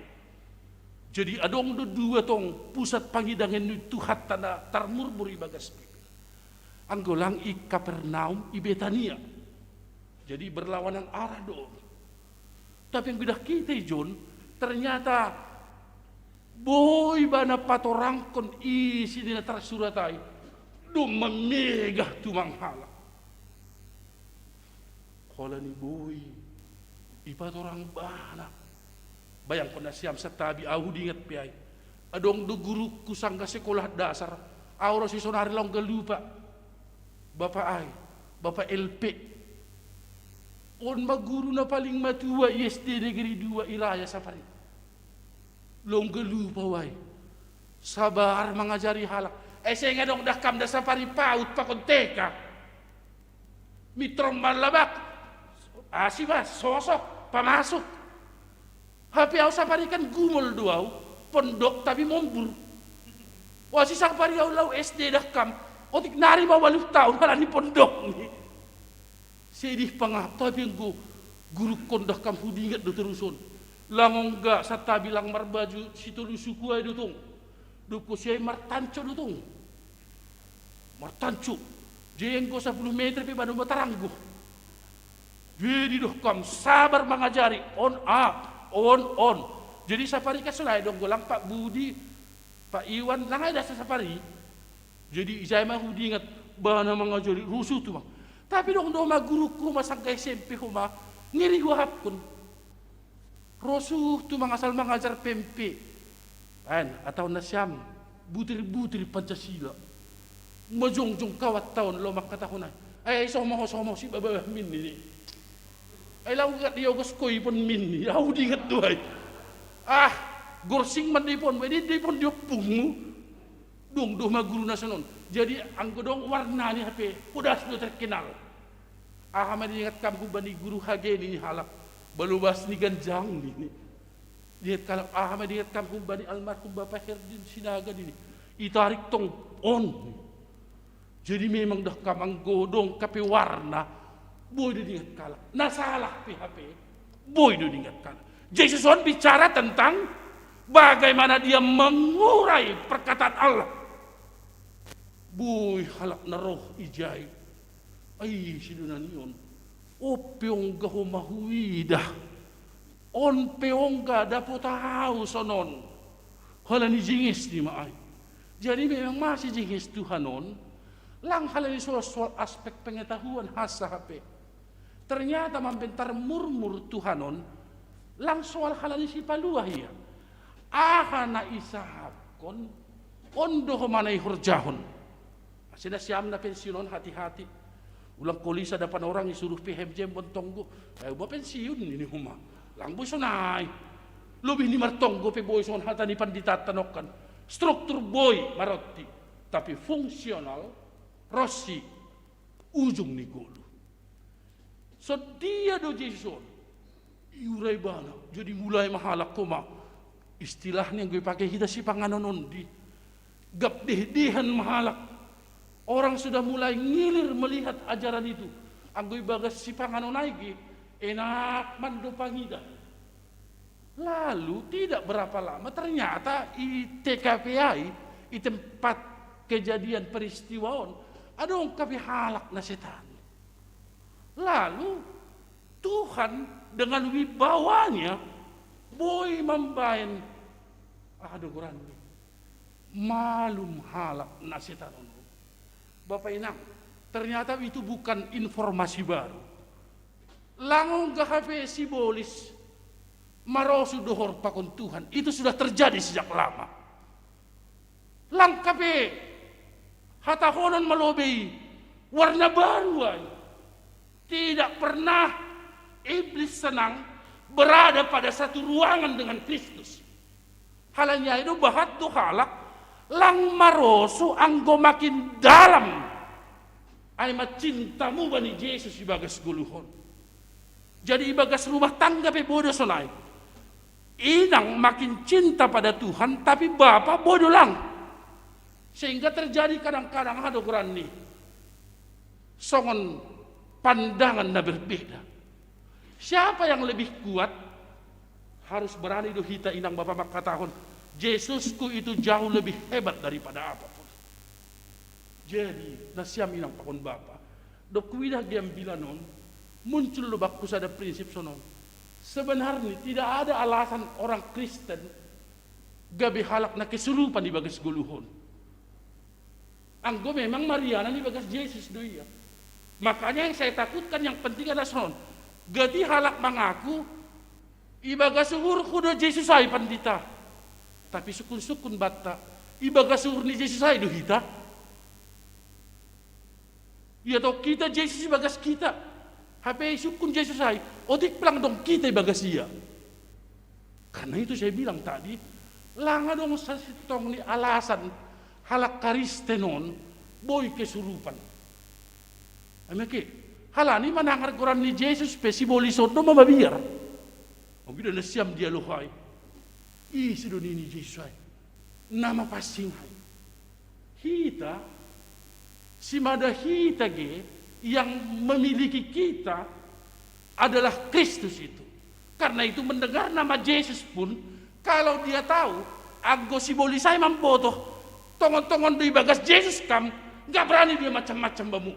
Jadi adong do dua tong pusat pangidangan ni Tuhanta na tarmurmur ibagas Bibel. Anggo lang i Kapernaum, i Betania. Jadi berlawanan arah do. Tapi anggo idah hita i John, ternyata boi ibana patorangkon isi ni na tarsurat ai, domma megah tumang halak. Holan i boi ipatorang ibana. Bayangkon nasiam santabi, au hudingat pe ai. Adong do gurungku sangga sekolah dasar, au ro si sonari laung ga lupa. Bapa ai, Bapa L P. On ma guru na paling matua i S D Negeri dua i Raya Sapari. Laung ga lupa au ai. Sabar mangajari halak. Ai seng adong dah kam da sapari paut pakon T K. Mitrom mallabak. Asi bah, sosok, pamasuk. Hape au sapari kan gumol do au, pondok tapi mombur. Wasi sapari au laho S D dah kam, otik nari ma waluh taon halani pondok ni. Sedih pangap, tapi anggo gurungkon dah kam hudingat do torus on. Lang ongga santabi lang marbaju sitolu suku ai do tong. Dob ho si ai martanco do tong. Martanco. Jenggo sapuluh meter pe badan mataranggo. Jadi doh kam sabar mangajari, on a, on on. Jadi sapari kan sonai dong golang Pak Budi, Pak Iwan, lang ai dasa sapari. Jadi ijai ma hudingat bana mangajari rusuh tu bang. Tapi dong do ma gurungku ma sangga S M P homa ngeri huahapkon. Rosuh tu mangasal mangajar pempe. An atau nasiam butir-butir Pancasila. Majongjong kawat taon lo mangkatahon ai. Ai somo somo si babah min ini. Ai lau gat dia gos koi pon min ni. Au dingat tu ai. Ah, gorsing man di pon, wedi di pon di oppungmu. Dong doh ma guru na sonon. Jadi anggo dong warna ni hape podas do terkenal. Aha ma diingat kam humbani guru hage nini halak, balobas ni ganjang nini. Diingat halak aha ma diingat kam humbani almarhum Bapa Herdin Sinaga nini. Itarik tong on. Jadi memang dah kam anggo dong kape warna, boi do diingat halak. Na salah pe hape, boi do diingat halak. Jesus on bicara tentang bagaimana dia mengurai perkataan Allah. Boi halak na roh ijai. Ai sidonani on. On pe ongga homa huidah. On pe ongga dapot au sonon. Halani jinges ni ma ai. Jadi memang masih jinges Tuhan on. Lang halani soal-soal aspek pengetahuan hasa hape. Ternyata mambentar murmur Tuhan on. Lang soal halani sipaluah ia. Aha na isahapkon, on do homa na ihorjahon. Asi nasiam na pensiun on hati-hati. Ulang kolisa dapan orang isuruh P H M J bontonggo. Ai uba pensiun ini homa. Lang boi sonai. Lobih ni martonggo pe boi songon hata ni pandita tanokkan. Struktur boi maronti. Tapi fungsional ro si ujung ni golu. Sondia do Jesus on. Iura ibana. Jadi mulai ma halak homa. Istilahnya anggo ipake hita sipanganon ondi. Gap dehdehan ma halak. Orang sudah mulai ngilir melihat ajaran itu. Anggo ibagas sipanganon ai ge, enak man do pangidah. Lalu tidak berapa lama ternyata i T K P ai, i tempat kejadian peristiwa on, adong kape halak na setan. Lalu Tuhan dengan wibawanya boi mambaen, aha do goranni, malum halak na setan on. Bapak Inang, ternyata itu bukan informasi baru. Lang ongga hape sibolis. Marosu dohor pakon Tuhan, itu sudah terjadi sejak lama. Langka pe hatahonon malobei warna baru ai. Tidak pernah iblis senang berada pada satu ruangan dengan Kristus. Halanya itu bahat tu halak lang marosu anggo makin dalam ai ma cintamu bani Jesus ibagas goluhon. Jadi ibagas rumah tangga pe bodo sonai. Inang makin cinta pada Tuhan, tapi bapa bodo lang. Sehingga terjadi kadang-kadang hado goranni songon pandangan na berbeda. Siapa yang lebih kuat? Harus berani do hita inang bapa mangkatahon, Jesusku itu jauh lebih hebat daripada apapun. Jadi nasiam inang pakon bapa, dok kuidah diambilan on, muncul do bakku sada prinsip sonon. Sebenarnya tidak ada alasan orang Kristen gabe halak na kesurupan ibagas goluhon. Anggo memang marianan ibagas Jesus do ia. Makanya yang saya takutkan yang penting ada sonon. Gati halak mangaku ibagas uhurhu do Jesus ai pandita. Tapi sukun-sukun batta, ibagas uhur ni Jesus ai do hita. Ia to kita Jesus ibagas kita. Hape isukun Jesus ai, otik pelang dong kita ibagas ia. Karena itu saya bilang tadi, langa dong sasintong ni alasan halak Kristen on boi kesurupan. Ameke, halani manangar goran ni Jesus pe sibolis on do ma mabiar. Ogida nasiam dialog ai. Isi do nini Jesus ai. Nama passing ai. Hita, simada hita ge yang memiliki kita adalah Kristus itu. Karena itu mendengar nama Jesus pun, kalau dia tahu anggo sibolis ai mambotoh tongon-tongon do ibagas Jesus kam, nggak berani dia macam-macam bamu.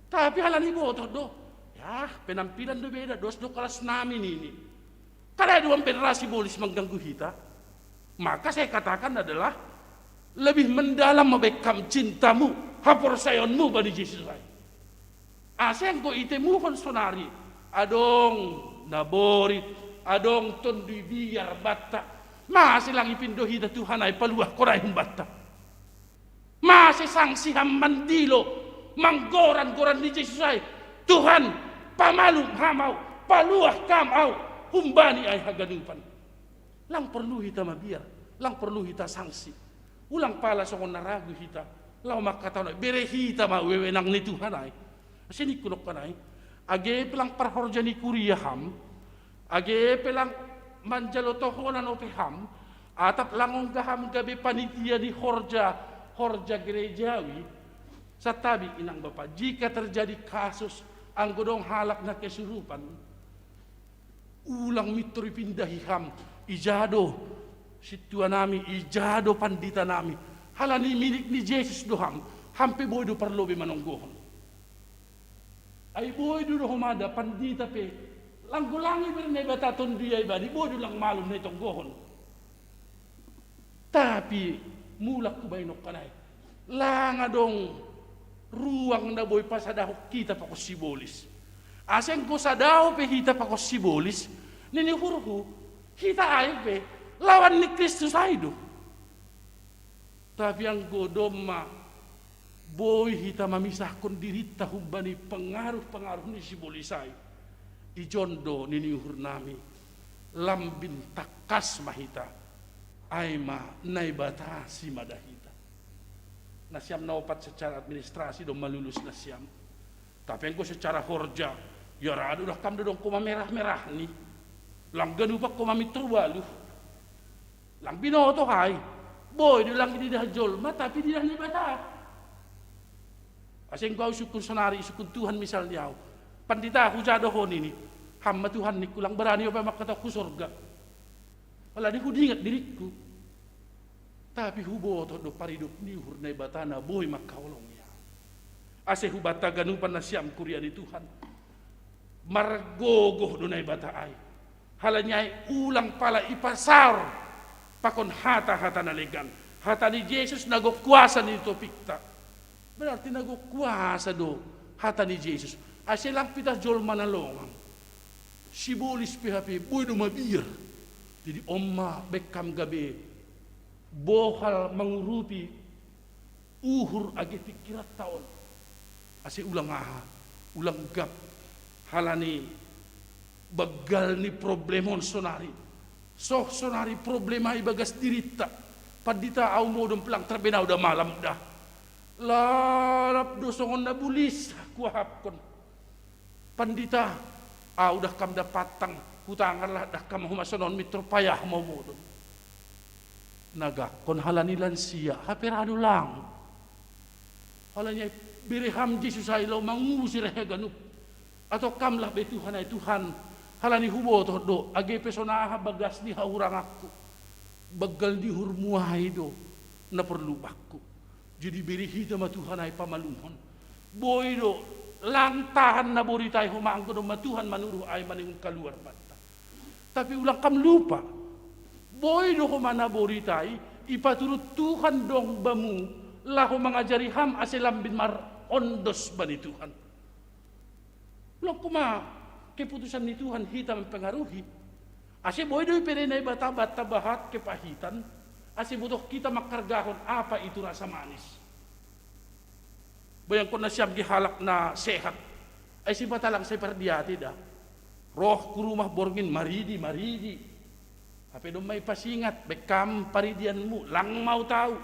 Tapi halani botoh do, ya penampilan do beda, dos do kelas nami nini. Kada dua berasi bolis mengganggu hita. Maka saya katakan adalah lebih mendalam mabekam cintamu, haporsayaonmu bani Jesus ai. Asa anggo itemuhon sonari adong na borit, adong tonduy biar batta, mase lang ipindo hita Tuhan ai paluah korai humbatta. Mase sangsi ham mandilo, manggoran-goran ni Jesus ai, Tuhan, pamalum ham au, paluah kam au humbani ai haganupan. Lang porlu hita mabiar, lang porlu hita sangsi. Ulang pala songon na ragu hita, laho mangkatahon bere hita ma wewenang ni Tuhan ai. Ase ningku nongkan ai, age pe lang parhorja ni kuria ham, age pe lang manjalo tohonan ope ham, atap lang ongga ham gabe panitia ni horja, horja gerejawi. Santabi inang bapa, jika terjadi kasus anggo dong halak na kesurupan, ulang mintor ipindahi ham, ija do sintua nami, ija do pandita nami. Halani milik ni Jesus do ham, ham pe boi do parlobei manonggohon. Ai boi do do homada pandita pe, lang golang iberna Debata tonduy ai bani, boi do lang malum na itonggohon. Tapi mulak hubaen nongkan ai, lang adong ruang na boi pasadahon hita pakon sibolis. Asa anggo sadao pe hita pakon sibolis, nini uhurhu, hita ai pe lawan ni Kristus ai do. Tapi anggo domma boi hita mamisahkon dirinta humbani pengaruh-pengaruh ni sibolis ai, ijon do nini uhur nami, lambin tangkas ma hita, ai ma Naibata simada hita. Nasiam na opat secara administrasi do malulus nasiam. Tapi anggo secara horja, ya radu dah kam dodong koma merah-merah ni. Lang ganupan koma mintor ualuh. Lang binoto hai. Boi do lang didah jolma, tapi didah Naibata. Asa anggo au isungkun sonari, isungkun Tuhan misalni au, pandita hujalo ho nini, ham ma Tuhan ningku, lang barani ope mangkatahon hu sorga. Alani hudingat diringku. Tapi huboto do paridop ni uhur Naibata na boi mangkaholongi au. Asa hubanta ganupan nasiam kuria ni Tuhan, margogoh do Naibata ai. Halani ai ulang pala ipasaor pakon hata-hata na legan. Hata ni Jesus na gok kuasa ni topikta. Berarti na gok kuasa do hata ni Jesus. Asa lang pitah jolma na longang. Sibolis pe hape boi do mabiar. Jadi on ma baen kam gabe bohal mangurupi uhur age pingkiranta on. Ase ulang aha, ulang gap halani banggal ni problem on sonari. Soh sonari problema i bagas dirinta. Pandita, au modom pe lang tarbenau da malam da. Lalap do songon na bulis huahapkon. Pandita, au dah kam da pantang, hutangan lah dah kam homa sonon, mintor payah ma modom. Na gangkon halani lansia, hape ra do lang. Halani ai bere ham Jesus ai laho mangusir haganup. Atau kam lah be Tuhan ai, Tuhan, halani hubotoh do age pe son aha bagas ni hahuranganku, banggal ni uhurmu ai do na porlu bangku. Jadi bere hita ma Tuhan ai pamalumhon. Boi do lang tahan naborit ai homa anggo domma Tuhan manuruh ai maningon kaluar banta. Tapi ulang kam lupa, boi do homa naborit ai ipaturut Tuhan dong bamu laho mangajari ham ase lambin marondos bani Tuhan. Ulang homa keputusan ni Tuhan hita mempengaruhi. Ase boi do ipede Naibata banta bahat kepahitan, ase botoh hita manghargahon apa itu rasa manis. Bayangkon nasiam ge halak na sehat, ai sipata lang sai pardiate da. Roh hu rumah borngin maridi, maridi. Hape domma ipasingat, baen kam paridianmu, lang mau tahu.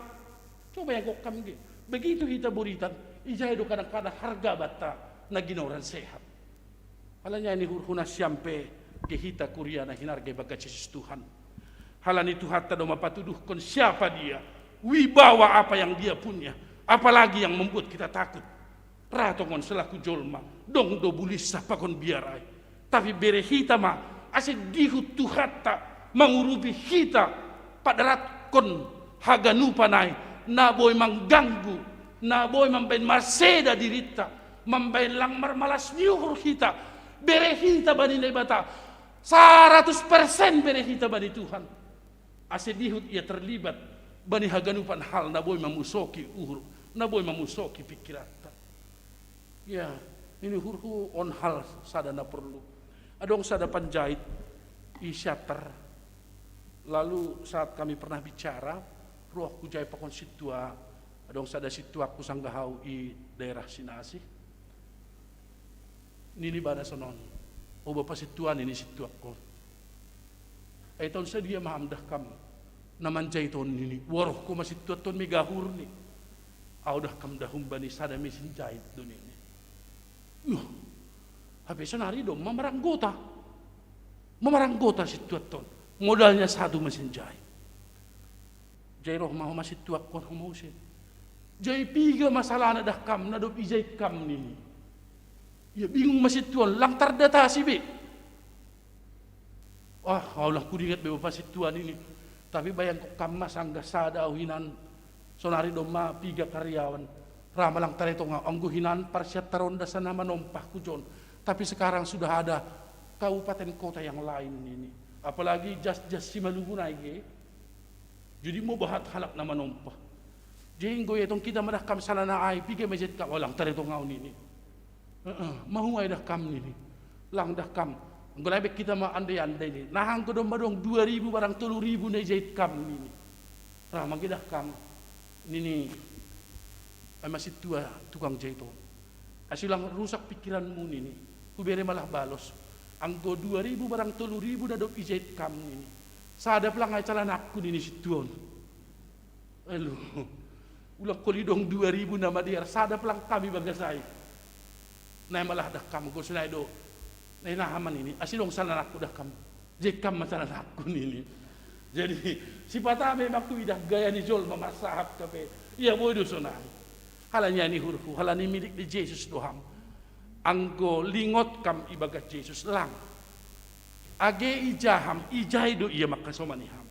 Coba bayangkon kam ge. Begitu hita boritan, ijai do kadang-kadang harga banta na ginoran sehat. Halani ai ni uhurhu nasiam pe, ke hita kuria na hinarga ibagas Jesus Tuhan. Halani Tuhanta do mapatuduhkon siapa Dia, wibawa apa yang Dia punya, apalagi yang membuat kita takut. Ra tongon selaku jolma, dong do bulis sapagon biar ai. Tapi bere hita ma, ase dihut Tuhanta mangurupi hita, padaratkon haganupan ai, na boi mangganggu, na boi mambaen marseda dirinta, mambaen lang marmalas ni uhur hita, bere hita bani Naibata, saratus persen bere hita bani Tuhan. Ase dihut ia terlibat bani haganupan hal na boi mamusoki uhur, na boi mamusoki pingkiranta. Ya, ini uhurhu on hal sada na porlu. Adong sada panjait i Siantar. Lalu saat kami pernah bicara, rohku jai pakon sintua, adong sada sintuangku sanggah au i daerah Sinasih. Nini ibana sonon, "O bapa sintua," nini sintuangkon, "ai taon sadia ma ham dah kam na manjait on?" nini. "Uarohku ma sintua, taon mega uhurni. Au dah kam dah humbani sada mesin jait do," nini. Nuh, hape sonari domma maranggota. Ma maranggota sintua on. Modalnya satu mesin jait. Jai roh ma homa sintuangkon homa use. Jai piga masalahna dah kam na dob ijait kam nini. Ia bingung ma sintua on, lang tardatasi be. "Ah, au lang hudingat be bapa sintua," nini. "Tapi bayangkon kam ma sanggah sada au hinan, sonari domma piga karyawan. Ra ma lang taretong au, anggo hinan parsiantar on da sana manompa hujon. Tapi sekarang sudah ada kabupaten kota yang lain," nini. Apalagi jas-jas Simalungun ai ge. Jadi mo bahat halak na manompa. Jai anggo ietong hita ma dah kam sanana ai, piga ma ijait kam? "Au lang taretong au," nini. "Heeh, mahuai dah kam?" nini. "Lang dah kam. Anggo lae baen hita ma andai-andai," nini. "Nah, anggo domma adong dua ribu barang tolu ribu na ijait kam," nini. "Ra ma anggo dah kam," nini. Ai ma sintua tukang jait on. "Ase ulang rusak pingkiranmu," nini. "Hubere ma lah balos. Anggo dua ribu barang tolu ribu na dob ijait kam," nini. "Sada pe lang ai calanangku," nini sintua on. Alu. Ulang holi adong dua ribu na madear, sada pe lang hami bagas ai. "Naeng ma lah dah kam, anggo sonai do. Naeng aha ma," nini. "Ase adong calanangku dah kam. Jait kam ma calanangku," nini. Jadi, sipata memang huidah gaya ni jolma marsahap hape. Ia boi do sonai. Halani ai ni uhurhu, halani milik ni Jesus do ham. Anggo lingot kam ibagas Jesus, lang. Age ija ham, ijai do Ia manghasomani ham.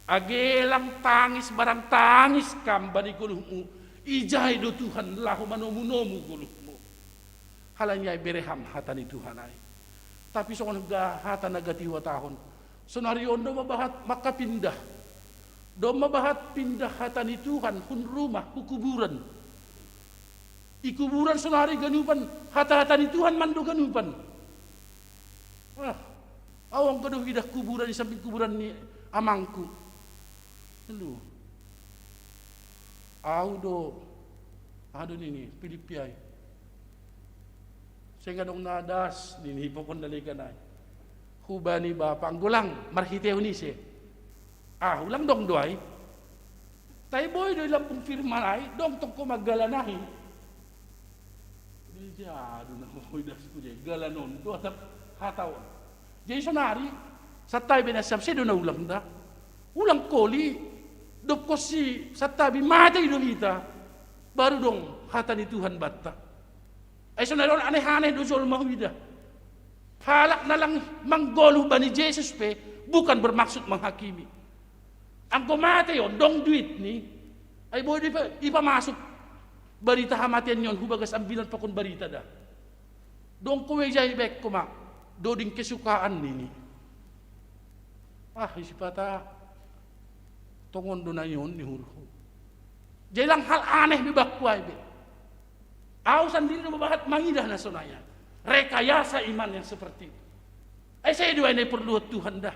Age lang tangis barang tangis kam bani goluhmu, ijai do Tuhan laho manomu-nomu goluhmu. Halani ai bere ham hata ni Tuhan ai. Tapi songon ga-, hata na gati huhatahon, sonari on domma bahat mangkapindah. Domma bahat pindah hata ni Tuhan hun rumah hu kuburan. I kuburan sonari ganupan hata-hata ni Tuhan mando ganupan. Ah, ahu anggo do huidah kuburan i samping kuburan ni amangku. Lu. Ahu do, aha do nini, Pilippi ai. Seng adong na das nini, pokon na legan ai. Hubani Bapa, anggo lang marhitehon ise. Ah, ulang dong do ai. Tai boi do i lambung firman ai, dong tong koma galan ai. Jadi adu na boi das ku je, galan on do atap hata on. Jadi sonari, santabi nasiam, sedo na ulang da. Ulang koli, dob konsi santabi mate do hita. Baru dong hata ni Tuhan banta. Ai sonari on aneh-aneh do jolma huida. Halak na lang manggoluh bani Jesus pe bukan bermaksud menghakimi. Anggo mate on, dong duit ni. Ai boi do ipa-, ipamasuk barita hamatean ni on hubagas ambilan pakon barita da. Dong kowe jai baen koma doding kesukaan nini. Ah, isipata tongon do na i on ni uhurhu. Jadi lang hal aneh be bakku ai be. Ahu sandiri do bahat mangidah na sonai. Rekayasa iman yang seperti itu. Ai sai do ai na i porlu Tuhan da.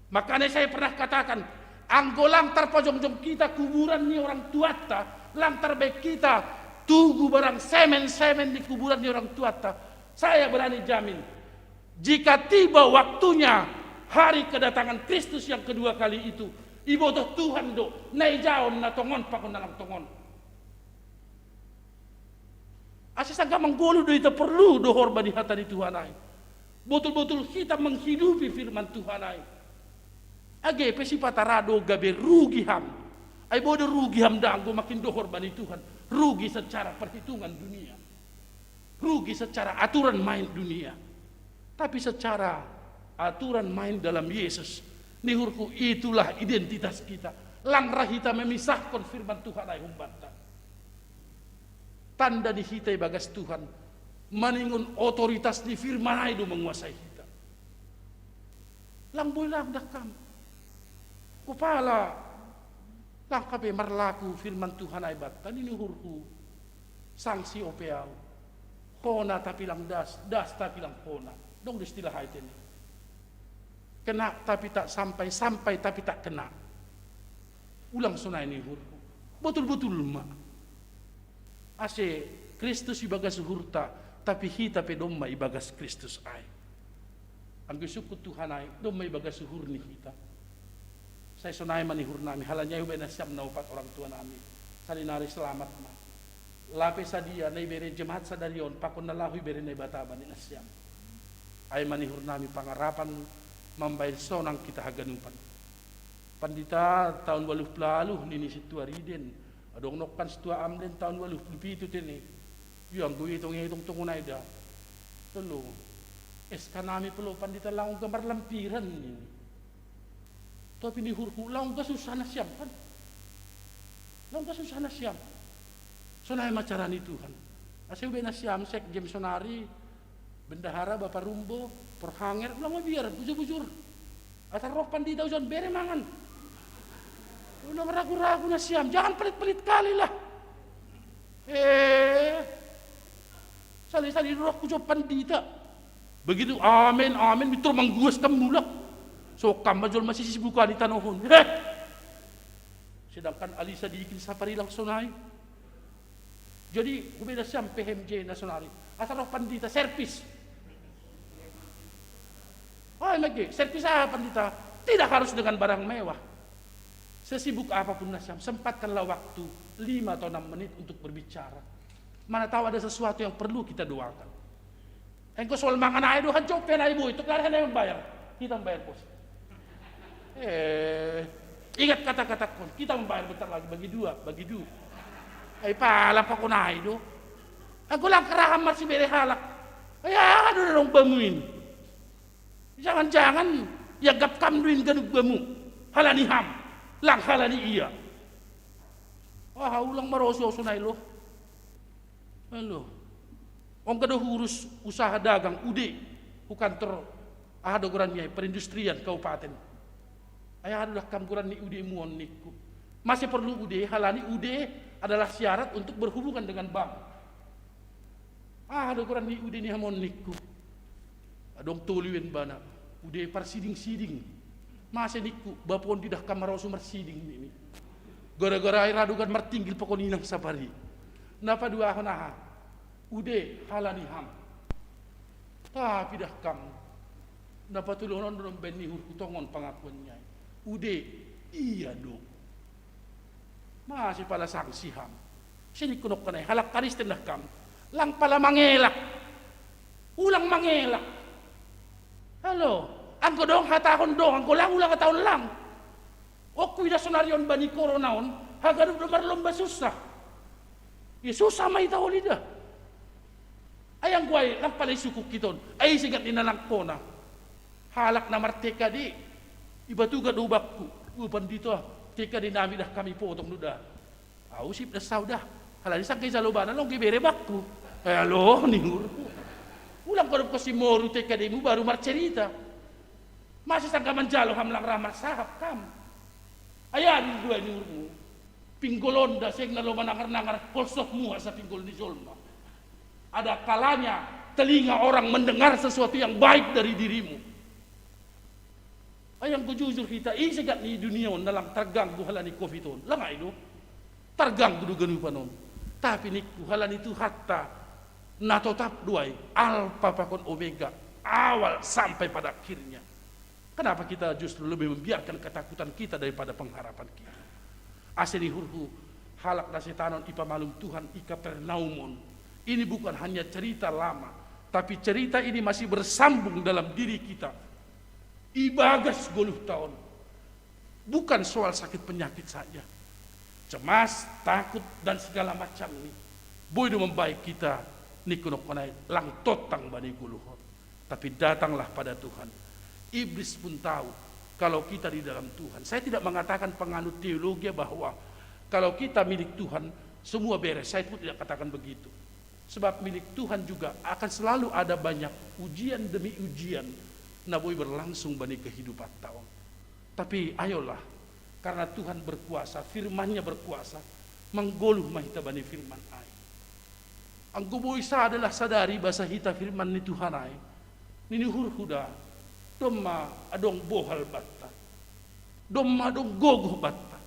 Makanya saya pernah katakan, anggo lang tarpajongjong kita kuburan ni orang tuanta, lang tarbaen kita tugu barang semen-semen di kuburan ni orang tuanta, saya berani jamin, jika tiba waktunya hari kedatangan Kristus yang kedua kali itu, ibotoh Tuhan do na ijaon na tongon pakon na lang tongon. Asa sanggah manggoluh do hita porlu dohor bani hata ni Tuhan ai. Botul-botul hita menghidupi firman Tuhan ai. Age pe sipata ra do gabe rugi ham. Ai boi do rugi ham da anggo makin dohor bani Tuhan. Rugi secara perhitungan dunia. Rugi secara aturan main dunia. Tapi secara aturan main dalam Yesus, ni uhurhu, itulah identitas kita. Lang ra hita memisahkon firman Tuhan ai humbanta. Tanda ni hita ibagas Tuhan, maningon otoritas ni firman ai do manguasai hita. Lang boi lang da kam. Kupala, lang hape marlaku firman Tuhan ai banta, nini uhurhu. Sangsi ope ahu. Hona tapi lang das, das tapi lang hona. Dong do istilah ai tene. Kena tapi tak sampai, sampai tapi tak kena. Ulang sonai ni uhurhu. Botul-botul ma. Ase Kristus ibagas uhurta, tapi hita pe domma ibagas Kristus ai. Anggo isungkun Tuhan ai, domma ibagas uhur ni hita. Sai sonai ma ni uhurnami, halani ai hubaen nasiam na opat orang tua nami. Salinari selamat ma. Lape sadia na ibere jemaat sadari on, pakon na laho ibere Naibata bani nasiam. Ai ma ni uhurnami pangarapan mambaen sonang hita haganupan. Pandita tahun waluh pulu waluh nini sintua Riden. Adong nongkan sintua Amlen tahun waluh pulu pitu tene. Ia anggo itong-itong tongon ai da. Tolu. S K nami pe olo pandita, lang ongga marlampiran nini. Tapi ni uhurhu, lang ongga susah nasiam kan. Lang ongga susah nasiam. Sonai ma cara ni Tuhan. Ase hubaen nasiam sekjen sonari, bendahara, Bapa Rumbo, Porhanger, ulang mabiar, bujur-bujur. Asa roh pandita ujon, bere mangan. Ulang ragu-ragu nasiam, jangan pelit-pelit kali lah. Eh, sali-sali roh hujon pandita. Begitu amen, amen, mintor mangguas kam mulak. So kam ma jolma sisibuk i tanoh on. Heh. Sedangkan alai sadikin saparilang sonai. Jadi hubaen nasiam P H M J na sonari. Asa roh pandita servis. Oh, lagi servis apa pandita? Tidak harus dengan barang mewah. Sesibuk apapun nasiam, sempatkanlah waktu lima atau enam menit untuk berbicara. Mana tahu ada sesuatu yang perlu kita doakan. Engko soal mangan ai do hanjo pe na i boi, tuk lari hanai mambayar. Hita mambayar pos. Eh, ingat kata-kataku, hita mambayar bentar lagi, bagi dua, bagi dua. Ai pala pakon ai do. Anggo lang ra ham marsibere halak. Ai aha do na dong bamu in. Jangan-jangan ianggap kam do in ganup bamu. Halani ham, lang halani ia. Aha, ulang maroso-oso nai lo. Halo. Ongga do huurus usaha dagang, U D, hu kantor, aha do goran ni ai, perindustrian kabupaten. Ai aha do dah kam goran ni U D-mu on ningku. Mase porlu U D, halani U D adalah syarat untuk berhubungan dengan bank. Aha do goran ni U D ni hamu on ningku. Adong tolu iwen bana, ude parsiding-siding. Mase nikku, bapon didah kam marosu marsiding nini. Gara-gara ai radugan martinggil pakon inang sapari. Napaduahon aha? Ude halani ham. Tapi dah kam. Napatulonon do baen ni uhurhu tongon pangakuanna i. Ude, ia do. Mase pala sangsi ham. Sinikku nokkanai halak Kristen dah kam. Lang pala mangelak. Ulang mangelak. Halo, anggo dong hatahon dong, anggo lang ulang hatahon lang. Okku ida sonarion bani korona on, haganup do marlomba susah. Ya susah ma ita holi da. Ai anggo ai lang pala isukuk hiton. Ai sigat ni nanangkona. Halak na martekadi. Iba tuga do bakku. Upan dito ah. Tekadi nami dah kami potong do da. Au sip da sau da. Halani sangke jalo bana long gebere bakku. Eh lo ni uhurhu. Ulang kodop kosi moru tekadimu baru marcerita. Masih sangka manjalo ham lang ramar sahap kam. Ayah di dua ni uhurhu. Pinggolonda seng na lo manangar-nangar kolsoh muha sapinggol ni jolma. Ada kalanya telinga orang mendengar sesuatu yang baik dari dirimu. Ai anggo jujur hita, ise gat ni dunia on na lang targanggu halani covid on? Lang ai do. Targanggu do ganupan on. Tapi nikku halani Tuhanta na totap do ai Alpa pakon Omega, awal sampai pada akhirnya. Kenapa kita justru lebih membiarkan ketakutan kita daripada pengharapan kita? Ase ni uhurhu, halak na setanon ipamalum Tuhan i Kapernaum on. Ini bukan hanya cerita lama, tapi cerita ini masih bersambung dalam diri kita. Ibagas goluh taon. Bukan soal sakit penyakit saja. Cemas, takut, dan segala macam ni. Boi do mambaen kita, nikku nokkanai, lang tontang bani goluh on. Tapi datanglah pada Tuhan. Iblis pun tahu kalau kita di dalam Tuhan. Saya tidak mengatakan penganut teologi bahwa kalau kita milik Tuhan, semua beres. Saya pun tidak katakan begitu. Sebab milik Tuhan juga akan selalu ada banyak ujian demi ujian na boi berlangsung bani kehidupan taon. Tapi ayolah, karena Tuhan berkuasa, firman-Nya berkuasa, manggoluh ma hita bani firman ai. Anggo boi sada lah sadari basa hita firman ni Tuhan ai, nini uhurhu da, domma adong bohal banta. Domma adong gogoh banta.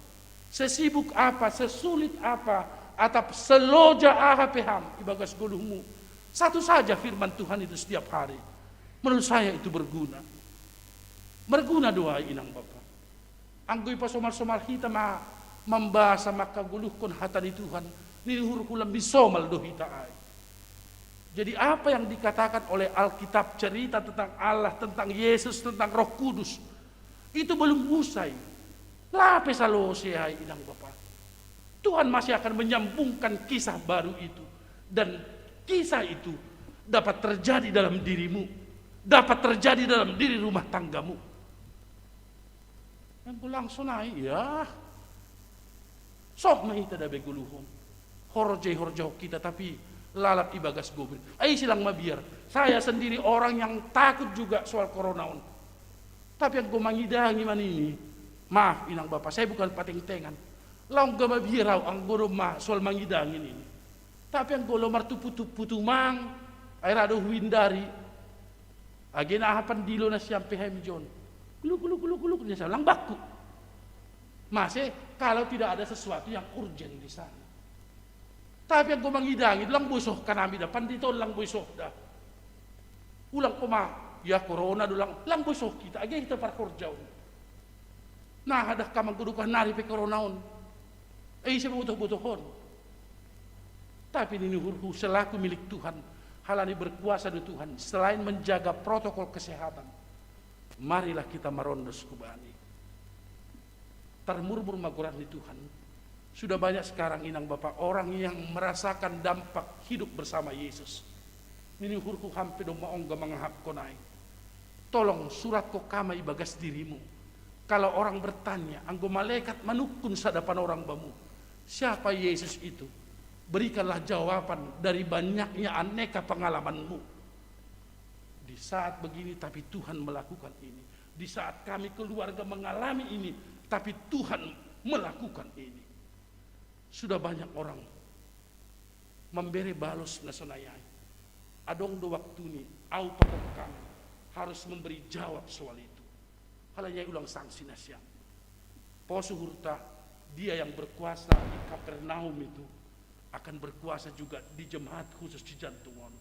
Sesibuk apa, sesulit apa, atap seloja aha pe ham ibagas goluhmu, satu saja firman Tuhan itu setiap hari. Menurut saya itu berguna. Berguna do ai inang bapa. Anggo ipasomal-somal hita ma mambasa mangkagoluhkon hata ni Tuhan, nini uhurhu lambin somal do hita ai. Jadi apa yang dikatakan oleh Alkitab, cerita tentang Allah, tentang Yesus, tentang Roh Kudus, itu belum usai. Lape salose ai inang bapa. Tuhan masih akan menyambungkan kisah baru itu. Dan kisah itu dapat terjadi dalam dirimu, dapat terjadi dalam diri rumah tanggamu. Yang langsung naik ya. Soh ma hita da be goluhon. Horja horja kita tapi lalap ibagas gobir. Ai silang mabiar. Saya sendiri orang yang takut juga soal corona on. Tapi anggo mangidangi manini, maaf inang bapa, saya bukan patengtengan. Laung ga mabiar au anggo domma soal mangidangi nini. Tapi anggo lo martupu-tupu tumang, ai ra do huhindari. Age na aha pandilo nasiam pe hami jon. Kuluk kuluk kuluk kuluk nasiam lang bakku. Mase kalau tidak ada sesuatu yang urgent di sana. Tapi anggo mangidangi lang boi soh kanami da, pandito lang boi soh da. Ulang koma ya corona do lang, lang boi soh kita, age hita parhorjaon. Nah, adah kamang godukah nari pe corona on. Eh, ise botoh-botohon. Tapi nini uhurhu selaku milik Tuhan, halani berkuasa do Tuhan, selain menjaga protokol kesehatan, marilah kita marondos ku Bani. Tarmurmur ma goran ni Tuhan. Sudah banyak sekarang inang bapa orang yang merasakan dampak hidup bersama Yesus. Nini uhurhu hampe domma ongga mangahapkon ai. Tolong suratko kama ibagas dirimu. Kalau orang bertanya, anggo malaikat manungkun sada panorang bamu, siapa Yesus itu? Berikanlah jawaban dari banyaknya aneka pengalamanmu. Di saat begini tapi Tuhan melakukan ini. Di saat kami keluarga mengalami ini tapi Tuhan melakukan ini. Sudah banyak orang mambere balos na sonai ai. Adong do waktuni, au pakon kam. harus memberi jawab soal itu. Halanya ulang sanksi nasiam. Pos uhurta, dia yang berkuasa di Kapernaum itu akan berkuasa juga di jemaat khusus di jantung on.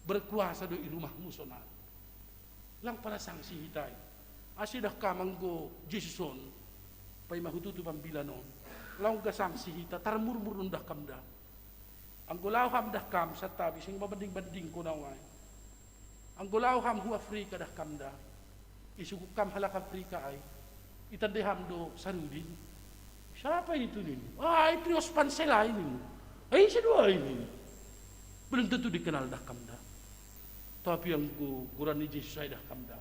Berkuasa do i rumahmu sonari. Lang pada sanksi hita i. Asi dah kam anggo Jesus on, paima hututu pambilan on. Laung ga sanksi hita, tarmurmur dah kam da. Anggo laho ham dah kam santabi, seng mabanding-banding ko naung ai. Anggo laho ham hu Afrika dah kam da. Isungkun kam halak Afrika ai. Itandai ham do Sarudin. Siapa itu nini? Ah, itu Osman Selai nini. Ai, ise do ai nini. Belum tentu dikenal dah kam da. Tapi anggo goran ni Jesus ai dah kam da.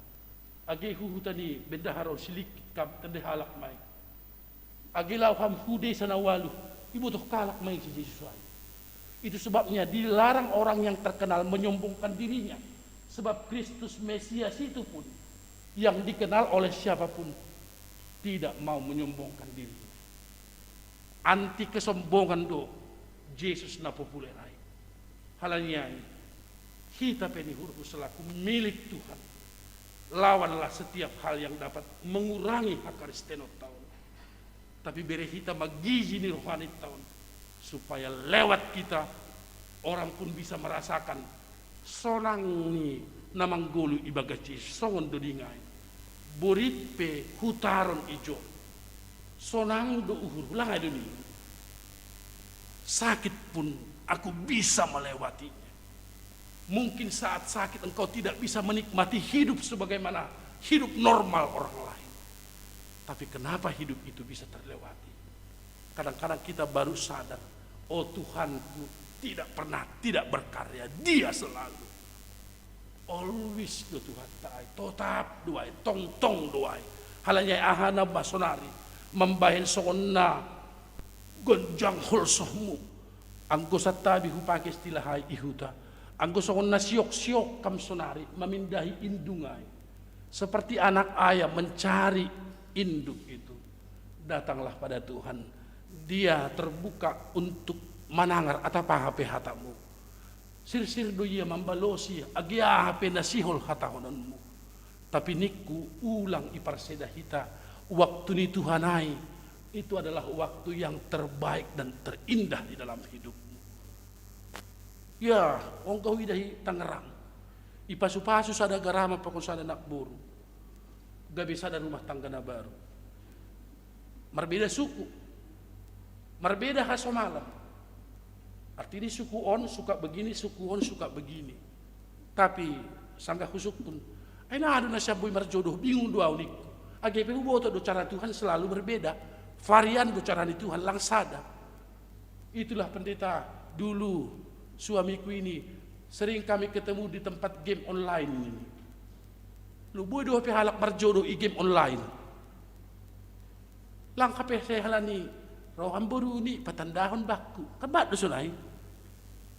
Age hu huta ni bendahara on silik kam, tandai halak ma i. Age laho ham hu desa na ualuh, ibotoh halak ma i si Jesus ai. Itu sebabnya dilarang orang yang terkenal menyombongkan dirinya. Sebab Kristus Mesias itu pun yang dikenal oleh siapapun tidak mau menyombongkan diri. Anti kesombongan do Jesus na populer ai. Halani ai, hita pe ni uhurhu selaku milik Tuhan, lawanlah setiap hal yang dapat mengurangi hakaristenon ta on. Tapi bere hita ma gizi ni rohani ta on, supaya lewat kita orang pun bisa merasakan sonang ni na manggoluh ibagas Jesus. Songon do ninna i. Borit pe hutaron ijon. Sonang do uhur, lang ai do ninna. Sakit pun aku bisa melewatinya. Mungkin saat sakit engkau tidak bisa menikmati hidup sebagaimana hidup normal orang lain. Tapi kenapa hidup itu bisa terlewati? Kadang-kadang kita baru sadar, oh, Tuhanku tidak pernah tidak berkarya, Dia selalu. Always do Tuhanta ai, totap do ai, tongtong do ai. Halani ai aha na ba sonari mambahen songon na gonjang holsohmu? Anggo santabi hupake istilah ai i huta, anggo songon na sioksiok kam sonari mamindahi indung ai, seperti anak ayam mencari induk itu, datanglah pada Tuhan. Dia terbuka untuk manangar atap aha pe hatamu. Sirsir do Ia mambalosi age aha pe na sihol hatahononmu. Tapi ningku, ulang iparseda hita, waktu ni Tuhan ai itu adalah waktu yang terbaik dan terindah di dalam hidupmu. Ya, on huida i Tangerang. Ipasupasu sada garama pakon sada anak boru, gabe sada rumah tangga na baru. Marbeda suku, marbeda hasomalan. Artini suku on suka begini, suku on suka begini. Tapi sanggah husungkun, ai na adong na sian boi marjodoh, bingung do au ningku. Age pe huboto do cara Tuhan selalu berbeda. Varian do cara ni Tuhan, lang sada. Itulah pendeta, dulu suamiku ini sering kami ketemu di tempat game online ini. Lu, boi do hape halak marjodoh i game online? Lang hape sai halani roham boru ni patandahon bakku, kan bat do sonai.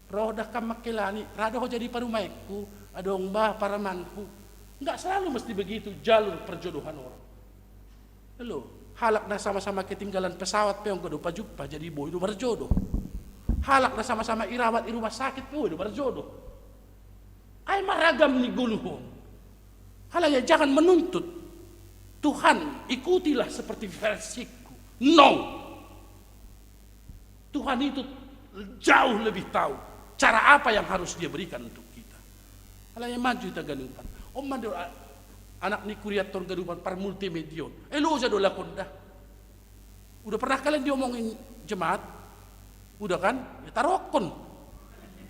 Roh dah kam mangkelani, ra do ho jadi parumaenku, adong bah paramanku. Nggak selalu mesti begitu jalur perjodohan orang. Lo, halak na sama-sama ketinggalan pesawat pe on gabe pajumpang, jadi boi do marjodoh. Halak na sama-sama irawat i rumah sakit pe boi do marjodoh. Ai maragam ni goluhon. Halaya, jangan menuntut Tuhan, ikutilah seperti versiku. No. Tuhan itu jauh lebih tahu cara apa yang harus Dia berikan untuk kita. Halaya, maju hita ganupan. On ma do a-, anak ni kurianta on ganupan parmultimediaon. Eh, loja do lakon da. Udah pernah kalian diomongin jemaat? Udah kan? Ya, tarokkon.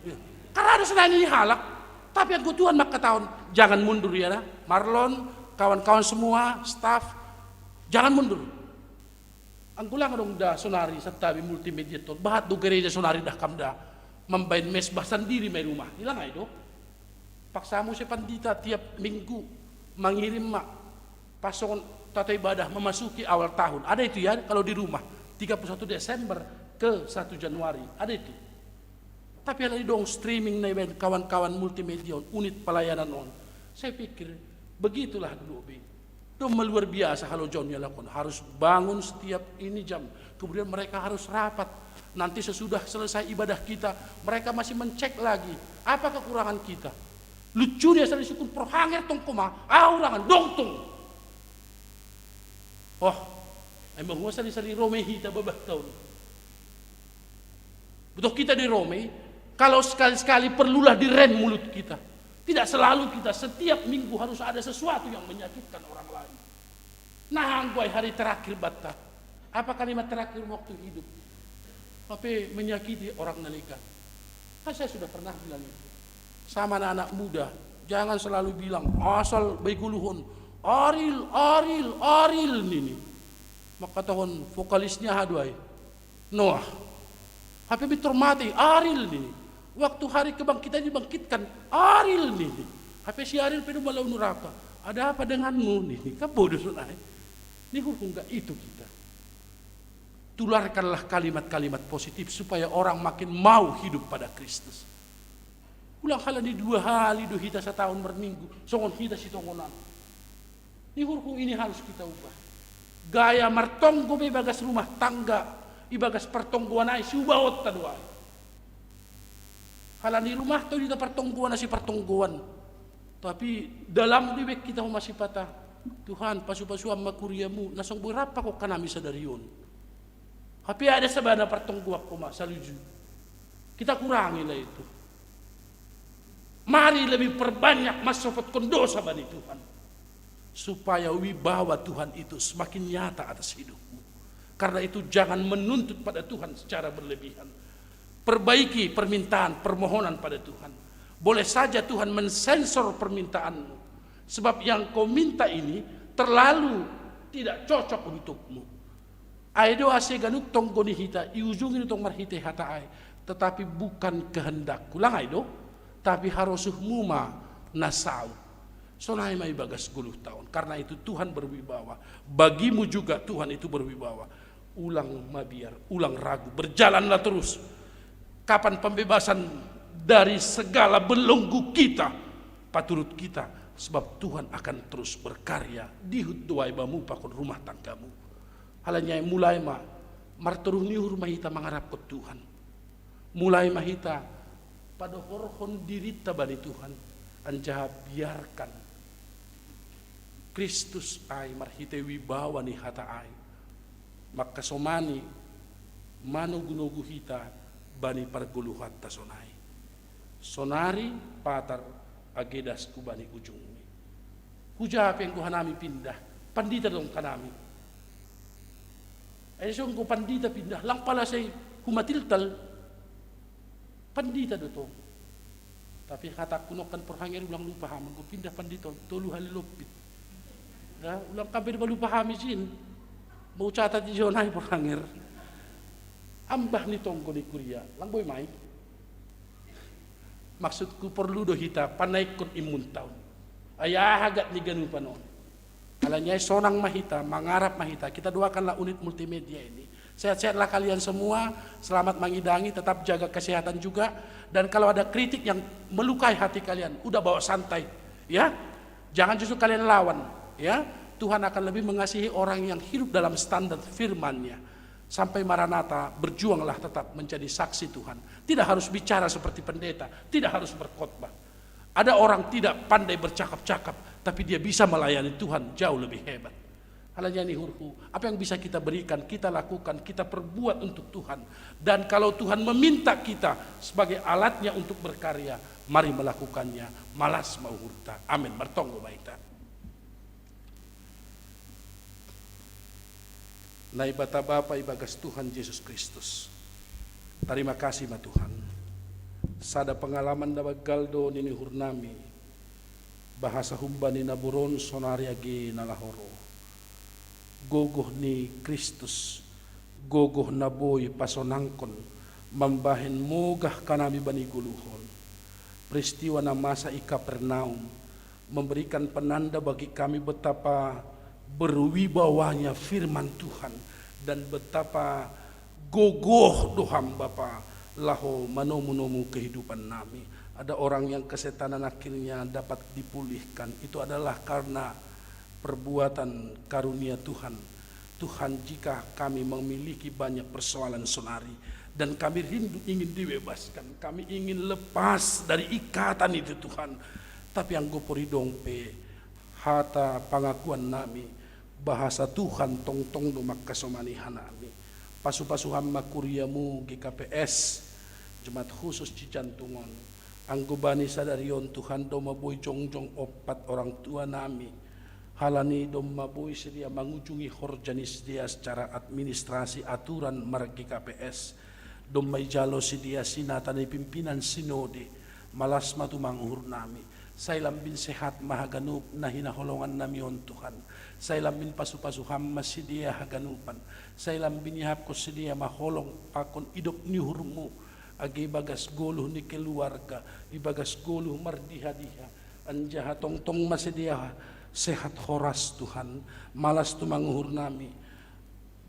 Ya. Karena ada selain ini halak, tapi anggo Tuhan mangkatahon, jangan mundur ya, nah. Marlon, kawan-kawan semua, staff, jangan mundur. Anggo lang adong da sonari santabi multimedia ton, bahat do gereja sonari dah kam da mambaen mesbah sandiri ma i rumah, i lang ai do. Paksa muse pandita tiap minggu mangirim ma, pas songon tata ibadah memasuki awal tahun. Ada itu ya, kalau di rumah, tiga puluh satu Desember ke satu Januari, ada itu. Tapi halani dong streaming na ibaen kawan-kawan multimedia on, unit pelayanan on. Saya pikir, begitulah dulu, Bi. Domma luar biasa halojaon ni halak on. Harus bangun setiap ini jam. Kemudian mereka harus rapat. Nanti sesudah selesai ibadah kita, mereka masih mencek lagi apa kekurangan kita. Lucu dia sali sukun perhanger tong koma, au rangan dongtong. Oh, emang gua sali-sali Rome hita babah taun. Betul kita di Rome, kalau sekali-sekali perlulah direm mulut kita. Tidak selalu kita, setiap minggu harus ada sesuatu yang menyakitkan orang lain. Nah, angguai hari terakhir batta. Apa kalimat terakhir waktu hidup? Apa menyakiti orang nalika? Kan saya sudah pernah bilang itu. Sama anak-anak muda, jangan selalu bilang, asal beguluhon, Aril, Aril, Aril nini. Maka tahun vokalisnya haduai. Noah. Hape bitor mati, Aril nini. Waktu hari kebangkitan dibangkitkan, Aril nini. Hape si Aril pedo malau nuraka. Ada apa denganmu nini? Kan bodoh sunai. Ni hukum gak itu kita. Tularkanlah kalimat-kalimat positif supaya orang makin mau hidup pada Kristus. Ulang halani dua hali do hita sataun marminggu, songon hita sitongonan. Ni hurhu ini harus kita ubah. Gaya martonggo be ibagas rumah tangga, ibagas partonggoan ai siubaonta do ai. Halani rumah to hita partonggoan asi partonggoan. Tapi dalam di bek kita masih patah. Tuhan, pasu-pasuan ma kuriamu, na song berapa kok kanami sadarion. Tapi ada sabana partonggoan koma saluju. Kita kurangilah itu. Mari lebih perbanyak masopotkon dosa bani Tuhan. Supaya wibawa Tuhan itu semakin nyata atas hidupmu. Karena itu jangan menuntut pada Tuhan secara berlebihan. Perbaiki permintaan, permohonan pada Tuhan. Boleh saja Tuhan mensensor permintaanmu. Sebab yang kau minta ini terlalu tidak cocok untukmu. Ai do ase ganup tonggo ni hita, iujungi do tong marhite hata ai. Tetapi bukan kehendakku. Lang ai do, tapi harosuhmu ma na saut. Sonai ma ibagas goluh taon. Karena itu Tuhan berwibawa. Bagimu juga Tuhan itu berwibawa. Ulang mabiar, ulang ragu. Berjalanlah terus. Kapan pembebasan dari segala belenggu kita, paturut kita. Sebab Tuhan akan terus berkarya. Dihut do ai bamu pakon rumah tanggamu. Halani ai mulai ma, martoruh ni uhur ma hita mangarapkon Tuhan. Mulai ma hita padohorhon dirinta bani Tuhan, anjaha biarkan Kristus ai marhite wibawa ni hata ai. Mangkasomani manogunogu hita bani pargoluhanta sonai. Sonari patar age dasku bani ujungni. Huja pe anggo hanami pindah, pandita dong hanami. Ai so anggo pandita pindah, lang pala sai humatiltal. Pandita do tong. Tapi hatangku nongkan porhanger ulang lupa ham, anggo pindah pandita on, tolu hali lompit. Ya, ulang kampe dipalupa hami sin. Mau catat di zona i porhanger. Ambah ni tonggo ni kuria, lang boi mai. Maksudku porlu do hita panaikkon imunta on. Ai aha gat ni ganupan on. Alani ai sonang ma hita, mangarap ma hita. Kita doakanlah unit multimedia ini. Sehat-sehatlah kalian semua, selamat mangidangi, tetap jaga kesehatan juga. Dan kalau ada kritik yang melukai hati kalian, udah bawa santai, ya. Jangan justru kalian lawan, ya. Tuhan akan lebih mengasihi orang yang hidup dalam standar firman-Nya. Sampai Maranatha, berjuanglah tetap menjadi saksi Tuhan. Tidak harus bicara seperti pendeta, tidak harus berkhotbah. Ada orang tidak pandai bercakap-cakap, tapi dia bisa melayani Tuhan jauh lebih hebat. Halani ai ni uhurhu, apa yang bisa kita berikan, kita lakukan, kita perbuat untuk Tuhan. Dan kalau Tuhan meminta kita sebagai alatnya untuk berkarya, mari melakukannya. Malas ma uhurta. Amin. Martonggo ma hita. Naibata Bapa ibagas Tuhan Jesus Kristus. Tarima kasih ma Tuhan. Sada pengalaman na banggal do nini uhurnami, bahasa humbani na boron sonari age na laho ro. Gogoh ni Kristus, gogoh na boi pasonangkon, mambahen mogah hanami bani goluhon. Peristiwa na masa i Kapernaum, memberikan penanda bagi kami betapa berwibawanya firman Tuhan dan betapa gogoh do Ham Bapa laho manomu-nomu kehidupan nami. Ada orang yang kesetanan akhirnya dapat dipulihkan. Itu adalah karena perbuatan karunia Tuhan. Tuhan, jika kami memiliki banyak persoalan sonari dan kami rindu ingin dibebaskan, kami ingin lepas dari ikatan itu, Tuhan. Tapi anggo poridong pe hata pangakuan nami, bahasa Tuhan tongtong do mangkasomani hanami. Pasu-pasu ham ma kuriamu G K P S, Jemaat Khusus Cijantung on. Anggo bani sadari on Tuhan, domma boi jongjong ompat orang tua nami. Halani domma boi sidea mangujungi horja ni sidea secara administrasi aturan mar-G K P S. Domma ijalo sidea sinata ni pimpinan sinode, malas ma tumang uhur nami. Sai lambin sehat ma haganup na hinaholongan nami on Tuhan. Sai lambin pasu-pasu ham ma sidea haganupan. Sai lambin iahapkon sidea ma holong pakon idop ni uhurmu. Age ibagas goluh ni keluarga, ibagas goluh mardiha-diha. Anjaha tongtong ma sidea sehat horas Tuhan. Malas tumang uhur nami.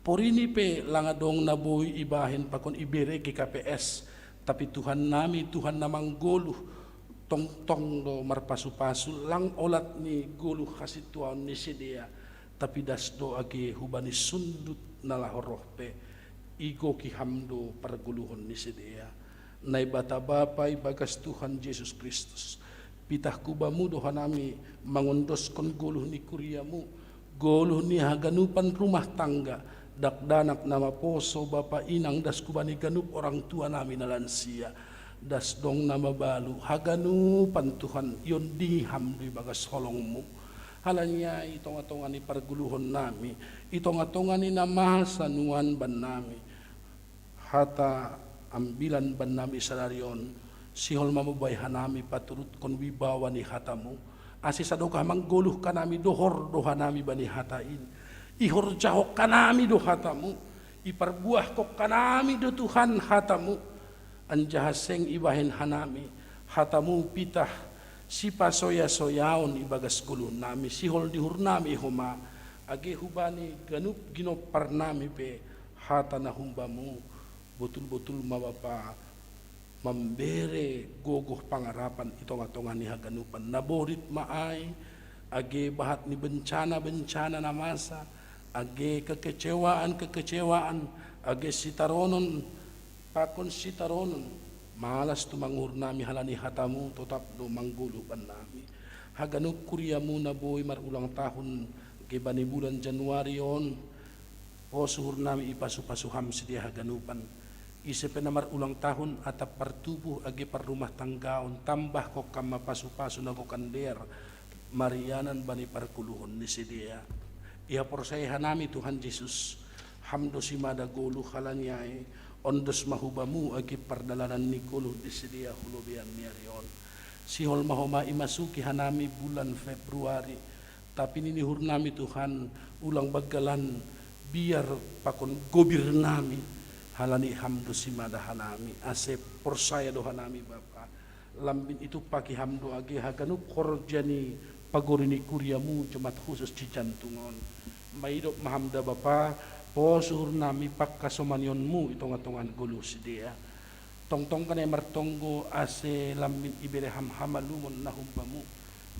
Porini pe lang adong na boi ibahen pakon ibere G K P S, tapi Tuhan nami, Tuhan na manggoluh, tongtong do marpasu-pasu, lang olat ni goluh hasintuaon ni sidea, tapi das do age hubani sundut na laho roh pe, igoki ham do pargoluhon ni sidea. Naibata Bapa ibagas Tuhan Jesus Kristus, pitah ku Bamu do hanami mangondoskon goluh ni kuriamu, goluh ni haganupan rumah tangga, dakdanak na maposo, bapa inang, das hubani ganup orang tua nami na lansia, das dongan na mabalu, haganupan Tuhan, iondingi ham do ibagas holongmu. Halani ai i tonga-tonga ni pargoluhon nami, i tonga-tonga ni na masa nuan bannami, hata ambilan bannami sadari on, sihol ma mamboan hanami paturuthon wibawa ni hatamu, ase sadokah manggoluh hanami dohor do hanami bani hata in. Ihorjahon hanami do hatamu, iparbuahkon hanami do Tuhan hatamu, anjaha seng ibahen hanami hatamu pitah sipasoya-soyaon ibagas goluh nami, sihol ni uhur nami homa, age hubani ganup ginompar nami pe hata na humbamu, botul-botul ma Bapa, mambere gogoh pangarapan i tonga-tonga ni haganupan. Na borit ma ai, age bahat ni bencana-bencana na masa, age kekecewaan-kekecewaan, age sitaronon pakon sitaronon, malas tumang uhur nami halani hatamu totap do manggoluh bannami. Haganup kuriamu na boi marulang tahun, age bani bulan Januari on, pos uhur nami ipasu-pasu ham sidea haganupan. Ise pe na marulang tahun atap partubuh age parrumah tanggaon, tambahkon ham ma pasu-pasu na gokan dear marianan bani pargoluhon ni sidea. Ihaporseai hanami Tuhan Jesus, ham do simada goluh, halani ai ondos ma hubamu age pardalanan ni goluh ni sidea hu lobeian ni ari on. Sihol ma homa imasuki hanami bulan Februari, tapi nini uhur nami Tuhan, ulang banggalan biar pakon gobir nami, halani ham do simada hanami, ase porsaya do hanami Bapa. Lambin itumpaki ham do age haganup horja ni pagori ni kuriamu Jemaat Khusus Cijantung on. Maidop ma ham da Bapa, pos uhur nami pangkasomanionmu i tonga-tonga ni goluh sidea. Tongtong kan ai martonggo ase lambin ibere ham hamalumon na humbamu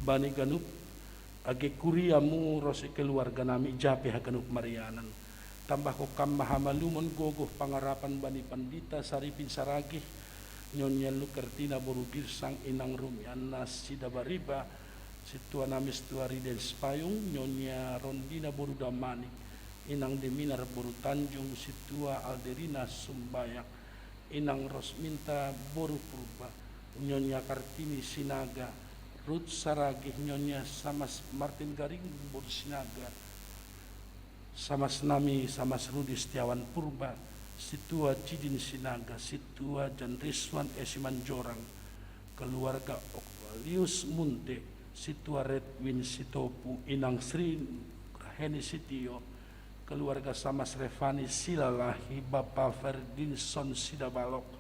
bani ganup age kuriamu ro si keluarga nami, ija pe haganup marianan. Tambahkon kam ma hamalumon gogoh pangarapan bani Pandita Saripin Saragih, Nyonya Lukertina boru Girsang, Inang Rumiana Sidabariba, sintua nami Sintua Riden Sipayung, Nyonya Rondina boru Damanik, Inang Deminar boru Tanjung, Sintua Alderina Sumbayak, Inang Rosminta boru Purba, Nyonya Kartini Sinaga, Ruth Saragih, Nyonya Samas Martin Garing boru Sinaga, samas nami Samas Rudi Setiawan Purba, Sintua Cidin Sinaga, Sintua Jan Rizwan S Simanjorang, keluarga Octavius Munte, Sintua Redwin Sitopu, Inang Sri Raheni Sitio, keluarga Samas Revani Silalahi, Bapa Ferdinson Sidabalok,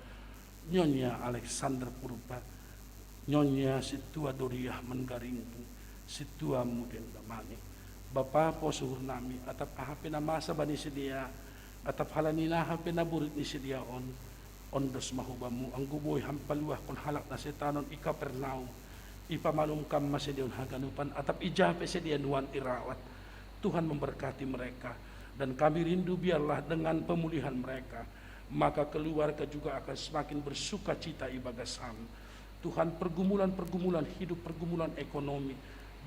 Nyonya Alexander Purba, Nyonya Sintua Doriah Manggaringgu, Sintua Muden Damanik. Bapa, pos uhur nami, atap aha pe na masa bani sidea, atap halani aha pe na borit ni sidea on, ondos ma hubamu, anggo boi ham paluahkon halak na setanon i Kapernaum, ipamalum kam ma sidea on haganupan, atap ija pe sidea nuan irawat. Tuhan memberkati mereka, dan kami rindu biarlah dengan pemulihan mereka, maka keluarga juga akan semakin bersukacita ibagas ham. Tuhan, pergumulan-pergumulan hidup, pergumulan ekonomi,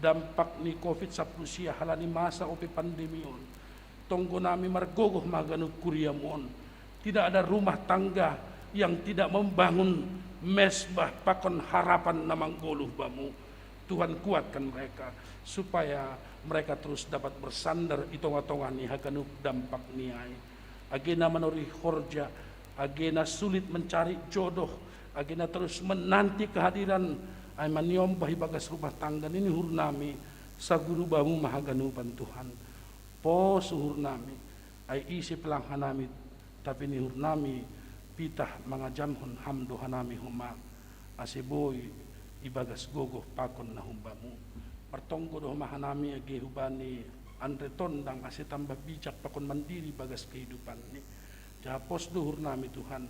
dampak ni covid sapuluh sia halani masa ope pandemi on. Tonggo nami margogoh ma haganup kuriamu on. Tidak ada rumah tangga yang tidak membangun mesbah pakon harapan na manggoluh bamu. Tuhan, kuatkan mereka supaya mereka terus dapat bersandar i tonga-tonga ni haganup dampak ni ai. Age na manori horja, age na sulit mencari jodoh, age na terus menanti kehadiran, ai maniombah ibagas rumah tangga, nini uhur nami, saguru bamu ma haganupan Tuhan. Pos uhur nami, ai ise pe lang hanami, tapi nini uhur nami, pitah mangajamhon ham do hanami homa, ase boi ibagas gogoh pakon na humbamu. Martonggo do homa hanami age hubani Andre Tondang ase tambah bijak pakon mandiri ibagas kehidupanni. Jaha pos do uhur nami Tuhan,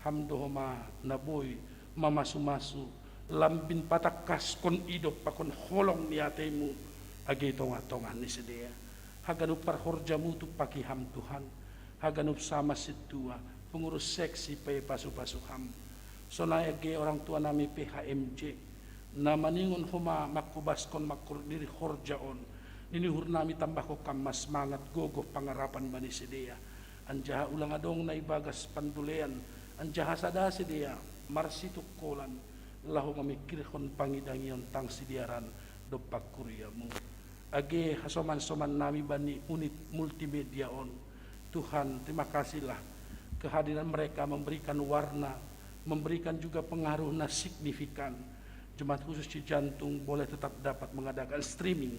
ham do homa na boi mamasu-masu, lambin patangkaskon idop pakon holong ni atemu age i tonga-tonga ni sidea. Haganup parhorjamu tumpaki ham Tuhan, haganup sama sintua, pengurus seksi pe pasu-pasu ham. Sonai age orang tua nami P H M J, na maningon homa mangkobaskon mangkorhon diri horja on, nini uhur nami tambahkon kam ma semangat gogoh pangarapan bani sidea. Anjaha ulang adong na ibagas pandulean, anjaha sada sidea marsitungkolan, laho mamingkirhon pangidangion tang sidearan dompak kuriamu. Age hasoman-soman nami bani unit multimedia on, Tuhan, terima kasihlah kehadiran mereka memberikan warna, memberikan juga pengaruh na signifikan. Jemaat Khusus Cijantung boleh tetap dapat mengadakan streaming.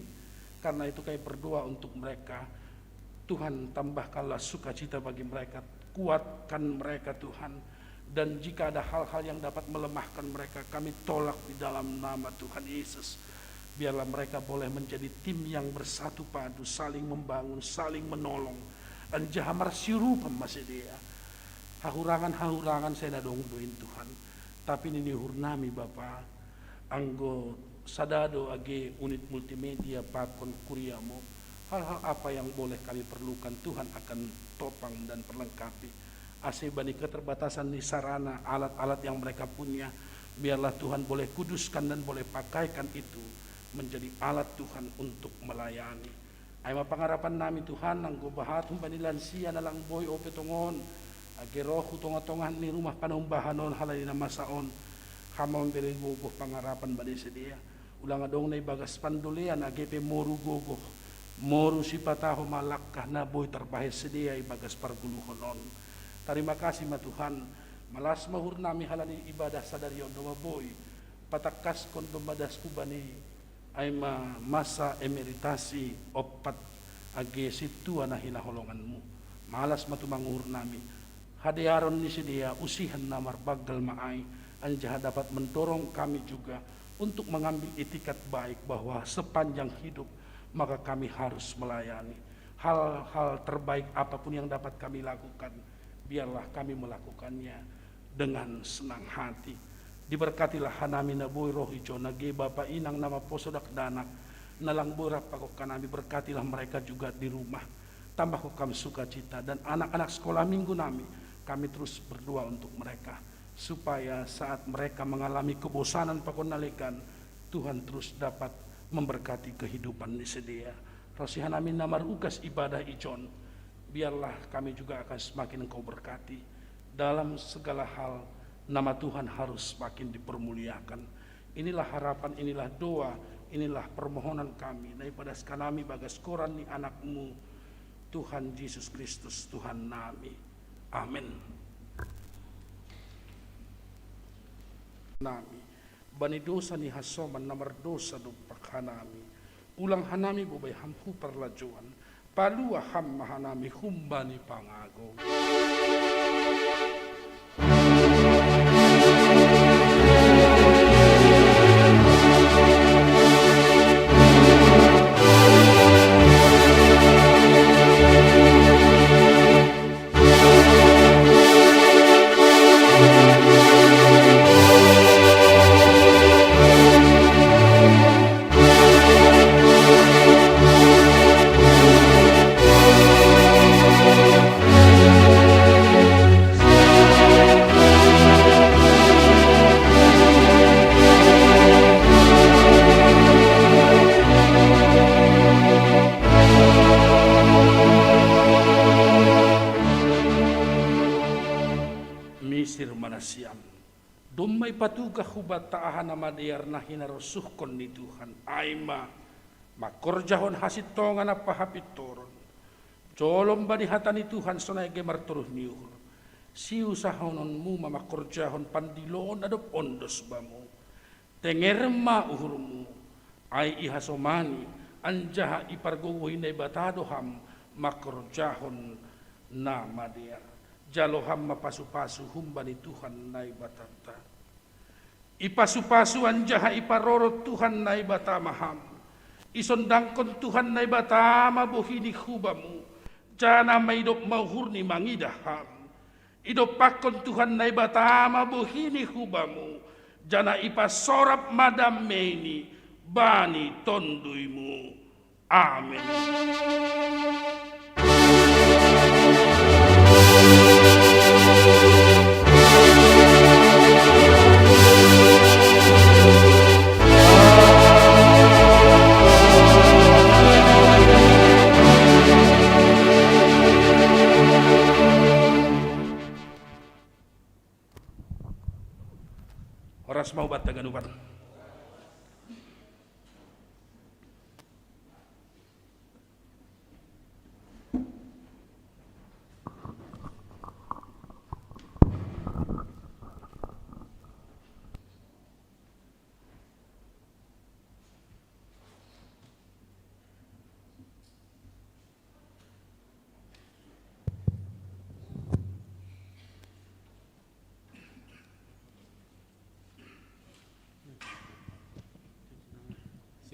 Karena itu kami berdoa untuk mereka. Tuhan, tambahkanlah sukacita bagi mereka, kuatkan mereka Tuhan. Dan jika ada hal-hal yang dapat melemahkan mereka, kami tolak di dalam nama Tuhan Yesus. Biarlah mereka boleh menjadi tim yang bersatu padu, saling membangun, saling menolong. Anjaha marsiurupan ma sidea. Hahurangan-hahurangan sai na dong do in Tuhan. Tapi nini uhur nami Bapa, anggo sada do age unit multimedia pakon kuriamu, hal-hal apa yang boleh kami perlukan, Tuhan akan topang dan perlengkapi. Ase bani keterbatasan ni sarana, alat-alat yang mereka punya, biarlah Tuhan boleh kuduskan dan boleh pakaikan itu menjadi alat Tuhan untuk melayani. Ai ma pangarapan nami Tuhan, anggo bahat humbani lansia na lang boi ope tongon, age roh hu tonga-tonga ni rumah panumbahan on halani na masa on, Ham ma mambere gogoh pangarapan bani sidea. Ulang adong na ibagas pandulean age pe moru gogoh, moru sipata homa langkah na boi tarbahen sidea ibagas pargoluhon on. Tarima kasih ma Tuhan, malas ma uhur nami halani ibadah sadari on domma boi patangkaskon domma das hubani, ai ma masa emeritasi ompat age sintua na hinaholonganmu. Malas ma tumang uhur nami, hadearon ni sidea usihan na marbanggal ma ai, anjaha dapat mendorong kami juga untuk mengambil itikat baik bahwa sepanjang hidup maka kami harus melayani. Hal-hal terbaik apapun yang dapat kami lakukan, biarlah kami melakukannya dengan senang hati. Diberkatilah hanami na boi roh i jo, age bapa inang na mamposo dakdanak, na lang boi rap pakon hanami, berkatilah mereka juga di rumah. Tambahkon kam sukacita, dan anak-anak sekolah minggu nami, kami terus berdoa untuk mereka, supaya saat mereka mengalami kebosanan pakon na legan, Tuhan terus dapat memberkati kehidupan ni sidea. Ro sian hanami na marugas ibadah i jon, biarlah kami juga akan semakin Engkau berkati dalam segala hal, nama Tuhan harus semakin dipermuliakan. Inilah harapan, inilah doa, inilah permohonan kami, na ipadaskan nami bagas goran ni Anak-Mu, Tuhan Jesus Kristus, Tuhan nami. Amin. Nami, bani dosa ni hasoman na mardosa dompak hanami, ulang hanami bobai Ham hu parlajouan, palua Ham ma hanami humbani pangago. Ipatugah hubanta aha na madear na hinarosuhkon ni Tuhan, ai ma mangkorjahon hasintongan ampa hapintoron. Jolom bani hata ni Tuhan sonai age martoruh ni uhur. Siusahononmu ma mangkorjahon pandiloon na dob ondos bamu. Tenger ma uhurmu, ai ihasomani, anjaha ipargogohi Naibata do ham mangkorjahon na madear. Jalo ham ma pasupasu humbani Tuhan Naibatanta. Ipasupasu anjaha iparorot Tuhan Naibata ma ham. Isondangkon Tuhan Naibata ma bohi ni hubamu, janah maidop ma uhurni mangidah ham. Idompakkon Tuhan Naibata ma bohi ni hubamu, janah ipasorap ma dameini bani tonduymu. Amen. Horas ma hubanta ganupan.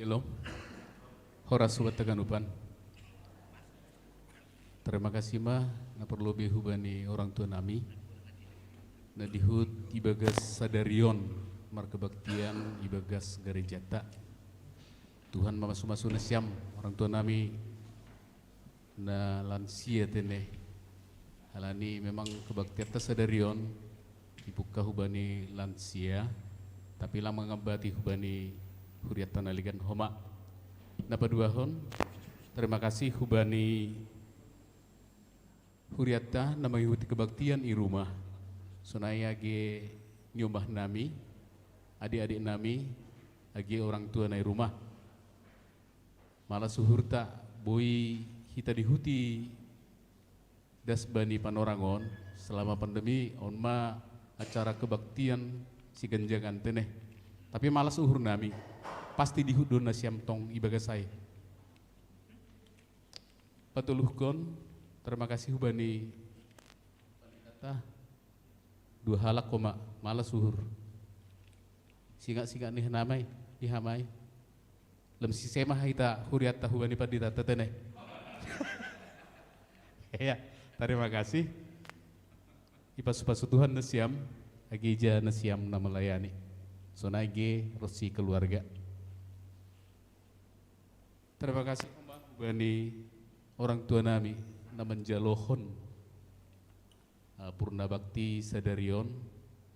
Shalom. Horas hubanta ganupan. Terima kasih ma na parlobei hubani orang tua nami na dihut ibagas sadari on markebaktian ibagas garejanta. Tuhan mamasu-masu nasiam, orang tua nami na lansia tene. Halani memang kebaktianta sadari on dipungka hubani lansia, tapi lang mangambati hubani hurianta na legan homa. Na paduahon, terima kasih hubani hurianta na mangihuti kebaktian i rumah. Sonai age niombah nami, adik-adik nami, age orang tua na i rumah. Malas uhurta, boi hita dihuti das bani panorang on, selama pandemi on ma acara kebaktian siganjangan tene. Tapi malas uhur nami, pasti dihut do nasiam tong ibagas ai. Patoluhkon, terima kasih hubani dua halak homa, malas uhur. Singa-singa ni hamai, ni hamai. Lem sise ma hita hurianta hubani panditanta tene. Ya, terima kasih. Ipasu-pasu Tuhan nasiam, age ija nasiam na melayani. Sonai age ronsi keluarga. Terima kasih homa hubani orang tua nami na manjalohon, eh, purna bakti sadari on,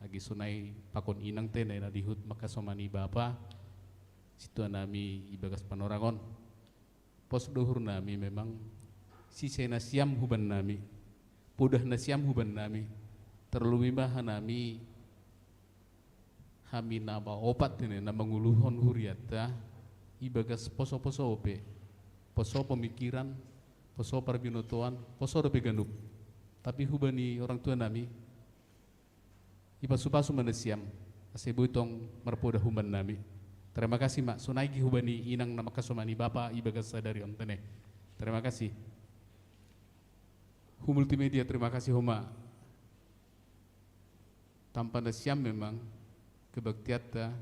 age sonai pakon inang tene na dihut mangkasomani bapa, sintua nami ibagas panorang on. Pos do uhur nami memang sise nasiam huban nami, podah nasiam huban nami, terlebih ma hanami hami na paopat tene na manguluhon hurianta ibagas poso-poso ope, poso pemikiran, poso parbinotoan, poso dope ganup. Tapi hubani orang tua nami, ipasu-pasu ma nasiam, ase boi tong marpodah huban nami. Terima kasih ma, sonai age hubani inang na mangkasomani bapa ibagas sadari on tene. Terima kasih. Hu Multimedia, terima kasih homa. Tanpa nasiam memang kebaktianta,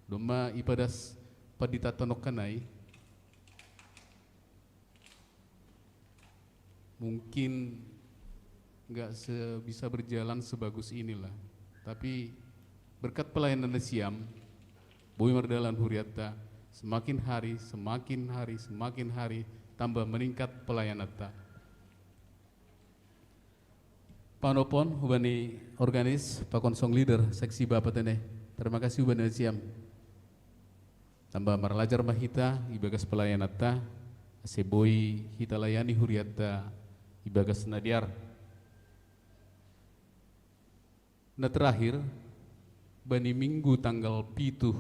domma ipadas panditanta nongkan ai. Mungkin nggak se-, bisa berjalan sebagus inilah. Tapi berkat pelayanan nasiam, boi mardalan hurianta, semakin hari, semakin hari, semakin hari, tambah meningkat pelayananta. Panopon hubani organis pakon song leader seksi bapa tene. Terima kasih hubani nasiam. Tambah marlajar ma hita ibagas pelayananta, ase boi hita layani hurianta ibagas na dear. Na terakhir, Bani minggu tanggal pitu,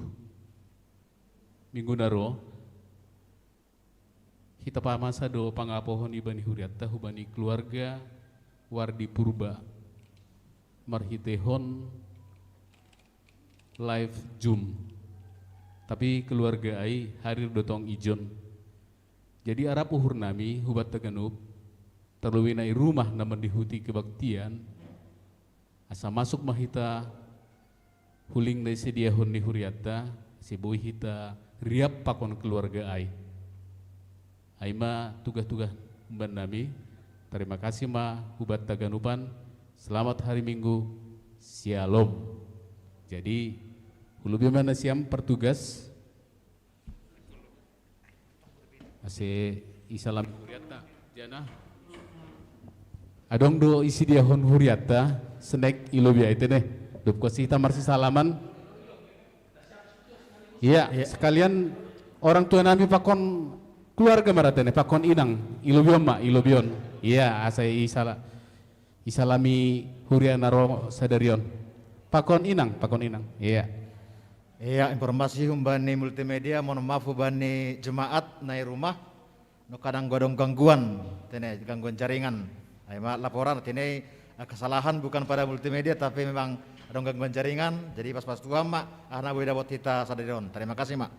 minggu naro, hita pamasa do pangapohon i bani huriatta hubani keluarga Wardi Purba marhitehon live Zoom. Tapi keluarga ai hadir do tong ijon. Jadi arap uhur nami hubatta ganup, terlebih na i rumah na mandihuti kebaktian, asa masuk ma hita huling na isediahon ni huriatta, asa boi hita riap pakon keluarga ai. Ai ma tugah-tugah umban nami. Terima kasih ma hubatta ganupan. Selamat hari Minggu. Shalom. Jadi, ulobi ma nasiam partugas. Asa isalami huriatta, jana. Adong do isediahon huriatta, snack ilobi ai tene. Dob kos hita marsisalaman. Iya, sekalian orang tua nami pakon keluarga ma ra tene, pakon inang, ilobion ma, ilobion. Iya, asa isala, isalami huria na ro sadarion. Pakon inang, pakon inang. Iya. Iya, informasi humbani multimedia, mohon maaf humbani jemaat na i rumah, no kadang adong gangguan, tene gangguan jaringan. Ai ma laporan, tene, eh, kesalahan bukan pada multimedia, tapi memang adong gangguan jaringan, jadi pas-pas Tuhan ma, ah, na boi dapot hita sadarion. Terima kasih ma.